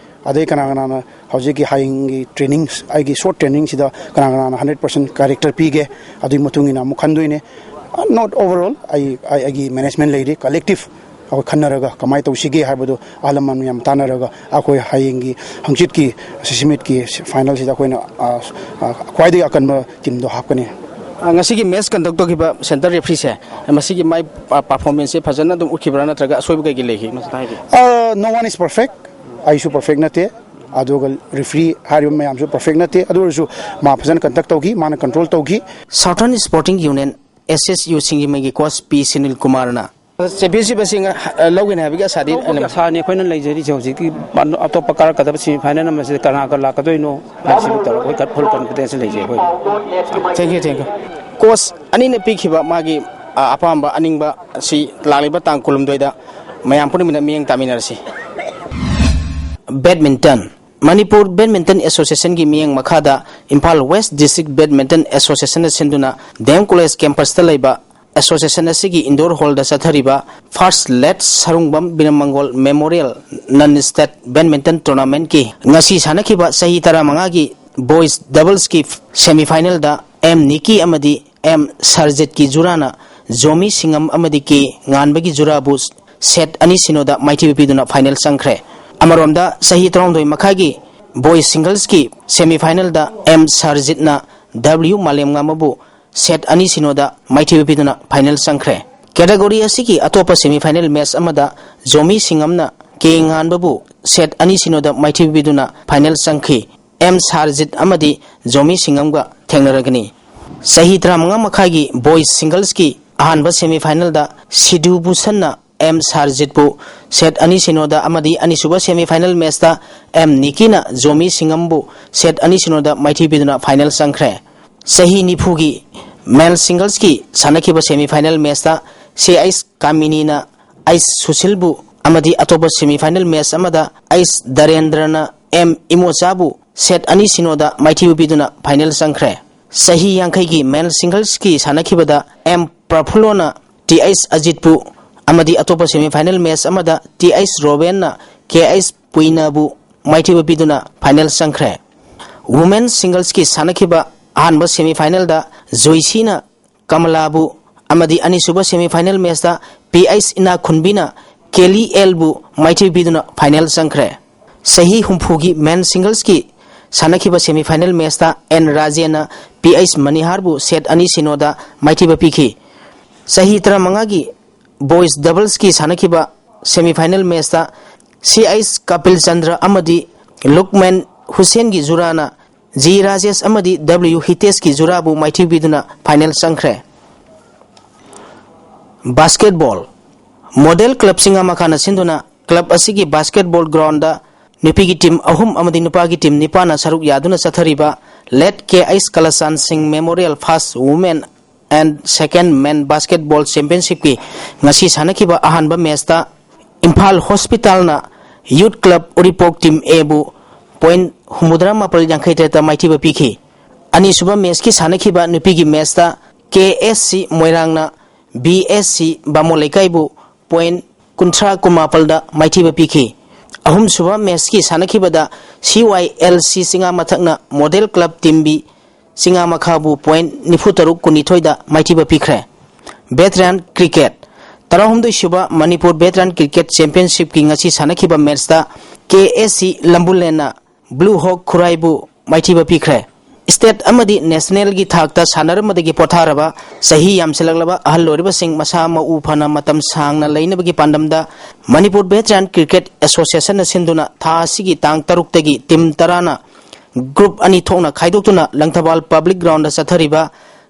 ꯑꯗꯩ ꯀꯅꯥ ꯀꯅꯥꯅ ꯍꯧꯖꯤꯛꯀꯤ ꯍꯌꯦꯡꯒꯤ ꯇ꯭ꯔꯦꯅꯤꯡ, ꯑꯩꯒꯤ ꯁꯣꯔꯠ ꯇ꯭ꯔꯦꯅꯤꯡꯁꯤꯗ ꯀꯅꯥ ꯀꯅꯥꯅ ꯍꯟꯗ꯭ꯔꯦꯠ ꯄꯥꯔꯁꯦꯟ ꯀꯦꯔꯦꯛꯇꯔ ꯄꯤꯒꯦ, ꯑꯗꯨꯒꯤ ꯃꯇꯨꯡ ꯏꯟꯅ ꯑꯃꯨꯛ ꯈꯟꯗꯣꯏꯅꯦ꯫ Not overall, ꯑꯩ, ꯑꯩ, ꯑꯩꯒꯤ ꯃꯦꯅꯦꯖꯃꯦꯟ ꯂꯩꯔꯤ, ꯀꯂꯦꯛꯇꯤꯞ ꯑꯩꯈꯣꯏ ꯈꯟꯅꯔꯒ ꯀꯃꯥꯏꯅ ꯇꯧꯁꯤꯒꯦ ꯍꯥꯏꯕꯗꯨ ꯑꯍꯜ ꯂꯃꯟ ꯃꯌꯥꯝ ꯇꯥꯟꯅꯔꯒ ꯑꯩꯈꯣꯏ ꯍꯌꯦꯡꯒꯤ, ꯍꯪꯆꯤꯠꯀꯤ ꯁꯤꯁꯤꯃꯤꯠꯀꯤ ꯐꯥꯏꯅꯦꯜꯁꯤꯗ ꯑꯩꯈꯣꯏꯅ, ꯑ, ꯑ, ꯈ꯭ꯋꯥꯏꯗꯒꯤ ꯑꯀꯟꯕ ꯇꯤꯝꯗꯣ ꯍꯥꯞꯀꯅꯤ꯫ ꯑ, ꯉꯁꯤꯒꯤ ꯃꯦꯠꯆ ꯀꯟꯗꯛ ꯇꯧꯈꯤꯕ ꯁꯦꯟꯇꯔ ꯔꯦꯐ꯭ꯔꯤꯁꯦ, ꯃꯁꯤꯒꯤ ꯃꯥꯏ, ꯑ, ꯄꯔꯐꯣꯔꯃꯦꯟꯁꯁꯦ ꯐꯖꯅ ꯑꯗꯨꯝ ꯎꯠꯈꯤꯕ꯭ꯔꯥ, ꯅꯠꯇ꯭ꯔꯒ ꯑꯁꯣꯏꯕ ꯀꯩꯀꯩ ꯂꯩꯈꯤ? ꯃꯁꯤꯗ ꯍꯥꯏꯕꯤꯌꯨ꯫ ꯑ, no one is perfect. ꯑꯩꯁꯨ ꯄꯔꯐꯦꯛ ꯅꯠꯇꯦ, ꯑꯗꯨꯒ ꯔꯦꯐ꯭ꯔꯤ ꯍꯥꯏꯔꯤꯕ ꯃꯌꯥꯝꯁꯨ ꯄꯔꯐꯦꯛ ꯅꯠꯇꯦ꯫ ꯑꯗꯨ ꯑꯣꯏꯔꯁꯨ ꯃꯥ ꯐꯖꯅ ꯀꯟꯗꯛ ꯇꯧꯈꯤ, ꯃꯥꯅ ꯀꯟꯇ꯭ꯔꯣꯜ ꯇꯧꯈꯤ꯫ Southern Sporting Union, S S U, ꯁꯤꯡꯖꯃꯩꯒꯤ ꯀꯣꯆ ꯄꯤ ꯁꯨꯅꯤꯜ ꯀꯨꯃꯥꯔꯅ꯫ ꯆꯦꯝꯄꯤꯌꯟꯁꯤꯞ ꯑꯁꯤ ꯉ-, ꯂꯧꯒꯅꯤ ꯍꯥꯏꯕꯒꯤ ꯑꯁꯥꯗꯤ ꯂꯧꯕꯒꯤ ꯑꯂꯦꯝ- ꯑꯁꯥꯅꯤ ꯑꯩꯈꯣꯏꯅ ꯂꯩꯖꯔꯤꯁꯦ꯫ ꯍꯧꯖꯤꯛꯇꯤ ꯑꯇꯣꯞꯄ ꯀꯥꯔꯛꯀꯗꯕ ꯁꯦꯃꯤ ꯐꯥꯏꯅꯦꯜ ꯑꯃꯁꯤꯗ ꯀꯅꯥ ꯀꯅꯥ ꯂꯥꯛꯀꯗꯣꯏꯅꯣ ꯍꯥꯏꯕꯁꯤꯕꯨ ꯇꯧꯔꯒ ꯑꯩꯈꯣꯏ ꯐꯨꯜ ꯀꯟꯐꯤꯗꯦꯟꯁ ꯂꯩꯖꯩ ꯑꯩꯈꯣꯏ꯫ Thank you, thank you. Coach ꯑꯅꯤꯅ ꯄꯤꯈꯤꯕ ꯃꯥꯒꯤ, ꯑ, ꯑꯄꯥꯝꯕ ꯑꯅꯤꯡꯕ ꯑꯁꯤ ꯂꯥꯛꯂꯤꯕ ꯇꯥꯡ ꯀꯨꯟꯍꯨꯝꯗꯣꯏꯗ ꯃꯌꯥꯝ ꯄꯨꯝꯅꯃꯛꯅ ꯃꯤꯠꯌꯦꯡ ꯇꯥꯃꯤꯟꯅꯔꯁꯤ꯫ ꯕꯦꯗꯃꯤꯟꯇꯟ꯫ ꯃꯅꯤꯄꯨꯔ ꯕꯦꯗꯃꯤꯟꯇꯟ ꯑꯦꯁꯣꯁꯤꯌꯦꯁꯟꯒꯤ ꯃꯤꯠꯌꯦꯡ ꯃꯈꯥꯗ ꯏꯝꯐꯥꯜ ꯋꯦꯁ ꯗꯤꯁꯇ꯭ꯔꯤꯛ ꯕꯦꯗꯃꯤꯟꯇꯟ ꯑꯦꯁꯣꯁꯤꯌꯦꯁꯟꯅ ꯁꯤꯟꯗꯨꯅ ꯗꯤ ꯑꯦꯝ ꯀꯣꯂꯦꯖ ꯀꯦꯝꯄꯁꯇ ꯂꯩꯕ ꯑꯦꯁꯣꯁꯤꯌꯦꯁꯟ ꯑꯁꯤꯒꯤ ꯏꯟꯗꯣꯔ ꯍꯣꯜꯗ ꯆꯠꯊꯔꯤꯕ ꯐꯥꯔꯁ ꯂꯦꯠ ꯁꯔꯨꯡꯕꯝ ꯕꯤꯅꯃꯪꯒꯣꯜ ꯃꯦꯃꯣꯔꯤꯌꯦꯜ ꯅꯟ ꯁ꯭ꯇꯦꯠ ꯕꯦꯗꯃꯤꯟꯇꯟ ꯇꯣꯔꯅꯥꯃꯦꯟꯠꯀꯤ ꯉꯁꯤ ꯁꯥꯟꯅꯈꯤꯕ ꯆꯍꯤ ꯇꯔꯥꯃꯉꯥꯒꯤ ꯕꯣꯏꯁ ꯗꯕꯜꯁꯀꯤ ꯁꯦꯃꯤꯐꯥꯏꯅꯦꯜꯗ ꯑꯦꯝ ꯅꯤꯀꯤ ꯑꯃꯗꯤ ꯑꯦꯝ ꯁꯔꯖꯤꯠꯀꯤ ꯖꯨꯔꯥꯅ ꯖꯣꯃꯤ ꯁꯤꯡꯉꯝ ꯑꯃꯗꯤ ꯀꯦ ꯉꯥꯟꯕꯒꯤ ꯖꯨꯔꯥꯕꯨ ꯁꯦꯠ ꯑꯅꯤ ꯁꯤꯅꯣꯗ ꯃꯥꯏꯊꯤꯕ ꯄꯤꯗꯨꯅ ꯐꯥꯏꯅꯦꯜ ꯆꯪꯈ꯭ꯔꯦ꯫ ꯑꯃꯔꯣꯝꯗ ꯆꯍꯤ ꯇꯔꯥꯍꯨꯝꯗꯣꯏ ꯃꯈꯥꯏꯒꯤ ꯕꯣꯏꯁ ꯁꯤꯡꯒꯜꯁꯀꯤ ꯁꯦꯃꯤꯐꯥꯏꯅꯦꯜꯗ ꯑꯦꯝ ꯁꯔꯖꯤꯠꯅ ꯗꯕ꯭ꯂꯤꯌꯨ ꯃꯥꯂꯦꯝꯉꯥꯝꯕꯕꯨ ꯁꯦꯠ ꯑꯅꯤ ꯁꯤꯅꯣꯗ ꯃꯥꯏꯊꯤꯕ ꯄꯤꯗꯨꯅ ꯐꯥꯏꯅꯦꯜ ꯆꯪꯈ꯭ꯔꯦ꯫ ꯀꯦꯇꯥꯒꯣꯔꯤ ꯑꯁꯤꯒꯤ ꯑꯇꯣꯞꯄ ꯁꯦꯃꯤꯐꯥꯏꯅꯦꯜ ꯃꯦꯆ ꯑꯃꯗ ꯖꯣꯃꯤ ꯁꯤꯡꯉꯝꯅ ꯀꯦ ꯉꯥꯟꯕꯕꯨ ꯁꯦꯠ ꯑꯅꯤ ꯁꯤꯅꯣꯗ ꯃꯥꯏꯊꯤꯕ ꯄꯤꯗꯨꯅ ꯐꯥꯏꯅꯦꯜ ꯆꯪꯈꯤ꯫ ꯑꯦꯝ ꯁꯥꯔꯖꯤꯠ ꯑꯃꯗꯤ ꯖꯣꯃꯤ ꯁꯤꯡꯉꯝꯒ ꯊꯦꯡꯅꯔꯒꯅꯤ꯫ ꯆꯍꯤ ꯇꯔꯥꯃꯉꯥ ꯃꯈꯥꯏꯒꯤ ꯕꯣꯏꯁ ꯁꯤꯡꯒꯜꯁꯀꯤ ꯑꯍꯥꯟꯕ ꯁꯦꯃꯤꯐꯥꯏꯅꯦꯜꯗ ꯁꯤꯙꯨ ꯚꯨꯁꯟꯅ ꯑꯦꯝ ꯁꯥꯔꯖꯤꯠꯄꯨ ꯁꯦꯠ ꯑꯅꯤ ꯁꯤꯅꯣꯗ ꯑꯃꯗꯤ ꯑꯅꯤꯁꯨꯕ ꯁꯦꯃꯤꯐꯥꯏꯅꯦꯜ ꯃꯦꯆꯇ ꯑꯦꯝ ꯅꯤꯀꯤꯅ ꯖꯣꯃꯤ ꯁꯤꯡꯉꯝꯕꯨ ꯁꯦꯠ ꯑꯅꯤ ꯁꯤꯅꯣꯗ ꯃꯥꯏꯊꯤꯕ ꯄꯤꯗꯨꯅ ꯐꯥꯏꯅꯦꯜ ꯆꯪꯈ꯭ꯔꯦ꯫ ꯆꯍꯤ ꯅꯤꯐꯨꯒꯤ ꯃꯦꯜ ꯁꯤꯡꯒꯜꯁꯀꯤ ꯁꯥꯟꯅꯈꯤꯕ ꯁꯦꯃꯤꯐꯥꯏꯅꯦꯜ ꯃꯦꯆꯇ ꯁꯤ ꯑꯩꯁ ꯀꯥꯃꯤꯅꯤꯅ ꯑꯩꯁ ꯁꯨꯁꯤꯜꯕꯨ ꯑꯃꯗꯤ ꯑꯇꯣꯞꯄ ꯁꯦꯃꯤꯐꯥꯏꯅꯦꯜ ꯃꯦꯆ ꯑꯃꯗ ꯑꯩꯁ ꯗꯔꯦꯟꯗ꯭ꯔꯅ ꯑꯦꯝ ꯏꯃꯣꯆꯥꯕꯨ ꯁꯦꯠ ꯑꯅꯤ ꯁꯤꯅꯣꯗ ꯃꯥꯏꯊꯤꯕ ꯄꯤꯗꯨꯅ ꯐꯥꯏꯅꯦꯜ ꯆꯪꯈ꯭ꯔꯦ꯫ ꯆꯍꯤ ꯌꯥꯡꯈꯩꯒꯤ ꯃꯦꯜ ꯁꯤꯡꯒꯜꯁꯀꯤ ꯁꯥꯟꯅꯈꯤꯕꯗ ꯑꯦꯝ ꯄ꯭ꯔꯐꯨꯜꯂꯣꯅ ꯇꯤ ꯑꯩꯁ ꯑꯖꯤꯠꯄꯨ ꯑꯃꯗꯤ ꯑꯇꯣꯞꯄ ꯁꯦꯃꯤꯐꯥꯏꯅꯦꯜ ꯃꯦꯆ ꯑꯃꯗ ꯇꯤ ꯑꯩꯁ ꯔꯣꯕꯦꯟꯅ ꯀꯦ ꯑꯩꯁ ꯄꯨꯏꯅꯥꯕꯨ ꯃꯥꯏꯊꯤꯕ ꯄꯤꯗꯨꯅ ꯐꯥꯏꯅꯦꯜ ꯆꯪꯈ꯭ꯔꯦ꯫ ꯋꯨꯃꯦꯟ ꯁꯤꯡꯒꯜꯁꯀꯤ ꯁꯥꯟꯅꯈꯤꯕ ꯑꯍꯥꯟꯕ ꯁꯦꯃꯤꯐꯥꯏꯅꯦꯜꯗ ꯖꯣꯏꯁꯤꯅ ꯀꯃꯂꯥꯕꯨ ꯑꯃꯗꯤ ꯑꯅꯤꯁꯨꯕ ꯁꯦꯃꯤꯐꯥꯏꯅꯦꯜ ꯃꯦꯆꯇ ꯄꯤ ꯑꯩꯁ ꯏꯅꯥꯈꯨꯟꯕꯤꯅ ꯀꯦꯂꯤ ꯑꯦꯜꯕꯨ ꯃꯥꯏꯊꯤꯕ ꯄꯤꯗꯨꯅ ꯐꯥꯏꯅꯦꯜ ꯆꯪꯈ꯭ꯔꯦ꯫ ꯆꯍꯤ ꯍꯨꯝꯐꯨꯒꯤ ꯃꯦꯟ ꯁꯤꯡꯒꯜꯁꯀꯤ ꯁꯥꯟꯅꯈꯤꯕ ꯁꯦꯃꯤꯐꯥꯏꯅꯦꯜ ꯃꯦꯆꯇ ꯑꯦꯟ ꯔꯥꯖꯦꯟꯅ ꯄꯤ ꯑꯩꯁ ꯃꯅꯤꯍꯥꯔꯕꯨ ꯁꯦꯠ ꯑꯅꯤ ꯁꯤꯅꯣꯗ ꯃꯥꯏꯊꯤꯕ ꯄꯤꯈꯤ꯫ ꯆꯍꯤ ꯇꯔꯥꯃꯉꯥꯒꯤ ꯕꯣꯏꯁ ꯗꯕꯜꯁꯀꯤ ꯁꯥꯟꯅꯈꯤꯕ ꯁꯦꯃꯤꯐꯥꯏꯅꯦꯜ ꯃꯦꯆꯇ ꯁꯤ ꯑꯩꯁ ꯀꯄꯤꯜ ꯆꯟꯗ꯭ꯔ ꯑꯃꯗꯤ ꯂꯨꯛꯃꯦꯟ ꯍꯨꯁꯦꯟꯒꯤ ꯖꯨꯔꯥꯅ ꯖꯤ ꯔꯥꯖꯦꯁ ꯑꯃꯗꯤ ꯗꯕ꯭ꯂꯤꯎ ꯍꯤꯇꯦꯁꯀꯤ ꯖꯨꯔꯥꯕꯨ ꯃꯥꯏꯊꯤꯕ ꯄꯤꯗꯨꯅ ꯐꯥꯏꯅꯦꯜ ꯆꯪꯈ꯭ꯔꯦ꯫ ꯕꯥꯁꯀꯦꯠꯕꯣꯜ꯫ ꯃꯣꯗꯦꯜ ꯀ꯭ꯂꯕ ꯆꯤꯡꯉꯥꯃꯈꯥꯅ ꯁꯤꯟꯗꯨꯅ ꯀ꯭ꯂꯕ ꯑꯁꯤꯒꯤ ꯕꯥꯁꯀꯦꯠꯕꯣꯜ ꯒ꯭ꯔꯥꯎꯟꯗ ꯅꯨꯄꯤꯒꯤ ꯇꯤꯝ ꯑꯍꯨꯝ ꯑꯃꯗꯤ ꯅꯨꯄꯥꯒꯤ ꯇꯤꯝ ꯅꯤꯄꯥꯟꯅ ꯁꯔꯨꯛ ꯌꯥꯗꯨꯅ ꯆꯠꯊꯔꯤꯕ ꯂꯦꯠ ꯀꯦ ꯑꯩꯁ Kalchan Singh memorial first women and second men basketball ꯆꯦꯝꯄꯤꯌꯟꯁꯤꯞꯀꯤ ꯉꯁꯤ ꯁꯥꯟꯅꯈꯤꯕ ꯑꯍꯥꯟꯕ ꯃꯦꯆꯇ ꯏꯝꯐꯥꯜ ꯍꯣꯁꯄꯤꯇꯥꯜꯅ ꯌꯨꯠ ꯀ꯭ꯂꯕ ꯎꯔꯤꯄꯣꯛ ꯇꯤꯝ ꯑꯦꯕꯨ ꯄꯣꯏꯟ ꯍꯨꯝꯐꯨꯇꯔꯥ ꯃꯥꯄꯜ ꯌꯥꯡꯈꯩ ꯇꯔꯦꯠꯇ ꯃꯥꯏꯊꯤꯕ ꯄꯤꯈꯤ꯫ ꯑꯅꯤꯁꯨꯕ ꯃꯦꯆꯀꯤ ꯁꯥꯟꯅꯈꯤꯕ ꯅꯨꯄꯤꯒꯤ ꯃꯦꯆꯇ ꯀꯦ S C ꯃꯣꯏꯔꯥꯡꯅ B S C ꯕꯥꯃꯣꯟ ꯂꯩꯀꯥꯏꯕꯨ ꯄꯣꯏꯟ ꯀꯨꯟꯊ꯭ꯔꯥ ꯀꯨꯟꯃꯥꯄꯜꯗ ꯃꯥꯏꯊꯤꯕ ꯄꯤꯈꯤ꯫ ꯑꯍꯨꯝꯁꯨꯕ ꯃꯦꯆꯀꯤ ꯁꯥꯟꯅꯈꯤꯕꯗ ꯁꯤ ꯋꯥꯏ ꯑꯦꯜ ꯁꯤ ꯆꯤꯉꯥꯃꯊꯛꯅ ꯃꯣꯗꯦꯜ ꯀ꯭ꯂꯕ ꯇꯤꯝ ꯕꯤ ꯆꯤꯉꯥꯃꯈꯥꯕꯨ ꯄꯣꯏꯟ ꯅꯤꯐꯨ ꯇꯔꯨꯛ ꯀꯨꯟꯅꯤꯊꯣꯏꯗ ꯃꯥꯏꯊꯤꯕ ꯄꯤꯈ꯭ꯔꯦ꯫ Veteran cricket. ꯇꯔꯥꯍꯨꯝꯗꯣꯏ ꯁꯨꯕ ꯃꯅꯤꯄꯨꯔ ꯚꯦꯇꯔꯥꯟ ꯀ꯭ꯔꯤꯀꯦꯠ ꯆꯦꯝꯄꯤꯌꯟꯁꯤꯞꯀꯤ ꯉꯁꯤ ꯁꯥꯟꯅꯈꯤꯕ ꯃꯦꯆꯇ ꯀꯦ ꯑꯦꯁ ꯁꯤ ꯂꯝꯕꯨꯂꯦꯟꯅ ꯕ꯭ꯂꯨ ꯍꯣꯛ ꯈꯨꯔꯥꯏꯕꯨ ꯃꯥꯏꯊꯤꯕ ꯄꯤꯈ꯭ꯔꯦ꯫ ꯁ꯭ꯇꯦꯠ ꯑꯃꯗꯤ ꯅꯦꯁꯅꯦꯜꯒꯤ ꯊꯥꯛꯇ ꯁꯥꯟꯅꯔꯝꯕꯗꯒꯤ ꯄꯣꯊꯥꯔꯕ, ꯆꯍꯤ ꯌꯥꯝꯁꯤꯜꯂꯛꯂꯕ ꯑꯍꯜ ꯑꯣꯏꯔꯕꯁꯤꯡ ꯃꯁꯥ ꯃꯎ ꯐꯅ ꯃꯇꯝ ꯁꯥꯡꯅ ꯂꯩꯅꯕꯒꯤ ꯄꯥꯟꯗꯝꯗ ꯃꯅꯤꯄꯨꯔ ꯚꯦꯇꯔꯥꯟ ꯀ꯭ꯔꯤꯀꯦꯠ ꯑꯦꯁꯣꯁꯤꯌꯦꯁꯟꯅ ꯁꯤꯟꯗꯨꯅ ꯊꯥ ꯑꯁꯤꯒꯤ ꯇꯥꯡ ꯇꯔꯨꯛꯇꯒꯤ ꯇꯤꯝ ꯇꯔꯥꯅ ꯒ꯭ꯔꯨꯞ ꯑꯅꯤ ꯊꯣꯛꯅ ꯈꯥꯏꯗꯣꯛꯇꯨꯅ ꯂꯪꯊꯕꯥꯜ ꯄꯕ꯭ꯂꯤꯛ ꯒ꯭ꯔꯥꯎꯟꯗ ꯆꯠꯊꯔꯤꯕ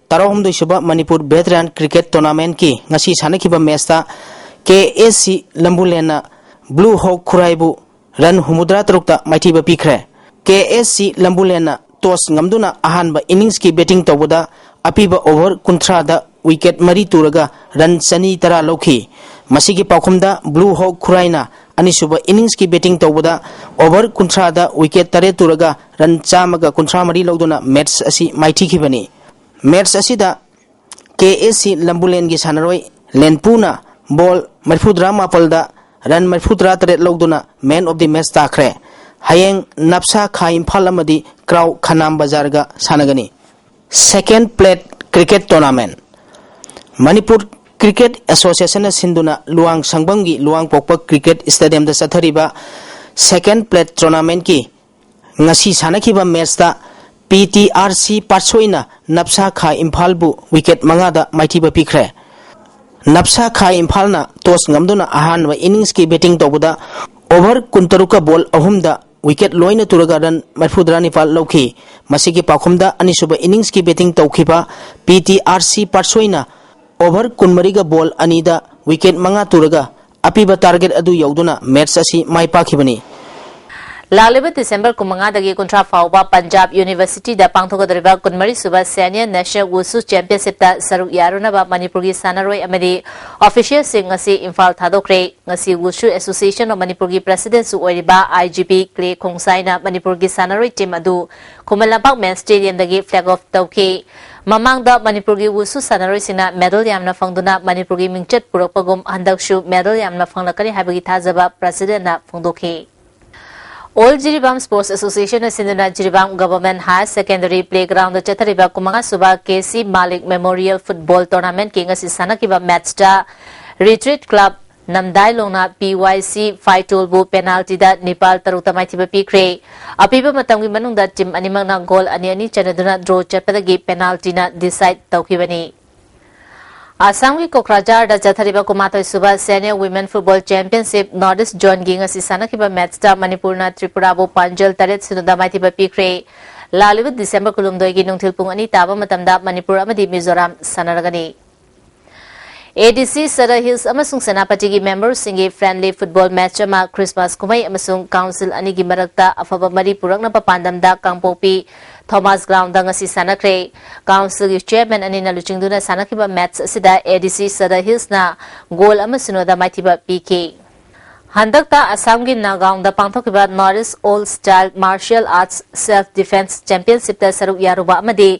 ꯇꯔꯥꯍꯨꯝꯗꯣꯏ ꯁꯨꯕ ꯃꯅꯤꯄꯨꯔ ꯚꯦꯇꯔꯥꯟ ꯀ꯭ꯔꯤꯀꯦꯠ ꯇꯣꯔꯅꯥꯃꯦꯟꯠꯀꯤ ꯉꯁꯤ ꯁꯥꯟꯅꯈꯤꯕ ꯃꯦꯆꯇ ꯀꯦ ꯑꯦꯁ ꯁꯤ ꯂꯝꯕꯨꯂꯦꯟꯅ ꯕ꯭ꯂꯨ ꯍꯣꯛ ꯈꯨꯔꯥꯏꯕꯨ ꯔꯟ ꯍꯨꯝꯐꯨꯇꯔꯥ ꯇꯔꯨꯛꯇ ꯃꯥꯏꯊꯤꯕ ꯄꯤꯈ꯭ꯔꯦ꯫ ꯀꯦ ꯑꯦꯁ ꯁꯤ ꯂꯝꯕꯨꯂꯦꯟꯅ ꯇꯣꯁ ꯉꯝꯗꯨꯅ ꯑꯍꯥꯟꯕ ꯏꯅꯤꯡꯁꯀꯤ ꯕꯦꯇꯤꯡ ꯇꯧꯕꯗ ꯑꯄꯤꯕ ꯑꯣꯚꯔ ꯀꯨꯟꯊ꯭ꯔꯥꯗ ꯋꯤꯀꯦꯠ ꯃꯔꯤ ꯇꯨꯔꯒ ꯔꯟ ꯆꯅꯤ ꯇꯔꯥ ꯂꯧꯈꯤ꯫ ꯃꯁꯤꯒꯤ ꯄꯥꯎꯈꯨꯝꯗ ꯕ꯭ꯂꯨ ꯍꯣꯛ ꯈꯨꯔꯥꯏꯅ ꯑꯅꯤꯁꯨꯕ ꯏꯅꯤꯡꯁꯀꯤ ꯕꯦꯇꯤꯡ ꯇꯧꯕꯗ ꯑꯣꯚꯔ ꯀꯨꯟꯊ꯭ꯔꯥꯗ ꯋꯤꯀꯦꯠ ꯇꯔꯦꯠ ꯇꯨꯔꯒ ꯔꯟ ꯆꯥꯝꯃꯒ ꯀꯨꯟꯊ꯭ꯔꯥ ꯃꯔꯤ ꯂꯧꯗꯨꯅ ꯃꯦꯠꯁ ꯑꯁꯤ ꯃꯥꯏꯊꯤꯈꯤꯕꯅꯤ꯫ ꯃꯦꯠꯁ ꯑꯁꯤꯗ ꯀꯦ ꯑꯦꯁ ꯁꯤ ꯂꯝꯕꯨꯂꯦꯟꯒꯤ ꯁꯥꯟꯅꯔꯣꯏ ꯂꯦꯟꯄꯨꯅ ꯕꯣꯜ ꯃꯔꯤꯐꯨꯇꯔꯥ ꯃꯥꯄꯜꯗ ꯔꯟ ꯃꯔꯤꯐꯨꯇꯔꯥ ꯇꯔꯦꯠ ꯂꯧꯗꯨꯅ ꯃꯦꯟ ꯑꯣꯐ ꯗꯤ ꯃꯦꯠꯁ ꯇꯥꯈ꯭ꯔꯦ꯫ ꯍꯌꯦꯡ ꯅꯞꯁꯥ ꯈꯥ ꯏꯝꯐꯥꯜ ꯑꯃꯗꯤ ꯀ꯭ꯔꯥꯎ ꯈꯅꯥꯝ ꯕꯖꯥꯔꯒ ꯁꯥꯟꯅꯒꯅꯤ꯫ Second plate cricket tournament. Manipur cricket ꯑꯦꯁꯣꯁꯤꯌꯦꯁꯟꯅ ꯁꯤꯟꯗꯨꯅ ꯂꯨꯋꯥꯡ ꯁꯪꯕꯝꯒꯤ ꯂꯨꯋꯥꯡꯄꯣꯛꯄ ꯀ꯭ꯔꯤꯀꯦꯠ ꯁ꯭ꯇꯦꯗꯤꯌꯝꯗ ꯆꯠꯊꯔꯤꯕ ꯁꯦꯀꯦꯟ ꯄ꯭ꯂꯦꯠ ꯇꯣꯔꯅꯥꯃꯦꯟꯠꯀꯤ ꯉꯁꯤ ꯁꯥꯟꯅꯈꯤꯕ ꯃꯦꯠꯁꯇ ꯄꯤ ꯇꯤ ꯑꯥꯔ ꯁꯤ ꯄꯥꯠꯁꯣꯏꯅ ꯅꯞꯁꯥ ꯈꯥ ꯏꯝꯐꯥꯜꯕꯨ ꯋꯤꯀꯦꯠ ꯃꯉꯥꯗ ꯃꯥꯏꯊꯤꯕ ꯄꯤꯈ꯭ꯔꯦ꯫ ꯅꯞꯁꯥ ꯈꯥ ꯏꯝꯐꯥꯜꯅ ꯇꯣꯁ ꯉꯝꯗꯨꯅ ꯑꯍꯥꯟꯕ ꯏꯅꯤꯡꯁꯀꯤ ꯕꯦꯇꯤꯡ ꯇꯧꯕꯗ ꯑꯣꯚꯔ ꯀꯨꯟꯇꯔꯨꯛꯀ ꯕꯣꯜ ꯑꯍꯨꯝꯗ ꯋꯤꯀꯦꯠ ꯂꯣꯏꯅ ꯇꯨꯔꯒ ꯔꯟ ꯃꯔꯤꯐꯨꯇꯔꯥꯅꯤꯄꯥꯜ ꯂꯧꯈꯤ꯫ ꯃꯁꯤꯒꯤ ꯄꯥꯎꯈꯨꯝꯗ ꯑꯅꯤꯁꯨꯕ ꯏꯅꯤꯡꯁꯀꯤ ꯕꯦꯇꯤꯡ ꯇꯧꯈꯤꯕ P T R C ꯄꯥꯠꯁꯣꯏꯅ over ꯀꯨꯟꯃꯔꯤꯒ ꯕꯣꯜ ꯑꯅꯤꯗ ꯋꯤꯀꯦꯠ ꯃꯉꯥ ꯇꯨꯔꯒ ꯑꯄꯤꯕ ꯇꯥꯔꯒꯦꯠ ꯑꯗꯨ ꯌꯧꯗꯨꯅ ꯃꯦꯠꯁ ꯑꯁꯤ ꯃꯥꯏ ꯄꯥꯛꯈꯤꯕꯅꯤ꯫ ꯂꯥꯛꯂꯤꯕ ꯗꯤꯁꯦꯝꯕꯔ ꯀꯨꯟꯃꯉꯥꯗꯒꯤ ꯀꯨꯟꯊ꯭ꯔꯥ ꯐꯥꯎꯕ ꯄꯟꯖꯥꯕ ꯌꯨꯅꯤꯚꯔꯁꯤꯇꯤꯗ ꯄꯥꯡꯊꯣꯛꯀꯗꯧꯔꯤꯕ ꯀꯨꯟꯃꯔꯤ ꯁꯨꯕ ꯁꯦꯅꯤꯌꯔ ꯅꯦꯁꯅꯦꯜ ꯋꯨꯁꯨ ꯆꯦꯝꯄꯤꯌꯟꯁꯤꯞꯇ ꯁꯔꯨꯛ ꯌꯥꯔꯨꯅꯕ ꯃꯅꯤꯄꯨꯔꯒꯤ ꯁꯥꯟꯅꯔꯣꯏ ꯑꯃꯗꯤ ꯑꯣꯐꯤꯁꯤꯌꯦꯜꯁꯤꯡ ꯉꯁꯤ ꯏꯝꯐꯥꯜ ꯊꯥꯗꯣꯛꯈ꯭ꯔꯦ꯫ ꯉꯁꯤ ꯋꯨꯁꯨ ꯑꯦꯁꯣꯁꯤꯌꯦꯁꯟ ꯑꯣꯐ ꯃꯅꯤꯄꯨꯔꯒꯤ ꯄ꯭ꯔꯦꯁꯤꯗꯦꯟꯠꯁꯨ ꯑꯣꯏꯔꯤꯕ ꯑꯥꯏ ꯖꯤ ꯄꯤ ꯀ꯭ꯂꯦ ꯈꯣꯡꯁꯥꯏꯅ ꯃꯅꯤꯄꯨꯔꯒꯤ ꯁꯥꯟꯅꯔꯣꯏ ꯇꯤꯝ ꯑꯗꯨ ꯈꯨꯃꯟ ꯂꯝꯄꯥꯛ ꯃꯦꯟ ꯁ꯭ꯇꯦꯗꯤꯌꯝꯗꯒꯤ ꯐ꯭ꯂꯦꯒ ꯑꯣꯐ ꯇꯧꯈꯤ꯫ ꯃꯃꯥꯡꯗ ꯃꯅꯤꯄꯨꯔꯒꯤ ꯋꯨꯁꯨ ꯁꯥꯟꯅꯔꯣꯏꯁꯤꯡꯅ ꯃꯦꯗꯜ ꯌꯥꯝꯅ ꯐꯪꯗꯨꯅ ꯃꯅꯤꯄꯨꯔꯒꯤ ꯃꯤꯡꯆꯠ ꯄꯨꯔꯛꯄꯒꯨꯝ ꯍꯟꯗꯛꯁꯨ ꯃꯦꯗꯜ ꯌꯥꯝꯅ ꯐꯪꯂꯛꯀꯅꯤ ꯍꯥꯏꯕꯒꯤ ꯊꯥꯖꯕ ꯄ꯭ꯔꯦꯁꯤꯗꯦꯟꯠꯅ ꯐꯣꯡꯗꯣꯛꯈꯤ꯫ ꯑꯣꯜ ꯖꯤꯔꯤꯕꯥꯝ ꯁ꯭ꯄꯣꯔꯠꯁ ꯑꯦꯁꯣꯁꯤꯌꯦꯁꯟꯅ ꯁꯤꯟꯗꯨꯅ Jiribam government higher secondary playground ꯆꯠꯊꯔꯤꯕ ꯀꯨꯟꯃꯉꯥ ꯁꯨꯕ ꯀꯦ ꯁꯤ ꯃꯥꯂꯤꯛ ꯃꯦꯃꯣꯔꯤꯌꯦꯜ ꯐꯨꯠꯕꯣꯜ ꯇꯣꯔꯅꯥꯃꯦꯟꯠꯀꯤ ꯉꯁꯤ ꯁꯥꯟꯅꯈꯤꯕ ꯃꯦꯠꯁꯇ ꯔꯤꯇ꯭ꯔꯤꯠ ꯀ꯭ꯂꯕ ꯅꯝꯗꯥꯏꯂꯣꯡꯅ ꯄꯤ ꯋꯥꯏ ꯁꯤ ꯐꯥꯏꯇꯣꯜꯕꯨ ꯄꯦꯅꯥꯜꯇꯤꯗ ꯅꯤꯄꯥꯜ ꯇꯔꯨꯛꯇ ꯃꯥꯏꯊꯤꯕ ꯄꯤꯈ꯭ꯔꯦ꯫ ꯑꯄꯤꯕ ꯃꯇꯝꯒꯤ ꯃꯅꯨꯡꯗ ꯇꯤꯝ ꯑꯅꯤꯃꯛꯅ ꯒꯣꯜ ꯑꯅꯤ ꯑꯅꯤ ꯆꯟꯅꯗꯨꯅ ꯗ꯭ꯔꯣ ꯆꯠꯄꯗꯒꯤ ꯄꯦꯅꯥꯜꯇꯤꯅ ꯗꯤꯁꯥꯏꯗ ꯇꯧꯈꯤꯕꯅꯤ꯫ ꯑꯁꯥꯝꯒꯤ ꯀꯣꯀ꯭ꯔꯥꯖꯥꯔꯗ ꯆꯠꯊꯔꯤꯕ ꯀꯨꯟꯃꯥꯊꯣꯏ ꯁꯨꯕ senior women football championship north east ꯖꯣꯟꯒꯤ ꯉꯁꯤ ꯁꯥꯟꯅꯈꯤꯕ ꯃꯦꯠꯆꯇ ꯃꯅꯤꯄꯨꯔꯅ ꯇ꯭ꯔꯤꯄꯨꯔꯥꯕꯨ ꯄꯥꯟꯖꯜ ꯇꯔꯦꯠ ꯁꯤꯅꯣꯗ ꯃꯥꯏꯊꯤꯕ ꯄꯤꯈ꯭ꯔꯦ꯫ ꯂꯥꯛꯂꯤꯕ ꯗꯤꯁꯦꯝꯕꯔ ꯀꯨꯟꯍꯨꯝꯗꯣꯏꯒꯤ ꯅꯨꯡꯊꯤꯜ ꯄꯨꯡ ꯑꯅꯤ ꯇꯥꯕ ꯃꯇꯝꯗ ꯃꯅꯤꯄꯨꯔ ꯑꯃꯗꯤ ꯃꯤꯖꯣꯔꯥꯝ ꯁꯥꯟꯅꯔꯒꯅꯤ꯫ ꯑꯦ ꯗꯤ ꯁꯤ ꯁꯗꯔ ꯍꯤꯜꯁ ꯑꯃꯁꯨꯡ ꯁꯦꯅꯥꯄꯇꯤꯒꯤ ꯃꯦꯝꯕꯔꯁꯤꯡꯒꯤ ꯐ꯭ꯔꯦꯟꯂꯤ ꯐꯨꯠꯕꯣꯜ ꯃꯦꯠꯆ ꯑꯃ ꯈ꯭ꯔꯤꯁꯃꯥꯁ ꯀꯨꯝꯍꯩ ꯑꯃꯁꯨꯡ ꯀꯥꯎꯟꯁꯤꯜ ꯑꯅꯤꯒꯤ ꯃꯔꯛꯇ ꯑꯐꯕ ꯃꯔꯤ ꯄꯨꯔꯛꯅꯕ ꯄꯥꯟꯗꯝꯗ ꯀꯥꯡꯄꯣꯛꯄꯤ ꯊꯣꯃꯥꯁ ꯒ꯭ꯔꯥꯎꯟꯗ ꯉꯁꯤ ꯁꯥꯟꯅꯈ꯭ꯔꯦ꯫ ꯀꯥꯎꯟꯁꯤꯜꯒꯤ ꯆꯤꯌꯔꯃꯦꯟ ꯑꯅꯤꯅ ꯂꯨꯆꯤꯡꯗꯨꯅ ꯁꯥꯟꯅꯈꯤꯕ ꯃꯦꯠꯆ ꯑꯁꯤꯗ ꯑꯦ ꯗꯤ ꯁꯤ ꯁꯗꯔ ꯍꯤꯜꯁꯅ ꯒꯣꯜ ꯑꯃ ꯁꯤꯅꯣꯗ ꯃꯥꯏꯊꯤꯕ ꯄꯤꯈꯤ꯫ ꯍꯟꯗꯛꯇ ꯑꯁꯥꯝꯒꯤ ꯅꯥꯒꯥꯎꯟꯗ ꯄꯥꯡꯊꯣꯛꯈꯤꯕ north east all style martial arts self defence ꯆꯦꯝꯄꯤꯌꯟꯁꯤꯞꯇ ꯁꯔꯨꯛ ꯌꯥꯔꯨꯕ ꯑꯃꯗꯤ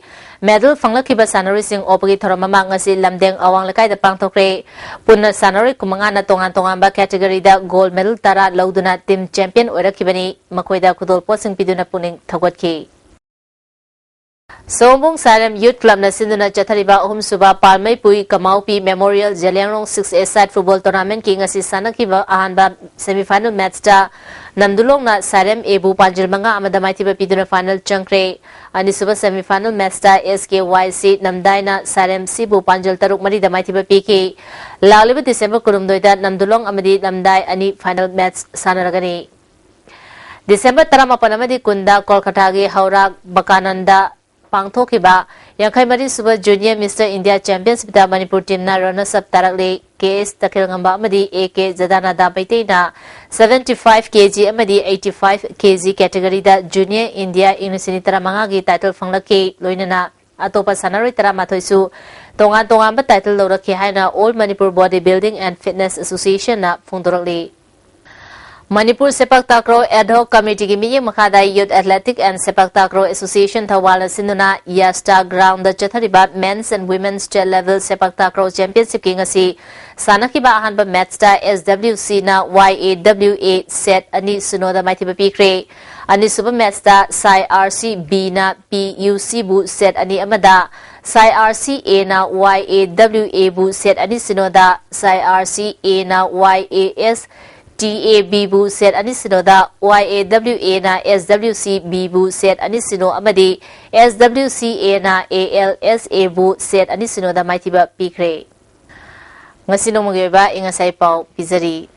ꯃꯦꯗꯜ ꯐꯪꯂꯛꯈꯤꯕ ꯁꯥꯟꯅꯔꯣꯏꯁꯤꯡ ꯑꯣꯛꯄꯒꯤ ꯊꯧꯔꯝ ꯑꯃ ꯉꯁꯤ ꯂꯝꯗꯦꯡ ꯑꯋꯥꯡ ꯂꯩꯀꯥꯏꯗ ꯄꯥꯡꯊꯣꯛꯈ꯭ꯔꯦ꯫ ꯄꯨꯟꯅ ꯁꯥꯟꯅꯔꯣꯏ ꯀꯨꯟꯃꯉꯥꯅ ꯇꯣꯉꯥꯟ ꯇꯣꯉꯥꯟꯕ ꯀꯦꯇꯦꯒꯣꯔꯤꯗ ꯒꯣꯜ ꯃꯦꯗꯜ ꯇꯔꯥ ꯂꯧꯗꯨꯅ ꯇꯤꯝ ꯆꯦꯝꯄꯤꯌꯟ ꯑꯣꯏꯔꯛꯈꯤꯕꯅꯤ꯫ ꯃꯈꯣꯏꯗ ꯈꯨꯗꯣꯜꯄꯣꯠꯁꯤꯡ ꯄꯤꯗꯨꯅ ꯄꯨꯛꯅꯤꯡ ꯊꯧꯒꯠꯈꯤ꯫ ꯁꯑꯣꯝꯕꯨꯡ ꯁꯥꯔꯦꯝ ꯌꯨꯠ ꯀ꯭ꯂꯕꯅ ꯁꯤꯟꯗꯨꯅ ꯆꯠꯊꯔꯤꯕ ꯑꯍꯨꯝꯁꯨꯕ ꯄꯥꯜꯃꯩꯄꯨꯏ ꯀꯃꯥꯎꯄꯤ ꯃꯦꯃꯣꯔꯤꯌꯦꯜ ꯖꯦꯂꯤꯌꯥꯡꯔꯣꯡ ꯁꯤꯛꯁ ꯑꯦ ꯁꯥꯏꯠ ꯐꯨꯠꯕꯣꯜ ꯇꯣꯔꯅꯥꯃꯦꯟꯠꯀꯤ ꯉꯁꯤ ꯁꯥꯟꯅꯈꯤꯕ ꯑꯍꯥꯟꯕ ꯁꯦꯃꯤꯐꯥꯏꯅꯦꯜ ꯃꯦꯠꯆꯇ ꯅꯝꯗꯨꯂꯣꯡꯅ ꯁꯥꯔꯦꯝ ꯑꯦꯕꯨ ꯄꯥꯟꯖꯤꯜ ꯃꯉꯥ ꯑꯃꯗ ꯃꯥꯏꯊꯤꯕ ꯄꯤꯗꯨꯅ ꯐꯥꯏꯅꯦꯜ ꯆꯪꯈ꯭ꯔꯦ꯫ ꯑꯅꯤꯁꯨꯕ ꯁꯦꯃꯤꯐꯥꯏꯅꯦꯜ ꯃꯦꯠꯆꯇ ꯑꯦꯁ ꯀꯦ ꯋꯥꯏ ꯁꯤ ꯅꯝꯗꯥꯏꯅ ꯁꯥꯔꯦꯝ ꯁꯤꯕꯨ ꯄꯥꯟꯖꯤꯜ ꯇꯔꯨꯛ ꯃꯔꯤꯗ ꯃꯥꯏꯊꯤꯕ ꯄꯤꯈꯤ꯫ ꯂꯥꯛꯂꯤꯕ ꯗꯤꯁꯦꯝꯕꯔ ꯀꯨꯟꯍꯨꯝꯗꯣꯏꯗ ꯅꯝꯗꯨꯂꯣꯡ ꯑꯃꯗꯤ ꯅꯝꯗꯥꯏ ꯑꯅꯤ ꯐꯥꯏꯅꯦꯜ ꯃꯦꯠꯆ ꯁꯥꯟꯅꯔꯒꯅꯤ꯫ ꯗꯤꯁꯦꯝꯕꯔ ꯇꯔꯥꯃꯥꯄꯟ ꯑꯃꯗꯤ ꯀꯨꯟꯗ ꯀꯣꯜꯀꯇꯥꯒꯤ ꯍꯧꯔꯥ ꯕꯀꯥꯅꯟꯗ ꯄꯥꯡꯊꯣꯛꯈꯤꯕ ꯌꯥꯡꯈꯩ ꯃꯔꯤ ꯁꯨꯕ ꯖꯨꯅꯤꯌꯔ ꯃꯤꯁꯇꯔ ꯏꯟꯗꯤꯌꯥ ꯆꯦꯝꯄꯤꯌꯟꯁꯤꯞꯇ ꯃꯅꯤꯄꯨꯔ ꯇꯤꯝꯅ ꯔꯅꯔꯁ ꯑꯞ ꯇꯥꯔꯛꯂꯤ꯫ ꯀꯦ ꯑꯦꯁ ꯇꯈꯦꯜꯉꯝꯕ ꯑꯃꯗꯤ ꯑꯦ ꯀꯦ ꯖꯗꯥꯅꯟꯗ ꯃꯩꯇꯩꯅ ꯁꯚꯦꯟꯇꯤ ꯐꯥꯏꯚ ꯀꯦ ꯖꯤ ꯑꯃꯗꯤ ꯑꯩꯠꯇꯤ ꯐꯥꯏꯚ ꯀꯦ ꯖꯤ ꯀꯦꯇꯦꯒꯣꯔꯤꯗ ꯖꯨꯅꯤꯌꯔ ꯏꯟꯗꯤꯌꯥ ꯏꯪ ꯂꯤꯁꯤꯡ ꯑꯅꯤ ꯇꯔꯥꯃꯉꯥꯒꯤ ꯇꯥꯏꯇꯜ ꯐꯪꯂꯛꯈꯤ꯫ ꯂꯣꯏꯅꯅ ꯑꯇꯣꯞꯄ ꯁꯥꯟꯅꯔꯣꯏ ꯇꯔꯥꯃꯥꯊꯣꯏꯁꯨ ꯇꯣꯉꯥꯟ ꯇꯣꯉꯥꯟꯕ ꯇꯥꯏꯇꯜ ꯂꯧꯔꯛꯈꯤ ꯍꯥꯏꯅ all Manipur body building and fitness ꯑꯦꯁꯣꯁꯤꯌꯦꯁꯟꯅ ꯐꯣꯡꯗꯣꯔꯛꯂꯤ꯫ Manipur sepak takraw ad hoc ꯀꯃꯤꯇꯤꯒꯤ ꯃꯤꯠꯌꯦꯡ ꯃꯈꯥꯗ ꯌꯨꯠ athletic and sepak takraw association ꯊꯧꯕꯥꯜꯅ ꯁꯤꯟꯗꯨꯅ ꯌꯥꯁꯇꯥ ꯒ꯭ꯔꯥꯎꯟꯗ ꯆꯠꯊꯔꯤꯕ ꯃꯦꯟꯁ and women's state level sepak takraw ꯆꯦꯝꯄꯤꯌꯟꯁꯤꯞꯀꯤ ꯉꯁꯤ ꯁꯥꯟꯅꯈꯤꯕ ꯑꯍꯥꯟꯕ ꯃꯦꯠꯆꯇ ꯑꯦꯁ ꯗꯕ꯭ꯂꯤꯌꯨ ꯁꯤꯅ ꯋꯥꯏ ꯑꯦ ꯗꯕ꯭ꯂꯤꯌꯨ ꯑꯦ ꯁꯦꯠ ꯑꯅꯤ ꯁꯤꯅꯣꯗ ꯃꯥꯏꯊꯤꯕ ꯄꯤꯈ꯭ꯔꯦ꯫ ꯑꯅꯤꯁꯨꯕ ꯃꯦꯠꯆꯇ ꯁꯥꯏ ꯑꯥꯔ ꯁꯤ ꯕꯤꯅ ꯄꯤ ꯌꯨ ꯁꯤꯕꯨ ꯁꯦꯠ ꯑꯅꯤ ꯑꯃꯗ, SIRCA ꯅ YAWA ꯕꯨ set ꯑꯅꯤ ꯁꯤꯅꯣꯗ, SIRCA ꯅ YASTAB ꯕꯨ set ꯑꯅꯤ ꯁꯤꯅꯣꯗ, YAWA ꯅ SWCB ꯕꯨ set ꯑꯅꯤ ꯁꯤꯅꯣ ꯑꯃꯗꯤ SWCA ꯅ ALSA ꯕꯨ set ꯑꯅꯤ ꯁꯤꯅꯣꯗ ꯃꯥꯏꯊꯤꯕ ꯄꯤꯈ꯭ꯔꯦ꯫ ꯉꯁꯤ ꯅꯣꯡꯃꯒꯤ ꯑꯣꯏꯕ ꯑꯏꯪ ꯑꯁꯥꯒꯤ ꯄꯥꯎ ꯄꯤꯖꯔꯤ꯫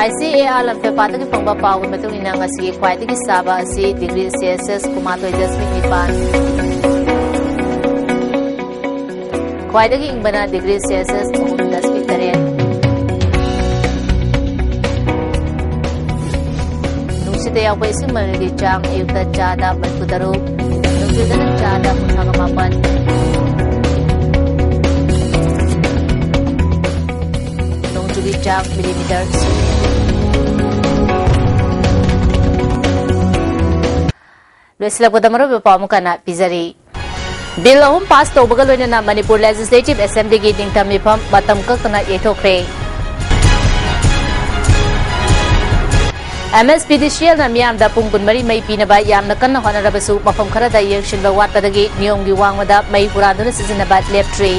ICAR ꯂꯝꯐꯦꯜꯄꯥꯠꯇꯒꯤ ꯐꯪꯕ ꯄꯥꯎꯒꯤ ꯃꯇꯨꯡ ꯏꯟꯅ ꯉꯁꯤꯒꯤ ꯈ꯭ꯋꯥꯏꯗꯒꯤ ꯁꯥꯕ ꯑꯁꯤ degree Celsius ꯀꯨꯟꯃꯥꯊꯣꯏ ꯗꯁꯃꯤꯛ ꯅꯤꯄꯥꯟ, ꯈ꯭ꯋꯥꯏꯗꯒꯤ ꯏꯪꯕꯅ degree Celsius ꯑꯍꯨꯝ ꯗꯁꯃꯤꯛ ꯇꯔꯦꯠ꯫ ꯅꯨꯡꯁꯤꯠꯇ ꯌꯥꯎꯕ ꯏꯁꯤꯡ ꯃꯅꯤꯜꯒꯤ ꯆꯥꯡ ꯑꯌꯨꯛꯇ ꯆꯥꯗ ꯃꯔꯤꯐꯨ ꯇꯔꯨꯛ, ꯅꯨꯡꯊꯤꯜꯗꯅ ꯆꯥꯗ ꯀꯨꯟꯊ꯭ꯔꯥꯒ ꯃꯥꯄꯟ꯫ ꯅꯣꯡꯖꯨꯒꯤ ꯆꯥꯡ millimeter ꯁꯤꯅꯣ꯫ ꯂꯣꯏꯁꯤꯜꯂꯛꯄꯗ ꯃꯔꯨꯑꯣꯏꯕ ꯄꯥꯎ ꯑꯃꯨꯛ ꯍꯟꯅ ꯄꯤꯖꯔꯤ꯫ Bill ꯑꯍꯨꯝ pass ꯇꯧꯕꯒ ꯂꯣꯏꯅꯅ ꯃꯅꯤꯄꯨꯔ Legislative Assembly ꯒꯤ ꯅꯤꯡꯇꯝ ꯃꯤꯐꯝ ꯃꯇꯝ ꯀꯛꯇꯅ ꯌꯩꯊꯣꯛꯈ꯭ꯔꯦ꯫ MSPDCL ꯅ ꯃꯤꯌꯥꯝꯗ ꯄꯨꯡ ꯀꯨꯟꯃꯔꯤ ꯃꯩ ꯄꯤꯅꯕ ꯌꯥꯝꯅ ꯀꯟꯅ ꯍꯣꯠꯅꯔꯕꯁꯨ, ꯃꯐꯝ ꯈꯔꯗ ꯌꯦꯡꯁꯤꯟꯕ ꯋꯥꯠꯄꯗꯒꯤ ꯅꯤꯌꯣꯝꯒꯤ ꯋꯥꯡꯃꯗ ꯃꯩ ꯍꯨꯔꯥꯟꯗꯨꯅ ꯁꯤꯖꯤꯟꯅꯕ ꯂꯦꯞꯇ꯭ꯔꯤ꯫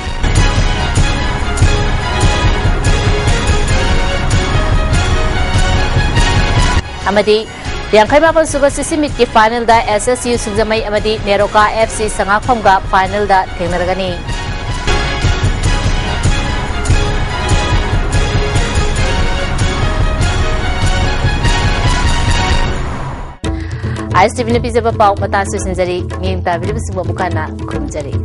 ꯑꯃꯗꯤ ꯌꯥꯡꯈꯩ ꯃꯥꯄꯟ ꯁꯨꯕ CC Meet ꯀꯤ final ꯗ SSU ꯁꯤꯡꯖꯃꯩ ꯑꯃꯗꯤ ꯅꯦꯔꯣꯀꯥ FC ꯁꯉꯥꯛꯐꯝꯒ final ꯗ ꯊꯦꯡꯅꯔꯒꯅꯤ꯫ ISTV ꯅ ꯄꯤꯖꯕ ꯄꯥꯎ ꯃꯇꯥꯡ ꯑꯁꯤꯗ ꯂꯣꯏꯁꯤꯟꯖꯔꯤ꯫ ꯃꯤꯠꯌꯦꯡ ꯇꯥꯕꯤꯔꯤꯕꯁꯤꯡꯕꯨ ꯑꯃꯨꯛ ꯍꯟꯅ ꯈꯨꯔꯨꯝꯖꯔꯤ꯫